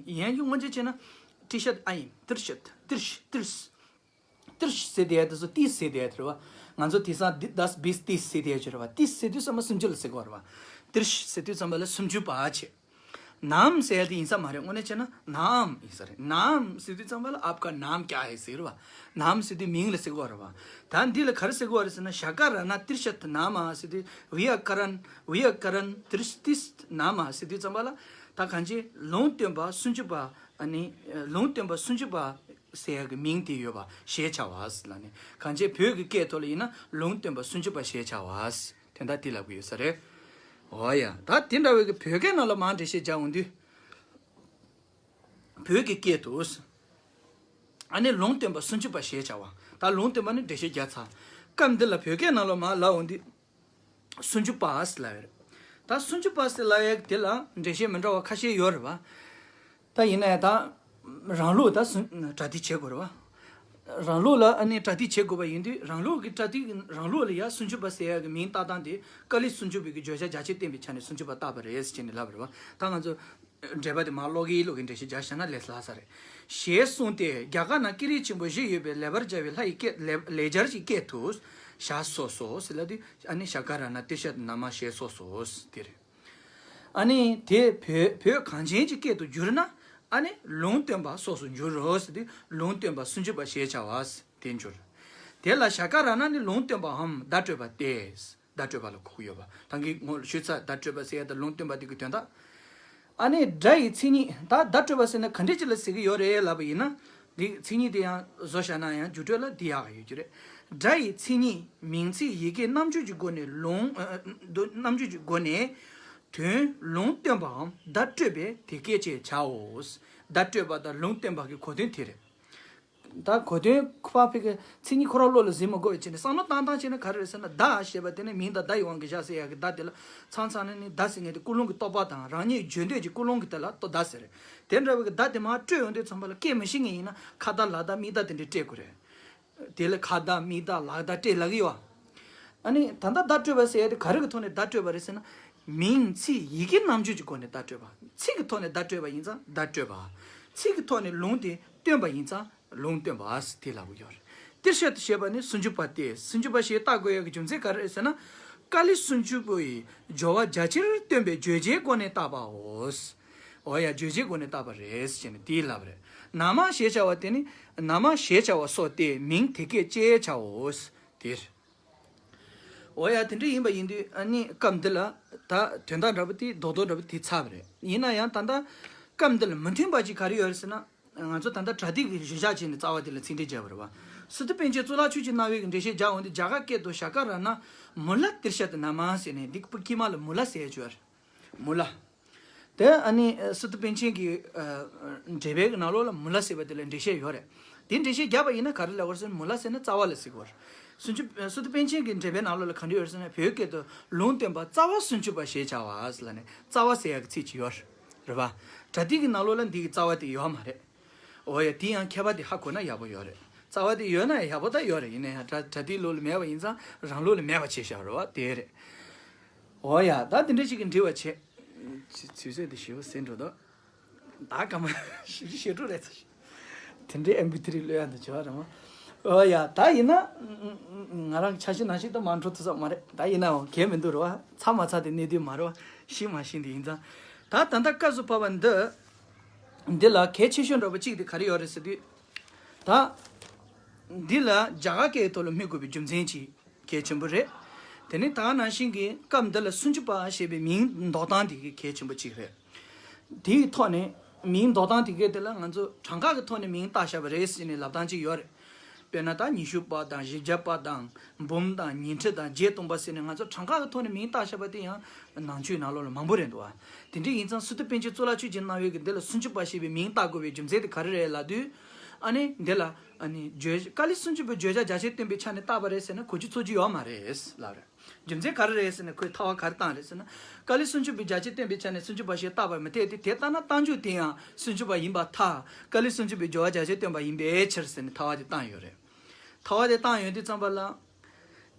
ཡན་གྱི་སྔོན་ཆད་བྱས་ན་ཏྲི་ཤད་ཨ་ཡིན། ཏིར་ཤད། ཏིར་ཤ། ཏིར་སི། ཏིར་ཤ་ཟེར་དེ་ཡ་དེ་ཚོ་ཏིས་ཟེར་དེ་ཡ་དེ་རེད་བ། ང་ཚོ་དེང་སང་འདི་དཱས་བིས་ཏིས་ཟེར་དེ་ཡ་ཅིག་རེད་བ། ཏིས་ཟེར་དུས་ཙམ་པ་སུམ་ཅུ་ལ་ཟེར་གི་ཡོད་རེད་བ། ཏིར་ཤ་ཟེར་དུས་ཙམ་པ་ལ་སུམ་ཅུ་པ་བྱས། ནམ་ཟེར་ཡ་དེ་ཡིན་ས་མ་རེད། དངོས་གནས་བྱས་ན་ནམ་ཡིན་ས་རེད། ནམ་ཟེར་དུས་ཙམ་པ་ལ་ཨབ་ཀ་ནམ་ཀྱ་ཧེ་ཟེར་བ། ནམ་ཟེར་དུས་མིང་ལ་ཟེར་གི་ཡོད་རེད་བ། ད་འདི་ལ་ག་རེ་ཟེར་གི་ཡོད་རེད་ཟེར་ན། ཤཱཀྱ་ར་ན་ཏིར་ཤད་ནཱ་མ་ཟེར་དུས། བི་ཡ་ཀ་རན། བི་ཡ་ཀ་རན་ཏིར་ཤ་ཏིས་ནཱ་མ་ཟེར་དུས་ཙམ་པ་ལ། ད་གང་ཅི་ལུང་སྟོན་པ་སུམ་ཅུ་པ། ཨ་ནི་ལུང་སྟོན་པ་སུམ་ཅུ་པ་ཟེར་ཡ་གི་མིང་དེ་ཡོད་པ་ཞེས་བྱ་བ་ཟེར་ལ་ནི། གང་ཅི་བོད་ཀྱི་སྐད་ཐོག་ལ་ཡིན་ན་ལུང་སྟོན་པ་སུམ་ཅུ་པ་ཞེས་བྱ་བ་ཟེར། དེ་འདྲ་དེ་ལབ་གི་ཡོད་ས་རེད། འོ་ཡ། ད་དེ་འདྲ་བའི་གི་བོད་སྐད་ནང་ལ་མར་འགྲེལ་བཤད་རྒྱག་འོང་དུས། བོད་ཀྱི་སྐད་དུ། ཨ་ནི་ལུང་སྟོན་པ་སུམ་ཅུ་པ་ཞེས་བྱ་བ། ད་ལུང་སྟོན་པ་ནི་འགྲེལ་བཤད་རྒྱག་ཚར། སྐབས་འདི་ལ་བོད་སྐད་ནང་ལ་མར་ལབ་འོང་དུས། སུམ་ཅུ་པ་ཟེར་ལབ་ཡོད་རེད། ད་སུམ་ཅུ་པ་ཟེར་ལབ་ཡག་དེ་ལ་འགྲེལ་བཤད་མི་འདྲ་བ་ཁ་ཤས་ཡོད་རེད་བ། ད་ཡིན་ན་ཡང་ད་རང་ལུགས་ད་སུམ་གྲ་སྒྲིག་བྱེད་དགོས་རེད་བ། རང་ལུགས་ལ་ཨ་ནི་གྲ་སྒྲིག་བྱེད་དགོས་པ་ཡིན་དུས། རང་ལུགས་ཀྱི་གྲ་སྒྲིག་རང་ལུགས་ལ་ཡ་སུམ་ཅུ་པ་ཟེར་ཡག་གི་མིང་བཏགས་སྟངས་དེ་ཀཱ་ལི་སུམ་ཅུ་པའི་གི་བརྗོད་བྱ་རྒྱ་ཆེར་བསྟན་པའི་ཆ་ནས་སུམ་ཅུ་པ་བཏགས་པ་རེད་ཟེར་ནས་ལབ་པ་རེད་བ། ད་ང་ཚོ་འགྲེལ་པ་དེ་མར་ཀློག་གིན་ཀློག་གིན་འགྲེལ་བཤད་རྒྱག་བཞག་ན་ལས་སླ་ས་རེད། ཞེས་གསུངས་ཏེ། རྒྱ་གར་ན་སྐད་རིགས་ཆེན་པོ་བཞི་ཡོད་པའི་ལེགས་པར་སྦྱར་བའི་ལྷ་ཡི་སྐད་ལེགས་ལེགས་སྦྱར་གྱི་སྐད་དུ། ཞེས་སོ་སོ་ཟེར་ལབ་དུས་ཨ་ནི་ཤཱཀྱ་ར་ན་ཏིར་ཤད་ནཱ་མ་ཞེས་སོ་སོ་དེ་རེད། ཨ་ནི་དེ་བོད་བོད་གངས་ཅན་གྱི་སྐད་དུ་བསྒྱུར་ན། ཨ་ནི་ལུང་སྟོན་པ་སོགས་སུ་འགྱུར་རོ་ཟེར་དུས་ལུང་སྟོན་པ་སུམ་ཅུ་པ་ཞེས་བྱ་བ་དེ་འགྱུར། དེ་ལ་ཤཱཀྱ་ར་ན་ནི་ལུང་སྟོན་པའམ་བརྡ་སྤྲོད་པ་སྟེ། བརྡ་སྤྲོད་པ་ལ་གོ་གི་ཡོད་པ། ད་གིན་ངོ་ཞུས་ཚར། བརྡ་སྤྲོད་པ་ཟེར་ཡ་དང་ལུང་སྟོན་པ་དེ་གི་དོན་དག་ཨ་ནི་སྒྲ་ཡི་མཚན་ཉིད། ད་བརྡ་སྤྲོད་པ་ཟེར་ན་ག་འདྲས་ཅིག་ལ་ཟེར་གི་ཡོད་རེད་ལབ་པ་ཡིན་ན། འདི་མཚན་ཉིད་དེ་ཡང་བཟོ་བཞག་ན་ཡང་རྒྱུ་འཕྲོད་ལ་འདི་ཡག་ཡོད་རྒྱུ་རེད། སྒྲ་ཡི་མཚན་ཉིད་མིང་ཚིག་ཡི་གེ་རྣམ་འགྱུར་གྱི་སྒོ་ནས་ལུང་། ཨ། རྣམ་འགྱུར་གྱི་སྒོ་ནས་དོན་ལུང་སྟོན་པའམ་བརྡ་སྤྲོད་པས་དེ་སྐད་ཅེས་བྱའོ། བརྡ་སྤྲོད་པ་དང་ལུང་སྟོན་པ་གི་གོ་དོན་དེ་རེད། ད་གོ་དོན་ཁོ་པ་ཕི་གི་མཚན་ཉིད་ཁོ་རང་བློ་ལ་ཟིན་མི་དགོས་པའི་ཆེད་ནས་བསམ་བློ་བཏང་སྟངས་བྱས་ན་ག་རེ་རེད་ཟེར་ན། བརྡ་ཞེས་པ་དེ་ནི་མིང་དང་བརྡ་ཡི་དབང་གིས་བཞག་ཟེར་ཡག་གི་བརྡ་དེ་ལ་མཚམས་མཚམས་ནས་ནི་བརྡ་ཟེར་མཁན་དེ་ཀུན་སློང་གི་རྟོག་པ་དང་རང་ཉིད་བརྗོད་འདོད་ཀྱི་ཀུན་སློང་གི་དེ་ལ་ལྟོ་བརྡ་ཟེར་རེད། དེ་འདྲ་བའི་གི་བརྡ་དེ་མར་སྤྲོད་ཡོང་དུས་ཙམ་པ་ལ་སྐད་མི་ཤེས་མཁན་ཡིན་ན་ཁ་བརྡ་ལག་བརྡ་མིག་བརྡ་དེ་འདྲ་སྤྲད་དགོས་རེད། དེ་ལ་ཁ་བརྡ་མིག་བརྡ་ལག་བརྡ་སྤྲད་ལབ་ཀྱི་ཡོད། ཨ་ནི་ད་ལྟ་བརྡ་སྤྲོད་པ་ཟེར་ཡ་དེ་ག་རེ་གི་ཐོག་ནས་བརྡ་སྤྲོད་པ་རེད་ཟེར་ན། མིང་ཚིག་ཡི་གེ་རྣམ་འགྱུར་གྱི་སྒོ་ནས་བརྡ་སྤྲོད་པ། ཚིག་གི་ཐོག་ནས་བརྡ་སྤྲོད་པ་ཡིན་ཙང་བརྡ་སྤྲོད་པ། ཚིག་གི་ཐོག་ནས་ལུང་དེ་སྟོན་པ་ཡིན་ཙང་ལུང་སྟོན་པ་ཟེར་དེ་ལབ་ཀྱི་ཡོད་རེད། ཏིར་ཤད་དུ་བྱས་པ་ནི་སུམ་ཅུ་པ་སྟེ། སུམ་ཅུ་པ་ཞེས་བཏགས་དགོས་ཡག་གི་རྒྱུ་མཚན་ག་རེ་རེད་ཟེར་ན། ཀཱ་ལི་སུམ་ཅུ་པོ་ཡི་སྦྱོར་བ་རྒྱ་ཆེར་སྟོན་པའི་བརྗོད་བྱའི་སྒོ་ནས་བཏགས་པའོ། འོ་ཡ། བརྗོད་བྱའི་སྒོ་ནས་བཏགས་པ་རེད་ཅེས་ནི་དེའི་ལབ་རེད། ན་མ་ཞེས་བྱ་བ་དེ་ནི། ན་མ་ཞེས་བྱ་བ་སོགས་ཏེ་མིང་དེ་སྐད་ཅེས་བྱའོ། དེར། འོ་ཡ། དེ་འདྲ་ཡིན་པ་ཡིན་དུས་ཨ་ནི་སྐབས་འདི་ལ་ད་དོན་དག་འདྲ་པོ་དེ་རྡོག་རྡོག་འདྲ་པོ་དེ་ཚར་བ་རེད། ཡིན་ན་ཡང་ད་ལྟ་སྐབས་འདི་ལ་མི་མཐུན་པ་ཅིག་ག་རེ་ཡོད་རེད་ཟེར་ན། ང་ཚོ་ད་ལྟ་པྲ་ཏི་གི་གཞི་བཞག་བྱས་ནས་རྩ་བ་དེ་ལ་ཚིག་འགྲེལ་བརྒྱབ་པ་རེད་བ། སི་ཏུ་པཎ་ཆེན་གཙུག་ལག་ཆོས་ཀྱི་སྣང་བའི་གི་འགྲེལ་བཤད་རྒྱག་འོང་དུས་རྒྱ་གར་སྐད་དུ་ཞ་ཀ་ར་ན་མུ་ལ་ཏིར་ཤད་དུ་ན་མ་ཟེར་ནས་འདི་དཀྱིལ་མ་ལ་མུ་ལ་ཟེར་ཡ་ཅིག་ཡོད་རེད། མུ་ལ། དེ་ཨ་ནི་སི་ཏུ་པཎ་ཆེན་གྱི་འགྲེལ་པའི་ནང་ལོགས་ལ་མུ་ལ་ཟེར་བ་དེ་ལ་འགྲེལ་བཤད་ཡོད་རེད། དེ་འགྲེལ་བཤད་བརྒྱབ་པ་ཡིན་ན་ག་རེ་ལབ་དགོས་ཟེར་ན། མུ་ལ་ཟེར་ན་རྩ་བ་ལ་ཟེར་དགོས་རེད། སུམ་ཅུ། སི་ཏུ་པཎ་ཆེན་གྱི་འགྲེལ་པའི་ནང་ལོགས་ལ་ག་འདྲ་ཡོད་ཟེར་ན། བོད་སྐད་དུ་ལུང་སྟོན་པ་རྩ་བ་སུམ་ཅུ་པ་ཞེས་བྱ་བ་ཟེར་ལབ་ནས་རྩ་བ་ཟེར་ཡག་གི་ཚིག་ཅིག་ཡོད་རེད་བ། པྲ་ཏི་གི་ནང་ལོགས་ལ་འདི་གི་རྩ་བ་དེ་ཡོད་མ་རེད། འོ་ཡ། དེ་ཡང་མཁས་པ་དེ་ཧ་གོ་ན་ཡག་པོ་ཡོད་རེད། རྩ་བ་དེ་ཡོད་ན་ཡག་པོ་ད་ཡོད་རེད། ཡིན་ན་ཡང་པྲ་པྲ་ཏི་ལུགས་ལ་མེད་པ་ཡིན་ཙང་རང་ལུགས་ལ་མེད་པ་བྱས་བཞག་རེད་བ། དེ་རེད། འོ་ཡ། ད་དེ་འདྲ་ཞིག་གི་འབྲི་བ་བྱེད། ཚིག་ཚོད་དེ་ཞེ་པོ་ཟིན་འགྲོ་འདུག་ད་སྐར་མ་བཞི་བཅུ་ཞེ་དྲུག་རེད་ཚར། དེ་འདྲའི་ཨེམ་པི་ཐི་རི་གློད་ཡག་འདུག་བྱ་བ་རེད་མ། འོ་ཡ། ད་ཡིན་ན་ང་རང་འཆར་གཞི་ནང་བཞིན་དུ་མར་འགྲོ་ཐུབ་ས་མ་རེད། ད་ཡིན་ནའང་གལ་མི་འདུག་རེད་བ། ཚར་མ་ཚར་དེ་གནད་དོན་མ་རེད་བ། ཤི་མ་ཤི་འདི་ཡིན་ཙང་། ད་ད་ལྟ་སྐབས་སུ་བབས་པ་འདི། འདི་ལ་གལ་ཆེ་ཤོས་འདྲ་པོ་གཅིག་དེ་ག་རེ་ཡོད་རེད་ཟེར་དུས། ད། འདི་ལ་རྒྱ་གར་སྐད་ཐོག་ལ་སྨོས་དགོས་པའི་རྒྱུ་མཚན་གཅིག་གལ་ཆེན་པོ་རེད། དེ་ནི་ད་ག་ནང་བཞིན་གྱི་སྐབས་འདི་ལ་སུམ་ཅུ་པ་ཞེས་པའི་མིང་འདོགས་སྟངས་དེ་གི་གལ་ཆེན་པོ་གཅིག་རེད། དེའི་ཐོག་ནས་མིང་འདོགས་སྟངས་དེ་གའི་དེ་ལ་ང་ཚོ་གྲངས་ཀ་གི་ཐོག་ནས་མིང་བཏགས་བཞག་པ་རེད་ཟེར་ནས་ལབ་སྟངས་གཅིག་ཡོད་རེད། དཔེར་ན་ད་ཉི་ཤུ་པ་དང་བཞི་བརྒྱ་པ་དང་། འབུམ་དང་ཉི་ཁྲི་དང་བརྒྱད་སྟོང་པ་ཟེར་ནས་ང་ཚོ་གྲངས་ཀ་གི་ཐོག་ནས་མིང་བཏགས་བཞག་པ་དེ་ཡང་ནང་ཆོས་ནང་ལོགས་ལ་མང་པོ་རེད་འདུག་བ། དེ་འདྲ་ཡིན་ཙང་སི་ཏུ་པཎ་ཆེན་གཙུག་ལག་ཆོས་ཀྱི་སྣང་བའི་གི་འདི་ལ་སུམ་ཅུ་པ་ཞེས་པའི་མིང་བཏགས་དགོས་པའི་རྒྱུ་མཚན་དེ་ག་རེ་རེད་ལབ་དུས། ཨ་ནི་འདི་ལ་ཨ་ནི་བརྗོད་ཀཱ་ལི་སུམ་ཅུ་པའི་བརྗོད་བྱ་རྒྱ་ཆེར་སྟོན་པའི་ཆ་ནས་བཏགས་པ་རེད་ཟེར་ན་གོ་རྒྱུ་ཚོར་རྒྱུ་ཡོད་མ་རེད་ལབ་རེད། རྒྱུ་མཚན་ག་རེ་རེད་ཟེར་ན། ཁོས་ཐལ་བ་ག་རེ་བཏང་རེད་ཟེར་ན། ཀཱ་ལི་སུམ་ཅུ་པའི་རྒྱ་ཆེར་སྟོན་པའི་ཆ་ནས་སུམ་ཅུ་པ་ཞེས་བཏགས་པ་མི་འཐད་དེ། དེ་ལྟ་ན་རྟགས་འཇུག་དེ་ཡང་སུམ་ཅུ་པ་ཡིན་པར་ཐལ། ཀཱ་ལི་སུམ་ཅུ་པའི་སྦྱོར་བ་རྒྱ་ཆེར་སྟོན་པ་ཡིན་པའི་ཕྱིར་ཟེར་ནས་ཐལ་བ་དེ་བཏང་ཡོད་རེད། ཐལ་བ་དེ་བཏང་ཡོང་དུས་ཙམ་པ་ལ།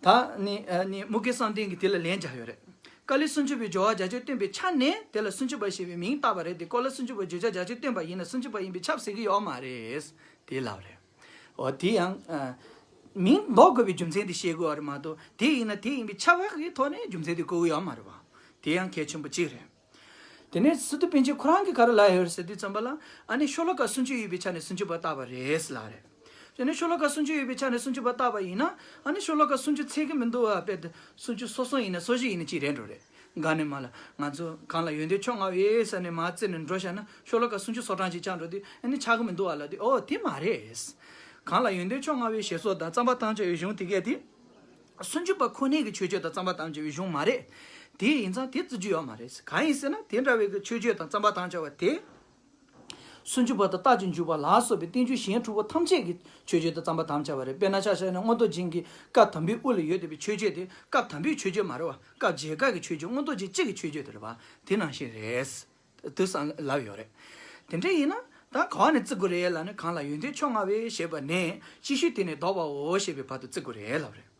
ད་ནི་ཨ་ནི་དམུ་དགེ་བསམ་གཏན་གྱིས་དེ་ལ་ལན་རྒྱག་ཡོད་རེད། ཀཱ་ལི་སུམ་ཅུ་པའི་སྦྱོར་བ་རྒྱ་ཆེར་སྟོན་པའི་ཆ་ནས་དེ་ལ་སུམ་ཅུ་པ་ཞེས་པའི་མིང་བཏགས་པ་རེད་དེ། ཀཱ་ལི་སུམ་ཅུ་པ་བརྗོད་བྱ་རྒྱ་ཆེར་སྟོན་པ་ཡིན་ན་སུམ་ཅུ་པ་ཡིན་པས་ཁྱབ་ཟེར་གྱི་ཡོད་མ་རེད། དེ་ལབ་རེད། འོ་དེ་ཡང་ཨ། མིང་འདོགས་དགོས་པའི་རྒྱུ་མཚན་དེ་བཤད་དགོས་པ་རེད་མ་གཏོགས། དེ་ཡིན་ན་དེ་ཡིན་པས་ཁྱབ་པ་གི་ཐོག་ནས་རྒྱུ་མཚན་དེ་བཀོད་གི་ཡོད་མ་རེད་བ། དེ་ཡང་གལ་ཆེན་པོ་གཅིག་རེད། དེ་ནས་སི་ཏུ་པཎ་ཆེན་ཁོ་རང་གིས་ག་རེ་ལབ་ཡོད་རེད་ཟེར་དུས་ཙམ་པ་ལ། ཨ་ནི་ཤོ་ལོ་ཀ་སུམ་ཅུ་ཡོད་པའི་ཆ་ནས་སུམ་ཅུ་པ་བཏགས་པ་རེད་ལབ་རེད། དེ་ནས་ཤོ་ལོ་ཀ་སུམ་ཅུ་ཡོད་པའི་ཆ་ནས་སུམ་ཅུ་པ་བཏགས་པ་ཡིན་ན། ཨ་ནི་ཤོ་ལོ་ཀ་སུམ་ཅུ་ཚད་ཀྱི་མི་འདུག་བ། དཔེ་དེ་སུམ་ཅུ་སོ་གསུམ་ཡིན་ན་སོ་བཞི་ཡིན་ན་གཅིག་རེད་འགྲོ་རེད། ག་ནས་མ་ལ་ང་ཚོ་གང་ལ་ཡོན་ཏན་མཆོག་མངའ་བའི་ཟེར་ནས་མར་བརྩིས་ནས་འགྲོ་བཞག་ན་ཤོ་ལོ་ཀ་སུམ་ཅུ་སོ་གྲངས་ཅིག་བཅག་འགྲོ་དུས་ཨ་ནི་ཆགས་ཀྱི་མི་འདུག་བ་ལབ་དུས། ཨོ་དེ་མ་རེད། གང་ལ་ཡོན་ཏན་མཆོག་མངའ་བའི་ཞེས་སོགས་དང་རྩོམ་པར་དམ་བཅའ་བའི་གཞུང་དེ་གས་དེ། སུམ་ཅུ་པ་ཁོ་ནའི་གི་མཆོད་བརྗོད་དང་རྩོམ་པར་དམ་བཅའ་བའི་གཞུང་མ་རེད། དེ་ཡིན་ཙང་དེ་བརྩི་རྒྱུ་ཡོད་མ་རེད། གང་ཡིན་ཟེར་ན་དེ་འདྲ་བའི་གི་མཆོད་བརྗོད་དང་རྩོམ་པར་དམ་བཅའ་བ་དེ། སུམ་ཅུ་པ་དང་རྟགས་ཀྱི་འཇུག་པ་ལ་སོགས་པའི་བསྟན་བཅོས་གཞན་དྲུག་པོ་ཐམས་ཅད་ཀྱི་མཆོད་བརྗོད་དང་རྩོམ་པར་དམ་བཅའ་བ་རེད། དཔེར་ན་ཆ་བཞག་ན་མངོན་རྟོགས་རྒྱན་གྱི་སྐབས་དང་པོའི་དབུ་ལ་ཡོད་བསྡད་པའི་མཆོད་བརྗོད་དེ་སྐབས་དང་པོའི་མཆོད་བརྗོད་མ་རེད་བ། སྐབས་རྗེས་ཀ་གི་མཆོད་བརྗོད། མངོན་རྟོགས་རྒྱན་གཅིག་གི་མཆོད་བརྗོད་དེ་རེད་བ། དེ་ནང་བཞིན་རེད། དུ་སང་ལབ་ཡོད་རེད། དེ་འདྲ་ཡིན་ན་ད་ག་བ་ནས་བརྩི་དགོས་རེད་ལབ་ན། གང་ལ་ཡོན་ཏན་མཆོག་མངའ་བའི་ཞེས་པ་ནས་ཅིག་ཤོས་དེ་ནས་ལྡོག་པའོ་ཞེས་པའི་བར་དུ་བརྩི་དགོས་རེད་ལབ་རེད།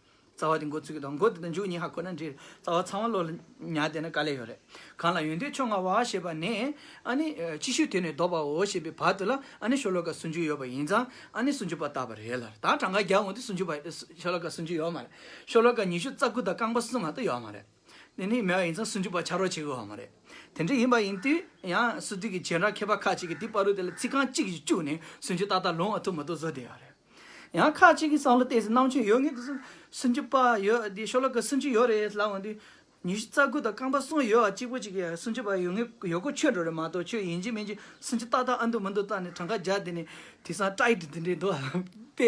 རྩ་བ་དེ་འགོ་བཙུགས་ཀྱི་དང་འགོ་དེ་དང་མཇུག་གཉིས་ཧ་གོ་ན་འགྲིག་རེད། རྩ་བ་ཚང་མ་བློ་ལ་ཉར་བསྡད་ན་དཀའ་ལས་ཡོད་རེད། གང་ལ་ཡོན་ཏན་མཆོག་མངའ་བ་ཞེས་པ་ནས་ཨ་ནི་ཅིག་ཤོས་དེ་ནས་ལྡོག་པའོ་ཞེས་པའི་བར་དུ་ལ་ཨ་ནི་ཤོ་ལོ་ཀ་སུམ་ཅུ་ཡོད་པ་ཡིན་ཙང་ཨ་ནི་སུམ་ཅུ་པ་བཏགས་པ་རེད་ལབ་རེད། ད་གྲངས་ཀ་རྒྱག་འོང་དུས་སུམ་ཅུ་པ་ཤོ་ལོ་ཀ་སུམ་ཅུ་ཡོད་མ་རེད། ཤོ་ལོ་ཀ་ཉི་ཤུ་རྩ་དགུ་དང་རྐང་པ་གསུམ་མ་གཏོགས་ཡོད་མ་རེད། ནི་ནི་མེད་པ་ཡིན་ཙང་སུམ་ཅུ་པ་ཆ་རོགས་བྱེད་དགོས་པ་མ་རེད། དེ་འདྲ་ཡིན་པ་ཡིན་དུས་ཡང་སི་ཏུ་གི་བྱེ་བྲག་མཁས་པ་ཁ་ཅིག་གིས་དེ་བར་དུ་དེ་ལ་ཚིག་རྐང་གཅིག་ཅིག་བཅུག་ནས་སུམ་ཅུ་ཏག་ཏག་ལོང་བ་ཐུབ་མ་ཐུབ་བཟོ་བསྡད་ཡོད་རེད། ཡང་ཁ་ཅིག་གིས་བསམ་བློ་བཏང་ཚེ་རྣམ་དཔྱོད་ཡོད་ངེས་དུ་སུམ་ཅུ་པ་ཡོད་དེ་ཤོ་ལོ་ཀ་སུམ་ཅུ་ཡོད་རེད་ལབ་འོང་དུས། ཉི་ཤུ་རྩ་དགུ་དང་རྐང་པ་གསུམ་ཡོད་པ་གཅིག་པོ་གཅིག་གིས་སུམ་ཅུ་པ་ཡོད་ངེས་ཡོད་གོ་ཆོད་འགྲོ་རེད་མ་གཏོགས། ཁྱོད་ཡིན་གཅིག་མིན་གཅིག་སུམ་ཅུ་ཏག་ཏག་ཨ་འདུག་མི་འདུག་བལྟས་ནས་གྲངས་ཀ་རྒྱག་དེ་ནས་དེང་སང་ཏྲའི་དེ་དེ་འདྲས་འདུག་དཔེ་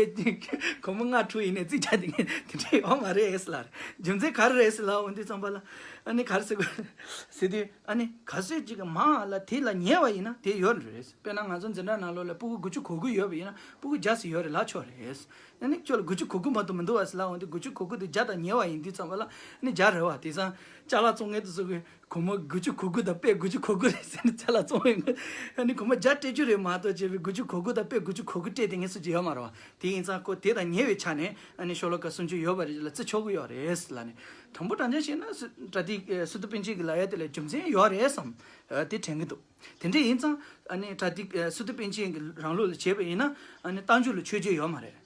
སྒོར་མོ་ལྔ་དྲུག་ཡིན་ནས་རྩིས་རྒྱག་དེ་ངས་དེ་འདྲས་ཡོད་མ་རེད་ལབ་རེད། རྒྱུ་མཚན་ག་རེ་རེད་ཟེར་ལབ་འོང་དུས་ཙམ་པ་ལ། ཨ་ནི་ག་རེ་ཟེར་དགོས་ཟེར་དུས། ཨ་ནི་ག་ཚོད་ཅིག་གི་མང་ལ་དེ་ལ་ཉེ་བ་ཡིན་ན་དེ་ཡོད་རེད། དཔེར་ན་ང་ཚོ་འཛིན་གྲྭ་ནང་ལོགས་ལ་སྤུ་གུ་དགུ་བཅུ་གོ་དགུ་ཡོད་པ་ཡིན་ན་སྤུ་གུ་བརྒྱ་ཙམ་ཡོད་རེད་ལབ་ཆོག་རེད། ཨ་ནི་ཁྱོད་ལ་དགུ་བཅུ་གོ་དགུ་མ་གཏོགས་མི་འདུག་བ་ཟེར་ལབ་འོང་དུས། དགུ་བཅུ་གོ་དགུ་དེ་བརྒྱ་དང་ཉེ་བ་ཡིན་དུས་ཙམ་པ་ལ་ཨ་ནི་བརྒྱ་རེད་བ། དེང་སང་ཅ་ལག་བཙོང་མཁན་དེ་ཚོ་གིས་སྒོར་མོ་དགུ་བཅུ་གོ་དགུ་དང་དཔེ་དགུ་བཅུ་གོ་དགུ་རེད་ཟེར་ནས་ཅ་ལག་བཙོང་ཡོང་གི། ཨ་ནི་སྒོར་མོ་བརྒྱ་སྤྲད་རྒྱུ་རེད་མ་གཏོགས་བྱས་པའི་དགུ་བཅུ་གོ་དགུ་དང་དཔེ་དགུ་བཅུ་གོ་དགུ་སྤྲད་དེ་ངས་སུ་ཅི་ཡོད་མ་རེད་བ། དེ་ཡིན་ཙང་ཁོ་དེ་དང་ཉེ་བའི་ཆ་ནས་ཨ་ནི་ཤོ་ལོ་ཀ་སུམ་ཅུ་ཡོད་པ་རེད་ལ་བརྩི་ཆོག་གི་ཡོད་རེད་ལབ་ནས། དྲང་པོ་དྲང་བདེན་བཤད་ན་སུ་པྲ་ཏི་ཨ་སུ་ཏུ་པཎ་ཆེན་གྱི་ལབ་ཡ་དེ་ལ་རྒྱུ་མཚན་ཡོད་རེད་བསམ། ཨ་དེ་དྲན་གྱི་འདུག་དེ་འདྲ་ཡིན་ཙང་ཨ་ནི་པྲ་ཏི་ཨ་སུ་ཏུ་པཎ་ཆེན་གྱི་རང་ལུགས་ལ་བྱས་པ་ཡིན་ན་ཨ་ནི་རྟགས་འཇུག་ལ་མཆོད་བརྗོད་ཡོད་མ་རེད།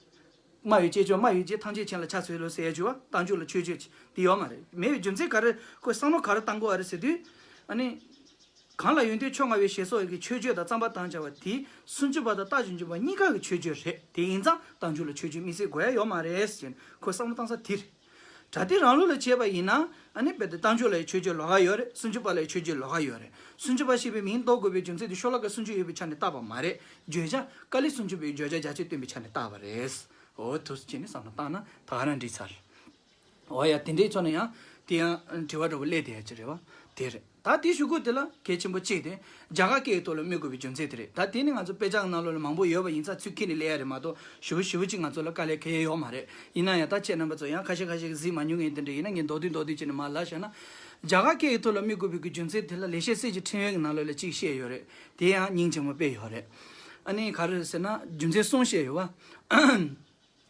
སྨྲ་བའི་སྐྱེས་མཆོག་སྨྲ་བའི་རྗེ་ཐམས་ཅད་མཁྱེན་ལ་ཕྱག་འཚལ་ལོ་ཟེར་ཡ་བྱས་པ་རྟགས་འཇུག་ལ་མཆོད་བརྗོད་དེ་ཡོད་མ་རེད། མེད་པའི་རྒྱུ་མཚན་ག་རེ། ཁོས་བསམ་བློ་ག་རེ་བཏང་དགོས་ཨ་རེད་ཟེར་དུས། ཨ་ནི། གང་ལ་ཡོན་ཏན་མཆོག་མངའ་བའི་ཞེས་སོགས་ཀྱི་མཆོད་བརྗོད་དང་རྩོམ་པར་བཏང་བྱ་བ་དེ་སུམ་ཅུ་པ་དང་རྟགས་ཀྱི་འཇུག་པ་གཉིས་ཀ་གི་མཆོད་བརྗོད་རེད། དེ་ཡིན་ཙང་རྟགས་འཇུག་ལ་མཆོད་བརྗོད་དམིགས་བསལ་དགོས་ཡ་ཡོད་མ་རེད་ཟེར་ནས་ཁོས་བསམ་བློ་བཏང་ས་དེ་རེད། པྲ་ཏི་རང་ལུགས་ལ་བྱས་པ་ཡིན་ན་ཨ་ནི་རྦད་དེ་རྟགས་འཇུག་ལ་ཡི་མཆོད་བརྗོད་ལོགས་ཀ་ཡོད་རེད། སུམ་ཅུ་པ་ལ་ཡི་མཆོད་བརྗོད་ལོགས་ཀ་ཡོད་རེད། སུམ་ཅུ་པ་ཞེས་པའི་མིང་འདོགས་དགོས་པའི་རྒྱུ་མཚན་དེ་ཤོ་ལོ་ཀ་སུམ་ཅུ་ཡོད་པའི་ཆ་ནས་བཏགས་པ་མ་རེད། བརྗོད་བྱ་ཀཱ་ལི་སུམ་ཅུ་པའི་བརྗོད་བྱ་རྒྱ་ཆེར་སྟོན་པའི་ཆ་ནས་བཏགས་པ་རེད། འོ་དུས་སུ་བྱས་ནས་བསམ་བློ་བཏང་ན་ད་ག་རང་འགྲིག་ཚར། འོ་ཡ། དེ་འདྲའི་ཕྱོགས་ནས་ཡང་དེ་ཡང་དྲི་བ་འདྲ་པོ་སླེབས་བསྡད་ཡ་ཅིག་རེད་བ། དེ་རེད། ད་དེའི་གཞུག་གུ་དེ་ལ་གལ་ཆེན་པོ་གཅིག་དེ་རྒྱ་གར་སྐད་ཀྱི་ཐོག་ལ་སྨོས་དགོས་པའི་རྒྱུ་མཚན་དེ་རེད། ད་དེ་ནི་ང་ཚོ་དཔེ་ཆ་གི་ནང་ལོགས་ལ་མང་པོ་ཡོད་པ་ཡིན་ཙང་ཚུར་ཁྱེར་ནས་སླེབས་ཡ་རེད་མ་གཏོགས་ཞེ་པོ་ཞེ་པོ་ཅིག་ང་ཚོ་ལ་དཀའ་ལས་ཁག་ཡ་ཡོད་མ་རེད། ཡིན་ན་ཡང་ད་ཁྱེད་རྣམ་པ་ཚོ་ཡང་ཁ་ཤས་ཁ་ཤས་ཀྱིས་གཟིགས་མ་མྱོང་མཁན་དེ་འདྲ་ཡིན་ན་ངས་མདོར་བསྡུས་མདོར་བསྡུས་བྱས་ནས་མར་ལབ་བཞག་ན། རྒྱ་གར་སྐད་ཀྱི་ཐོག་ལ་སྨོས་དགོས་པའི་གི་རྒྱུ་མཚན་དེ་ལ་ལེགས་བཤད་གསེར་གྱི་ཕྲེང་བའི་གི་ནང་ལོགས་ལ་གཅིག་བཤད་ཡོད་རེད། དེ་ཡང་སྙིང་རྗེ་མོ་དཔེ་ཡོད་རེད། ཨ་ནི་ག་རེ་རེད་ཟེར་ན་རྒྱུ་མཚན་གསུམ་བཤད་ཡོད་བ།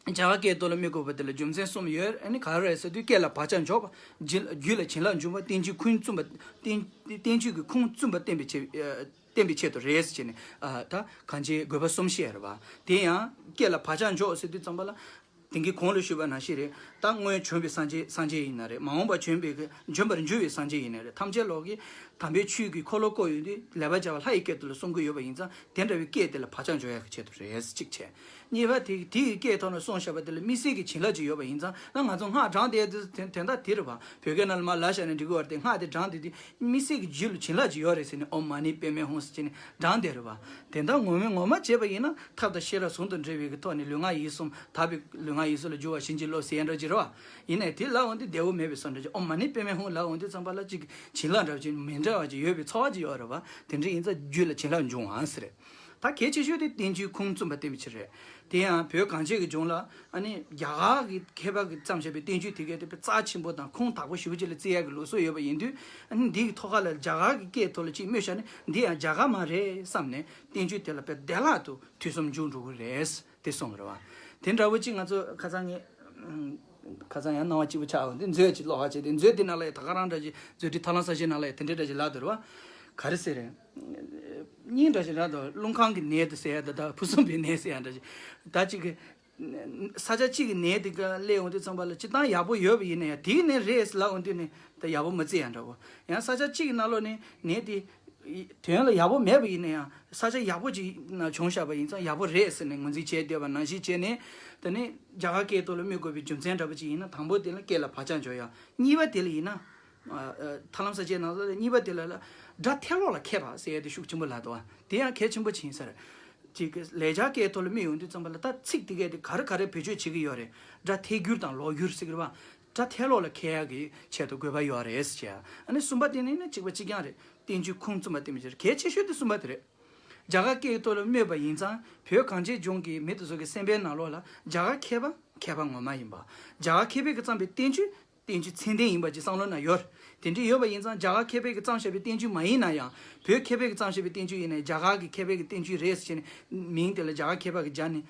རྒྱ་གར་སྐད་ཐོག་ལ་སྨོས་དགོས་པ་དེ་ལ་རྒྱུ་མཚན་གསུམ་ཡོད། ཨ་ནི་ག་རེ་རེད་ཟེར་དུས་སྐད་ལ་བག་ཆགས་འཇོག་པ། རྒྱུད་རྒྱུད་ལ་བྱིན་རླབས་འབྱུང་བ། བསྟན་བཅོས་ཁུངས་བཙུན་པ། བསྟན་བསྟན་བཅོས་ཀྱི་ཁུངས་བཙུན་པ་བསྟན་པའི་ཆེད་ཨ་བསྟན་པའི་ཆེད་དུ་རེད་ཟེར་ནས་ཨ་ད་གང་ཅིའི་དགོས་པ་གསུམ་བཤད་རེད་བ། དེ་ཡང་སྐད་ལ་བག་ཆགས་འཇོག་ཟེར་དུས་ཙམ་པ་ལ། དེང་གི་གོང་ལ་ཞུས་པ་ནང་བཞིན་རེད། ད་སྔོན་བྱོན་པའི་སངས་རྒྱས་སངས་རྒྱས་ཡིན་ན་རེད། མ་འོངས་པར་བྱོན་པའི་གི་འབྱོན་པར་འགྱུར་བའི་སངས་རྒྱས་ཡིན་ན་རེད། ཐམས་ཅད་ལོག་གིས་དམ་པའི་ཆོས་ཀྱི་འཁོར་ལོ་བསྐོར་ཡོང་དུས་ལེགས་པར་སྦྱར་བ་ལྷ་ཡི་སྐད་དུ་ལ་གསུང་གི་ཡོད་པ་ཡིན་ཙང་དེ་འདྲ་བའི་སྐད་དེ་ལ་བག་ཆགས་འཇོག་ཡག་གི་ཆེད་དུ་རེད། གཅིག་བྱས། གཉིས་པ་དེ་དེ་ཡི་སྐད་ཐོག་ནས་གསུངས་བཞག་པ་དེ་ལ་དམིགས་བསལ་གྱི་བྱིན་རླབས་ཅིག་ཡོད་པ་ཡིན་ཙང་ན་ང་ཚོ་སྔགས་བགྲངས་ཏེ་དེ་དོན་དག་དེ་རེད་བ། བོད་སྐད་ནང་ལ་མར་ལབ་བཞག་ན་འགྲིག་གི་ཡོད་རེད་དེ། སྔགས་དེ་བགྲངས་ཏེ་དེ་དམིགས་བསལ་གྱི་རྒྱུད་ལ་བྱིན་རླབས་ཅིག་ཡོད་རེད་ཟེར་ནས་ཨོཾ་མ་ཎི་པདྨེ་ཧཱུྃ་ཟེར་བྱས་ནས་བགྲངས་བསྡད་རེད་བ། དེ་འདྲ་ངོ་མ་ངོ་མ་བྱས་པ་ཡིན་ན་ཐབས་དང་ཤེས་རབ་ཟུང་དུ་འབྲེལ་བའི་གི་ཐོག་ནས་ལུས་ངག་ཡིད་གསུམ་དག་པའི་ལུས་ངག་ཡིད་གསུམ་ལ་སྦྱོར་བ་བྱིན་གྱིས་རློབས་ཟེར་ཡ་འདྲ་ཅིག་རེད་བ། ཡིན་ནའི་དེ་ལབ་འོང་དུས་བདེ་བོ་མེད་པའི་བཟོ་འདྲ་ཅིག་ཨོཾ་མ་ཎི་པདྨེ་ཧཱུྃ་ལབ་འོང་དུས་ཙམ་པ་ལ་ཅིག་བྱིན་རླབས་འདྲ་བ་ཅིག་མི་འདྲ་བ་ཅིག་ཡོད་པའི་ཚོར་བ་ཅིག་ཡོད་རེད་བ། དེ་འདྲ་ཡིན་ཙང་རྒྱུད་ལ་བྱིན་རླབས་འབྱུང་བ་ཟེར། ད་གལ་ཆེ་ཤོས་དེ་བསྟན་བཅོས་ཁུངས་བཙུན་པ་བསྟན་པའི་ཕྱིར་རེད། དེ་ཡང་བོད་གངས་ཅན་གྱི་ལྗོངས་ལ་ཨ་ནི་རྒྱ་གར་གྱི་མཁས་པ་གིས་བརྩམས་བཞག་པའི་བསྟན་བཅོས་དེ་གའི་དེ་རྩ་ཆེན་པོ་དང་ཁུངས་དག་པོ་ཞེ་པོ་ཅིག་ལ་བརྩི་ཡག་གི་ལུགས་སྲོལ་ཡོད་པ་ཡིན་དུས། ཨ་ནི་འདི་གི་ཐོག་ཁ་ལ་རྒྱ་གར་གྱི་སྐད་ཐོག་ལ་ཅིག་སྨོས་བཞག་ནས་འདི་ཡང་རྒྱ་གར་མ་རེད་བསམ་ནས་བསྟན་བཅོས་དེ་ལ་དཔེ་བདེ་བླག་ཏུ་ཐོས་བསམ་འཇུག་འགྲོ་གི་རེད། དེ་གསུངས་པ་རེད་བ། དེ་འདྲ་བོ་ཅིག་ང་ཚོ་ཁ་སང་ངས་ཁ་སང་ཡང་སྣང་བ་སྐྱིད་པོ་ཆགས་འོང་དེ་མཛོད་ཅིག་ཀློག་པ་བྱས་ཏེ་མཛོད་དེ་ནང་ལ་ཡང་ད་ག་རང་འདྲ་ཞིག་མཛོད་བྲིས་ཐར་ལམ་གསལ་བྱེད་ནང་ལ་ཡང་དེ་འདྲ་འདྲ་ཞིག་ལབ་འདུག་རེད་བ། ག་རེ་ཟེར་རེད། སྙིང་འདྲ་ཞིག་རེད་འདུག་རླུང་ཁམས་ཀྱི་ནད་དུ་ཟེར་ཡ་ད་ད་ཕུན་སུམ་པའི་ནད་ཟེར་ཡ་འདྲ་ཞིག་ད་ཅིག་གི་ས་ཆ་གཅིག་གི་ནད་དེ་ག་སླེབས་འོང་དུས་ཙམ་པ་ལ་སྤྱིར་བཏང་ཡག་པོ་ཡོད་པ་ཡིན་ན་ཡང་དེའི་ནད་རེད་ལབ་འོང་དུས་ནི་ད་ཡག་པོ་མ་བརྩི་ཡ་འདྲ་བོ། ཡང་ས་ཆ་གཅིག་གི་ནང་ལོགས་ནས་ནད་དེ་དོན་ལ་ཡག་པོ་མེད་པ་ཡིན་ན་ཡང་ས་ཆ་ཡག་པོ་ཅིག་ན་བྱུང་བཞག་པ་ཡིན་ཙང་ཡག་པོ་རེད་ཟེར་ནས་ངོས་འཛིན་བྱས་བསྡད་པ་ནང་བཞིན་བྱས་ནས། ད་ནི་རྒྱ་གར་སྐད་ཐོག་ལ་སྨོས་དགོས་པའི་རྒྱུ་མཚན་འདྲ་པོ་ཅིག་ཡིན་ན་དང་པོ་དེ་ལ་སྐད་ལ་བག་ཆགས་འཇོག་ཡ། གཉིས་པ་དེ་ལ་ཡིན་ན། ཨ་ཨ་ཐར་ལམ་གསལ་བྱེད་ནང་ལ་གཉིས་པ་དེ་ལ་ལ་སྒྲ་ཐལ་ལོག་ལ་མཁས་པ་ཟེར་ཡ་དེ་ཤུགས་ཆེན་པོ་ལབ་འདུག་བ། དེ་ཡང་གལ་ཆེན་པོ་ཕྱིན་ཟེར། ཅིག་ལེགས་སྦྱར་སྐད་ཐོག་ལ་སྨོས་ཡོང་དུས་ཙམ་པ་ལ་ད་ཚིག་དེ་གས་དེ་ག་རེ་ག་རེ་བེད་སྤྱོད་བྱེད་ཀྱི་ཡོད་རེད། སྒྲ་ཐལ་འགྱུར་དང་ལོག་འགྱུར་ཟེར་གི་རེད་བ། སྒྲ་ཐལ་ལོག་ལ་མཁས་ཡག་གི་ཆེད་དུ་དགོས་པ་ཡོད་རེད་ཟེར་བྱས། ཨ་ནི་གསུམ་པ་དེ་ནི་ནི་གཅིག་པ་གཅིག་རྐྱང་རེད། བསྟན་བཅོས་ཁུངས་བཙུན་པ་བསྟན་པའི་ཕྱིར། གལ་ཆེ་ཤོས་དེ་གསུམ་པ་དེ་རེད། རྒྱ་གར་སྐད་ཐོག་ལ་སྨོས་པ་ཡིན་ཙང་བོད་གངས་ཅན་ལྗོངས་ཀྱི་མི་དེ་ཚོ་གི་སེམས་པའི་ནང་ལོགས་ལ་རྒྱ་གར་མཁས་པ་མཁས་པ་ངོ་མ་ཡིན་པ། རྒྱ་གར་མཁས་པས་ཀྱིས་བརྩམས་པའི་བསྟན་བཅོས་བསྟན་བཅོས་ཚད་ལྡན་ཡིན་པ་ཅིག་བསམ་བློ་ན་ཡོད། དེ་འདྲ་ཡོད་པ་ཡིན་ཙང་རྒྱ་གར་མཁས་པས་ཀྱིས་བརྩམས་བཞག་པའི་བསྟན་བཅོས་མ་ཡིན་ན་ཡང་བོད་མཁས་པས་ཀྱིས་བརྩམས་བཞག་པའི་བསྟན་བཅོས་ཡིན་ན་རྒྱ་གར་གྱི་མཁས་པའི་གི་བསྟན་བཅོས་རེད་ཟེར་ནས་མིང་དེ་ལ་རྒྱ་གར་མཁས་པ་གིས་སྦྱར་ནས་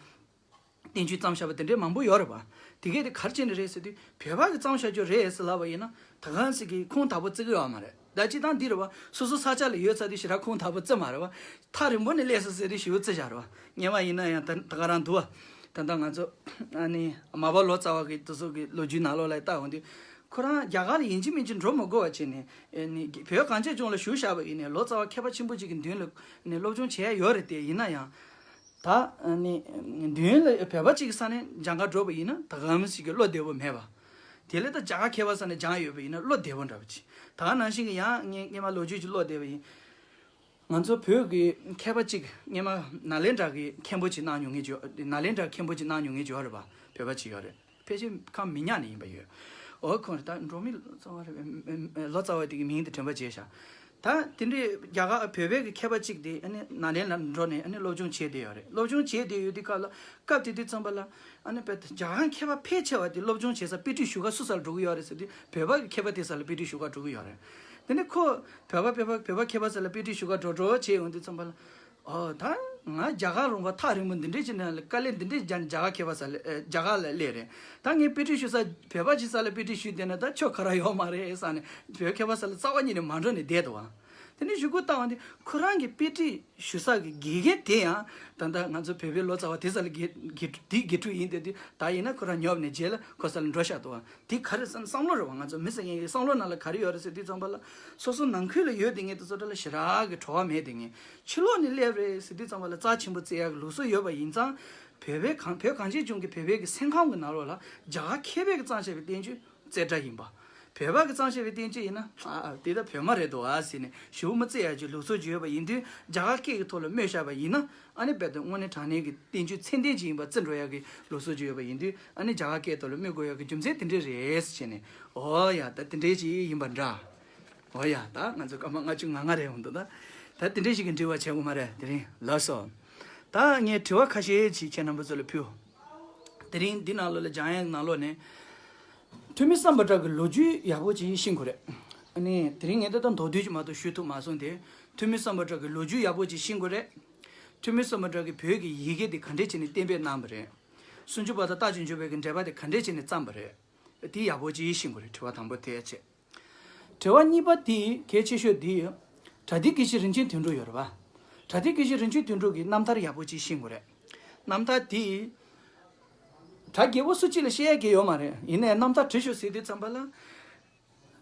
བསྟན་བཅོས་བརྩམས་བཞག་པ་དེ་འདྲའི་མང་པོ་ཡོད་རེད་པ། དེ་གས་དེ་ག་རེ་བྱས་ནས་རེད་ཟེར་དུས་བོད་པ་གིས་བརྩམས་བཞག་རྒྱུ་རེད་ཟེར་ལབ་པ་ཡིན་ན་ད་གང་ཟེར་གི་ཁུངས་དག་པོ་བརྩི་གི་ཡོད་མ་རེད། ད་སྤྱིར་བཏང་འདི་རེད་བ། སོ་སོ་ས་ཆ་ལ་ཡོད་ཚར་དུས་ཞེ་དྲག་ཁུངས་དག་པོ་བརྩི་མ་རེད་བ། ཐག་རིང་པོ་ནས་སླེབས་སོང་ཟེར་དུས་ཞེ་པོ་བརྩི་བཞག་རེད་བ། སྔོན་མ་ཡིན་ན་ཡང་ད་ད་ག་རང་འདུག་བ། ད་ལྟ་ང་ཚོ་ཨ་ནི་མར་པ་ལོ་ཙཱ་བ་གི་དེ་ཚོ་གི་ལོ་རྒྱུས་ནང་ལོགས་ལ་བལྟ་འོང་དུས་ཁོ་རང་རྒྱ་གར་ལ་ཡིན་གཅིག་མིན་གཅིག་འགྲོ་མི་དགོས་པ་བྱས་ནས་ཨ་ནི་བོད་གངས་ཅན་ལྗོངས་ལ་བཞུགས་བཞག་པ་ཡིན་ནའི་ལོ་ཙཱ་བ་མཁས་པ་ཆེན་པོ་གཅིག་གི་མདུན་ལ་ནས་སློབ་སྦྱོང་བྱས་ཡོད་རེད་དེ། ཡིན་ན་ཡང་། ད་ཨ་ནི་མདུན་ལ་བོད་པ་གཅིག་གི་ས་ནས་སྦྱང་ག་འགྲོ་བ་ཡིན་ན་ད་གང་ཞིག་གི་བློ་བདེ་བོ་མེད་པ། དེ་ལས་ད་རྒྱ་གར་མཁས་པ་ས་ནས་སྦྱངས་ཡོད་པ་ཡིན་ན་བློ་བདེ་བོ་འདྲ་བ་ཅིག་ད་ག་ནང་བཞིན་གྱི་ཡང་ངས་སྔོན་མ་ལོ་རྒྱུས་ཅིག་ཀློག་བསྡད་པ་ཡིན། ང་ཚོ་བོད་ཀྱི་མཁས་པ་གཅིག་སྔོན་མ་ནཱ་ལེནྡྲ་གི་མཁན་པོ་ཅིག་གནང་མྱོང་མཁན་ཅིག་ཡོད། ནཱ་ལེནྡྲ་མཁན་པོ་ཅིག་གནང་མྱོང་མཁན་ཅིག་ཡོད་རེད་པ། བོད་པ་ཅིག་ཡོད་རེད། ཕལ་ཆེར་ཁམས་མི་ཉག་ནས་ཡིན་པ་ཡོད། འོ་ཁོང་རེད། ད་འབྲོག་མི་ལོ་ཙཱ་བ་རེད། ལོ་ཙཱ་བ་དེ་གི་མིང་དེ་དྲན་པ་བརྗེད་ཤག་ད་དེ་འདྲའི་རྒྱ་གར་བོད་པའི་གི་མཁས་པ་གཅིག་དེ་ཨ་ནི་ནཱ་ལེནྡྲ་ལ་འགྲོ་ནས་ཨ་ནི་སློབ་སྦྱོང་བྱས་བསྡད་ཡོད་རེད། སློབ་སྦྱོང་བྱས་བསྡད་ཡོད་དུས་སྐབས་ལ་སྐབས་དེ་དུས་ཙམ་པ་ལ་ཨ་ནི་བོད་རྒྱ་གར་མཁས་པ་ཕལ་ཆེ་བ་དེ་སློབ་སྦྱོང་བྱེད་ས་དཔེ་ཁྲིད་ཞུ་ག་སུ་ས་ལ་འགྲོ་གི་ཡོད་རེད་ཟེར་དུས་བོད་པ་གི་མཁས་པ་དེ་ས་ལ་དཔེ་ཁྲིད་ཞུ་ག་འགྲོ་གི་ཡོད་རེད། དེ་ནས་ཁོ་བོད་པ་བོད་པ་བོད་པ་མཁས་པ་ས་ལ་དཔེ་ཁྲིད་ཞུ་ག་འགྲོ་འགྲོ་བྱས་ཡོང་དུས་ཙམ་པ་ལ། ཨོ་ད་ང་རྒྱ་གར་ལུང་པ་ཐག་རིང་པོ་འདི་འདྲས་ཅིག་ནས་དཀའ་ལས་འདི་འདྲས་རྒྱག་རྒྱ་གར་མཁས་པ་ས་ལ་ཨེ་རྒྱ་གར་ལ་སླེབས་རེད། ད་ངས་དཔེ་ཁྲིད་ཞུ་ས་བོད་པ་ཅིག་ས་ལ་དཔེ་ཁྲིད་ཞུས་བསྡད་ན་ད་ཆོ་ག་ར་ཡོད་མ་རེད་བསམ་ནས་བོད་མཁས་པ་ས་ལ་རྩ་བ་ཉིད་ནས་མ་འགྲོ་ནས་བསྡད་འདུག་བ། དེ་ནས་གཞུག་གུ་ལྟ་བ་འདི་ཁོ་རང་གི་དཔེ་ཁྲིད་ཞུ་ས་གི་དགེ་རྒན་དེ་ཡང་ད་ལྟ་ང་ཚོ་བོད་པའི་ལོ་ཙཱ་བ་དེ་ས་ལ་དགེ་དགེ་དེའི་དགེ་ཕྲུག་ཡིན་བསྡད་དུས་ད་ཡིན་ན་ཁོ་རང་ཉོབ་ནས་རྗེས་ལ་ཁོ་ས་ལ་འགྲོ་ཤག་འདུག་བ། དེ་ག་རེ་བསམ་བསམ་བློ་རེད་བ། ང་ཚོ་མི་ཟེར་མཁན་གྱི་བསམ་བློ་ནང་ལ་ག་རེ་ཡོད་རེད་ཟེར་དུས་ཙམ་པ་ལ་སོ་སོ་ནང་ཁུལ་ལ་ཡོད་དེ་ངས་དེ་ཚོ་འདྲ་ལ་ཞེ་དྲག་གི་བྲོ་བ་མེད་དེ། ངས་ཕྱི་ལོགས་ནས་སླེབས་རེད་ཟེར་དུས་ཙམ་པ་ལ་རྩ་ཆེན་པོ་བརྩི་ཡག་གི་ལུགས་སྲོལ་ཡོད་པ་ཡིན་ཙང་། བོད་པའི་གངས་བོད་གངས་ཅན་ལྗོངས་ཀྱི་བོད་པའི་གི་སེམས་ཁམས་ཀྱི་ནང་ལོགས་ལ་རྒྱ་གར་མཁས་པའི་གི་བརྩམས་བྱས་པའི་བསྟན་བཅོས་རྩེ་གྲ་ཡིན་པ། བོད་པ་གི་བརྩམས་བྱས་པའི་བསྟན་བཅོས་ཡིན་ན་ཨ་ཨ་དེ་ད་བོད་མ་རེད་དོ་ཨ་ཟེར་ནས་ཞུ་མི་བརྩི་ཡག་གི་ལུགས་སྲོལ་ཅིག་ཡོད་པ་ཡིན་དུས་རྒྱ་གར་སྐད་ཀྱི་ཐོག་ལ་སྨོས་བཞག་པ་ཡིན་ན། ཨ་ནི་རྦད་དེ་དངོས་གནས་དྲང་གནས་ཀྱི་བསྟན་བཅོས་ཚད་ལྡན་ཅིག་ཡིན་པ་བརྩི་འགྲོ་ཡག་གི་ལུགས་སྲོལ་ཅིག་ཡོད་པ་ཡིན་དུས། ཨ་ནི་རྒྱ་གར་སྐད་ཐོག་ལ་སྨོས་དགོས་ཡག་གི་རྒྱུ་མཚན་དེ་འདྲས་རེད་ཟེར་ནས། ཨོ་ཡ་ད་དེ་འདྲས་ཅིག་ཡིན་པ་འདྲ། ཨོ་ཡ་ད་ང་ཚོ་སྐར་མ་ལྔ་བཅུ་ང་ལྔ་རེད་འོང་འདུག་ད་ད་དེ་འདྲས་ཞིག་གི་འདྲི་བ་བྱེད་དགོས་མ་རེད། དེ་རིང་ལགས་སོ། ད་ངས་དྲི་བ་ཁ་ཤས་ཅིག་ཁྱེད་རྣམ་པ་ཚོ་ལ་ཕུལ། དེ་རིང་འདི་ནང་ལོགས་ལ་སྦྱང་ཡག་ནང་ལོགས་ནས། ཐོན་མི་སམ་བྷོ་ཊ་གི་ལོ་རྒྱུས་ཡག་པོ་ཅིག་ཤེས་དགོས་རེད། ཨ་ནི་དེ་རིང་ངས་ད་ལྟ་མདོར་བསྡུས་ཅིག་མ་གཏོགས་ཞུ་ཐུབ་མ་སོང་སྟེ། ཐོན་མི་སམ་བྷོ་ཊ་གི་ལོ་རྒྱུས་ཡག་པོ་ཅིག་ཤེས་དགོས་རེད། ཐོན་མི་སམ་བྷོ་ཊ་གི་བོད་ཀྱི་ཡི་གེ་དེ་ག་འདྲས་བྱས་ནས་གཏན་འབེབས་གནང་བ་རེད། སུམ་ཅུ་པ་དང་རྟགས་ཀྱི་འཇུག་པའི་གི་འགྲེལ་པ་དེ་ག་འདྲས་བྱས་ནས་བརྩམས་པ་རེད། དེ་ཡག་པོ་ཅིག་ཤེས་དགོས་རེད། དྲི་བ་དང་པོ་དེ་བྱས། དྲི་བ་གཉིས་པ་དེ་གལ་ཆེ་ཤོས་དེ། བྲ་ཏི་ཀི་ཤི་རིན་ཆེན་དོན་གྲུབ་ཡོད་རེད་པ། བྲ་ཏི་ཀི་ཤི་རིན་ཆེན་དོན་གྲུབ་ཀྱི་རྣམ་ཐར་ཡག་པོ་ཅིག་ཤེས་དགོས་རེད། རྣམ་ཐར་དེ། གྲ་རྒྱས་པོ་སུ་གཅིག་ལ་བཤད་ཡ་གི་ཡོད་མ་རེད། ཡིན་ནའི་རྣམ་ཐར་བྲིས་ཤོག་ཟེར་དུས་ཙམ་པ་ལ།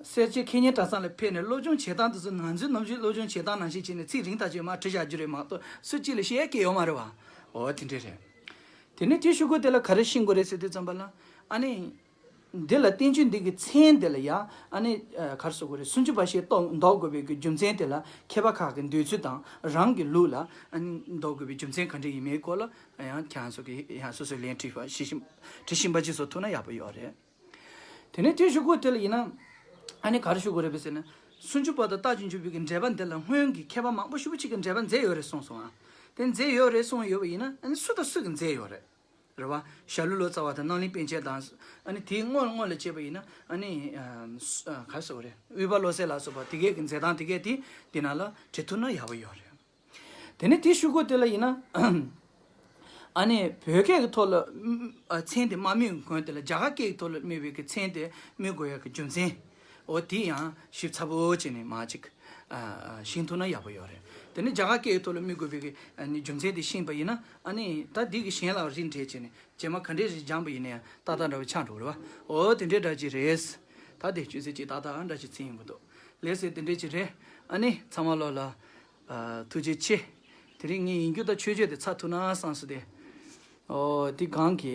སེར་བྱེས་མཁས་སྙན་གྲྭ་ཚང་ལ་ཕེབས་ནས་སློབ་སྦྱོང་བྱེད་སྟངས་དེ་ཚོ་ང་ཚོའི་ནམ་རྒྱུན་སློབ་སྦྱོང་བྱེད་སྟངས་ནང་བཞིན་བྱས་ནས་ཚིག་རིང་ཐག་ཆོད་མར་བྲིས་བཞག་རྒྱུ་རེད་མ་གཏོགས་སུ་གཅིག་ལ་བཤད་ཡ་གི་ཡོད་མ་རེད་བ། འོ་དེ་འདྲས་རེད། དེ་ནས་དེའི་གཞུག་གུ་དེ་ལ་ག་རེ་ཤེས་དགོས་རེད་ཟེར་དུས་ཙམ་པ་ལ། ཨ་ནི། འདི་ལ་བསྟན་བཅོས་འདི་གི་མཚན་འདི་ལ་ཡ། ཨ་ནི། ཨ། ག་རེ་ཟེར་དགོས་རེད། སུམ་ཅུ་པ་ཞེས་འདོགས་དགོས་པའི་གི་རྒྱུ་མཚན་དེ་ལ་མཁས་པ་ཁག་གི་འདོད་ཚུལ་དང་རང་གི་ལུགས་ལ། ཨ་ནི། འདོགས་དགོས་པའི་རྒྱུ་མཚན་ག་འདྲ་ཡིན་མིན་སྐོར་ལ་ཡང་ཁྱེད་རང་ཚོ་གིས་ཡང་སོ་སོའི་ལན་བྲིས་པ་ཞིབ་ཞིབ་བྲིས་ཤིང་པ་ཅིག་བཟོ་ཐུབ་ན་ཡག་པོ་ཡོད་རེད། དེ་ནས་དེའི་གཞུག་གུ་དེ་ལ་ཡིན་ན། ཨ་ནི་ག་རེ་ཞུ་དགོས་རེད་པས་ཟེར་ན། སུམ་ཅུ་པ་དང་རྟགས་ཀྱི་འཇུག་པའི་གི་འགྲེལ་པ་འདི་ལ་སྔོན་གྱི་མཁས་པ་མང་པོ་ཞེ་པོ་ཅིག་གིས་འགྲེལ་པ་མཛད་ཡོད་རེད་གསུངས་སོང་ཨ། དེ་མཛད་ཡོད་རེད་གསུངས་ཡོད་པ་ཡིན་ན་ཨ་ནི་སུ་དང་སུ་གིས་མཛད་ཡོད་རེད། རེད་བ། ཞྭ་ལུ་ལོ་ཙཱ་བ་དང་རྣམ་གླིང་པཎ་ཆེན་དང་། ཨ་ནི་དེའི་སྔོན་སྔོན་ལ་བྱས་པ་ཡིན་ན་ཨ་ནི། ཨ། ག་རེ་ཟེར་དགོས་རེད། དབུས་པ་བློ་གསལ་ལ་སོགས་པ་དེ་གས་ཀྱི་མཛད་སྟངས་དེ་གས་དེ་འདི་ནང་ལ་བྲིས་ཐུབ་ན་ཡག་པོ་ཡོད་རེད། དེ་ནས་དེའི་གཞུག་གུ་དེ་ལ་ཡིན་ན། ཨ་ནི་བོད་སྐད་ཀྱི་ཐོག་ལ། ཨ། མཚན་དེ་མ་སྨོས་གོང་དེ་ལ་རྒྱ་གར་སྐད་ཀྱི་ཐོག་ལ་སྨོས་པའི་གི་མཚན་དེ་སྨོས་དགོས་ཡག་གི་རྒྱུ་མཚན། འོ་དེ་ཡང་ཞིབ་ཚགས་པོ་བྱས་ནས་མར་ཅིག་ཨ། ཨ། ཤེས་ཐུབ་ན་ཡག་པོ་ཡོད་རེད། དེ་ནས་རྒྱ་གར་སྐད་ཀྱི་ཐོག་ལ་སྨོས་དགོས་པའི་གི། ཨ་ནི་རྒྱུ་མཚན་དེ་ཤེས་པ་ཡིན་ན་ཨ་ནི་ད་འདི་གི་གཞན་ལ་རིགས་འགྲེ་བྱས་ནས་རྗེས་མ་ག་འདྲས་ཞིག་སྦྱངས་པ་ཡིན་ན་ཡང་ཏག་ཏག་འདྲ་བོ་ཆགས་འགྲོ་གི་རེད་བ། འོ་དེ་འདྲས་འདྲ་ཅིག་རེད། ད་དེ་ཆུ་ཚོད་ཅིག་ཏག་ཏག་འདྲ་ཅིག་ཚིག་ཡིན་པ་འདུག་ལགས་སེ་དེ་འདྲས་ཅིག་རེད། ཨ་ནི་ཚང་མ་ལོག་ལ། ཨ། ཐུགས་རྗེ་ཆེ། དེ་རིང་ངས་ཡིན་རྒྱུ་ད་མཆོད་བརྗོད་དེ་ཚར་ཐུབ་ན་བསམ་སོང་སྟེ། ཨོ་དེ་གང་གི།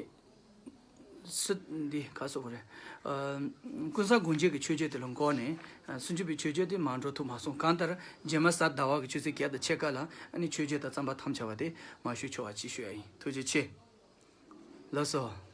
སུ་འདི་ག་སོགས་རེད། ཨ། ཀུན་བཟང་དགོངས་རྒྱན་གྱི་མཆོད་བརྗོད་དེ་ལ་འགོར་ནས། ཨ། སུམ་ཅུ་པའི་མཆོད་བརྗོད་དེ་མར་འགྲོ་ཐུབ་མ་སོང་། གང་ལྟར་རྗེས་མ་གཟའ་ཟླ་བ་གི་ཆུ་ཚོད་བརྒྱད་དང་ཕྱེད་ཀ་ལ་ཨ་ནི་མཆོད་བརྗོད་དང་རྩོམ་པ་ཐམས་ཅད་པ་དེ་མར་ཞུ་ཆོག་པ་ཅིག་ཞུ་ཡ་ཡིན། ཐུགས་རྗེ་ཆེ། ལགས་སོ།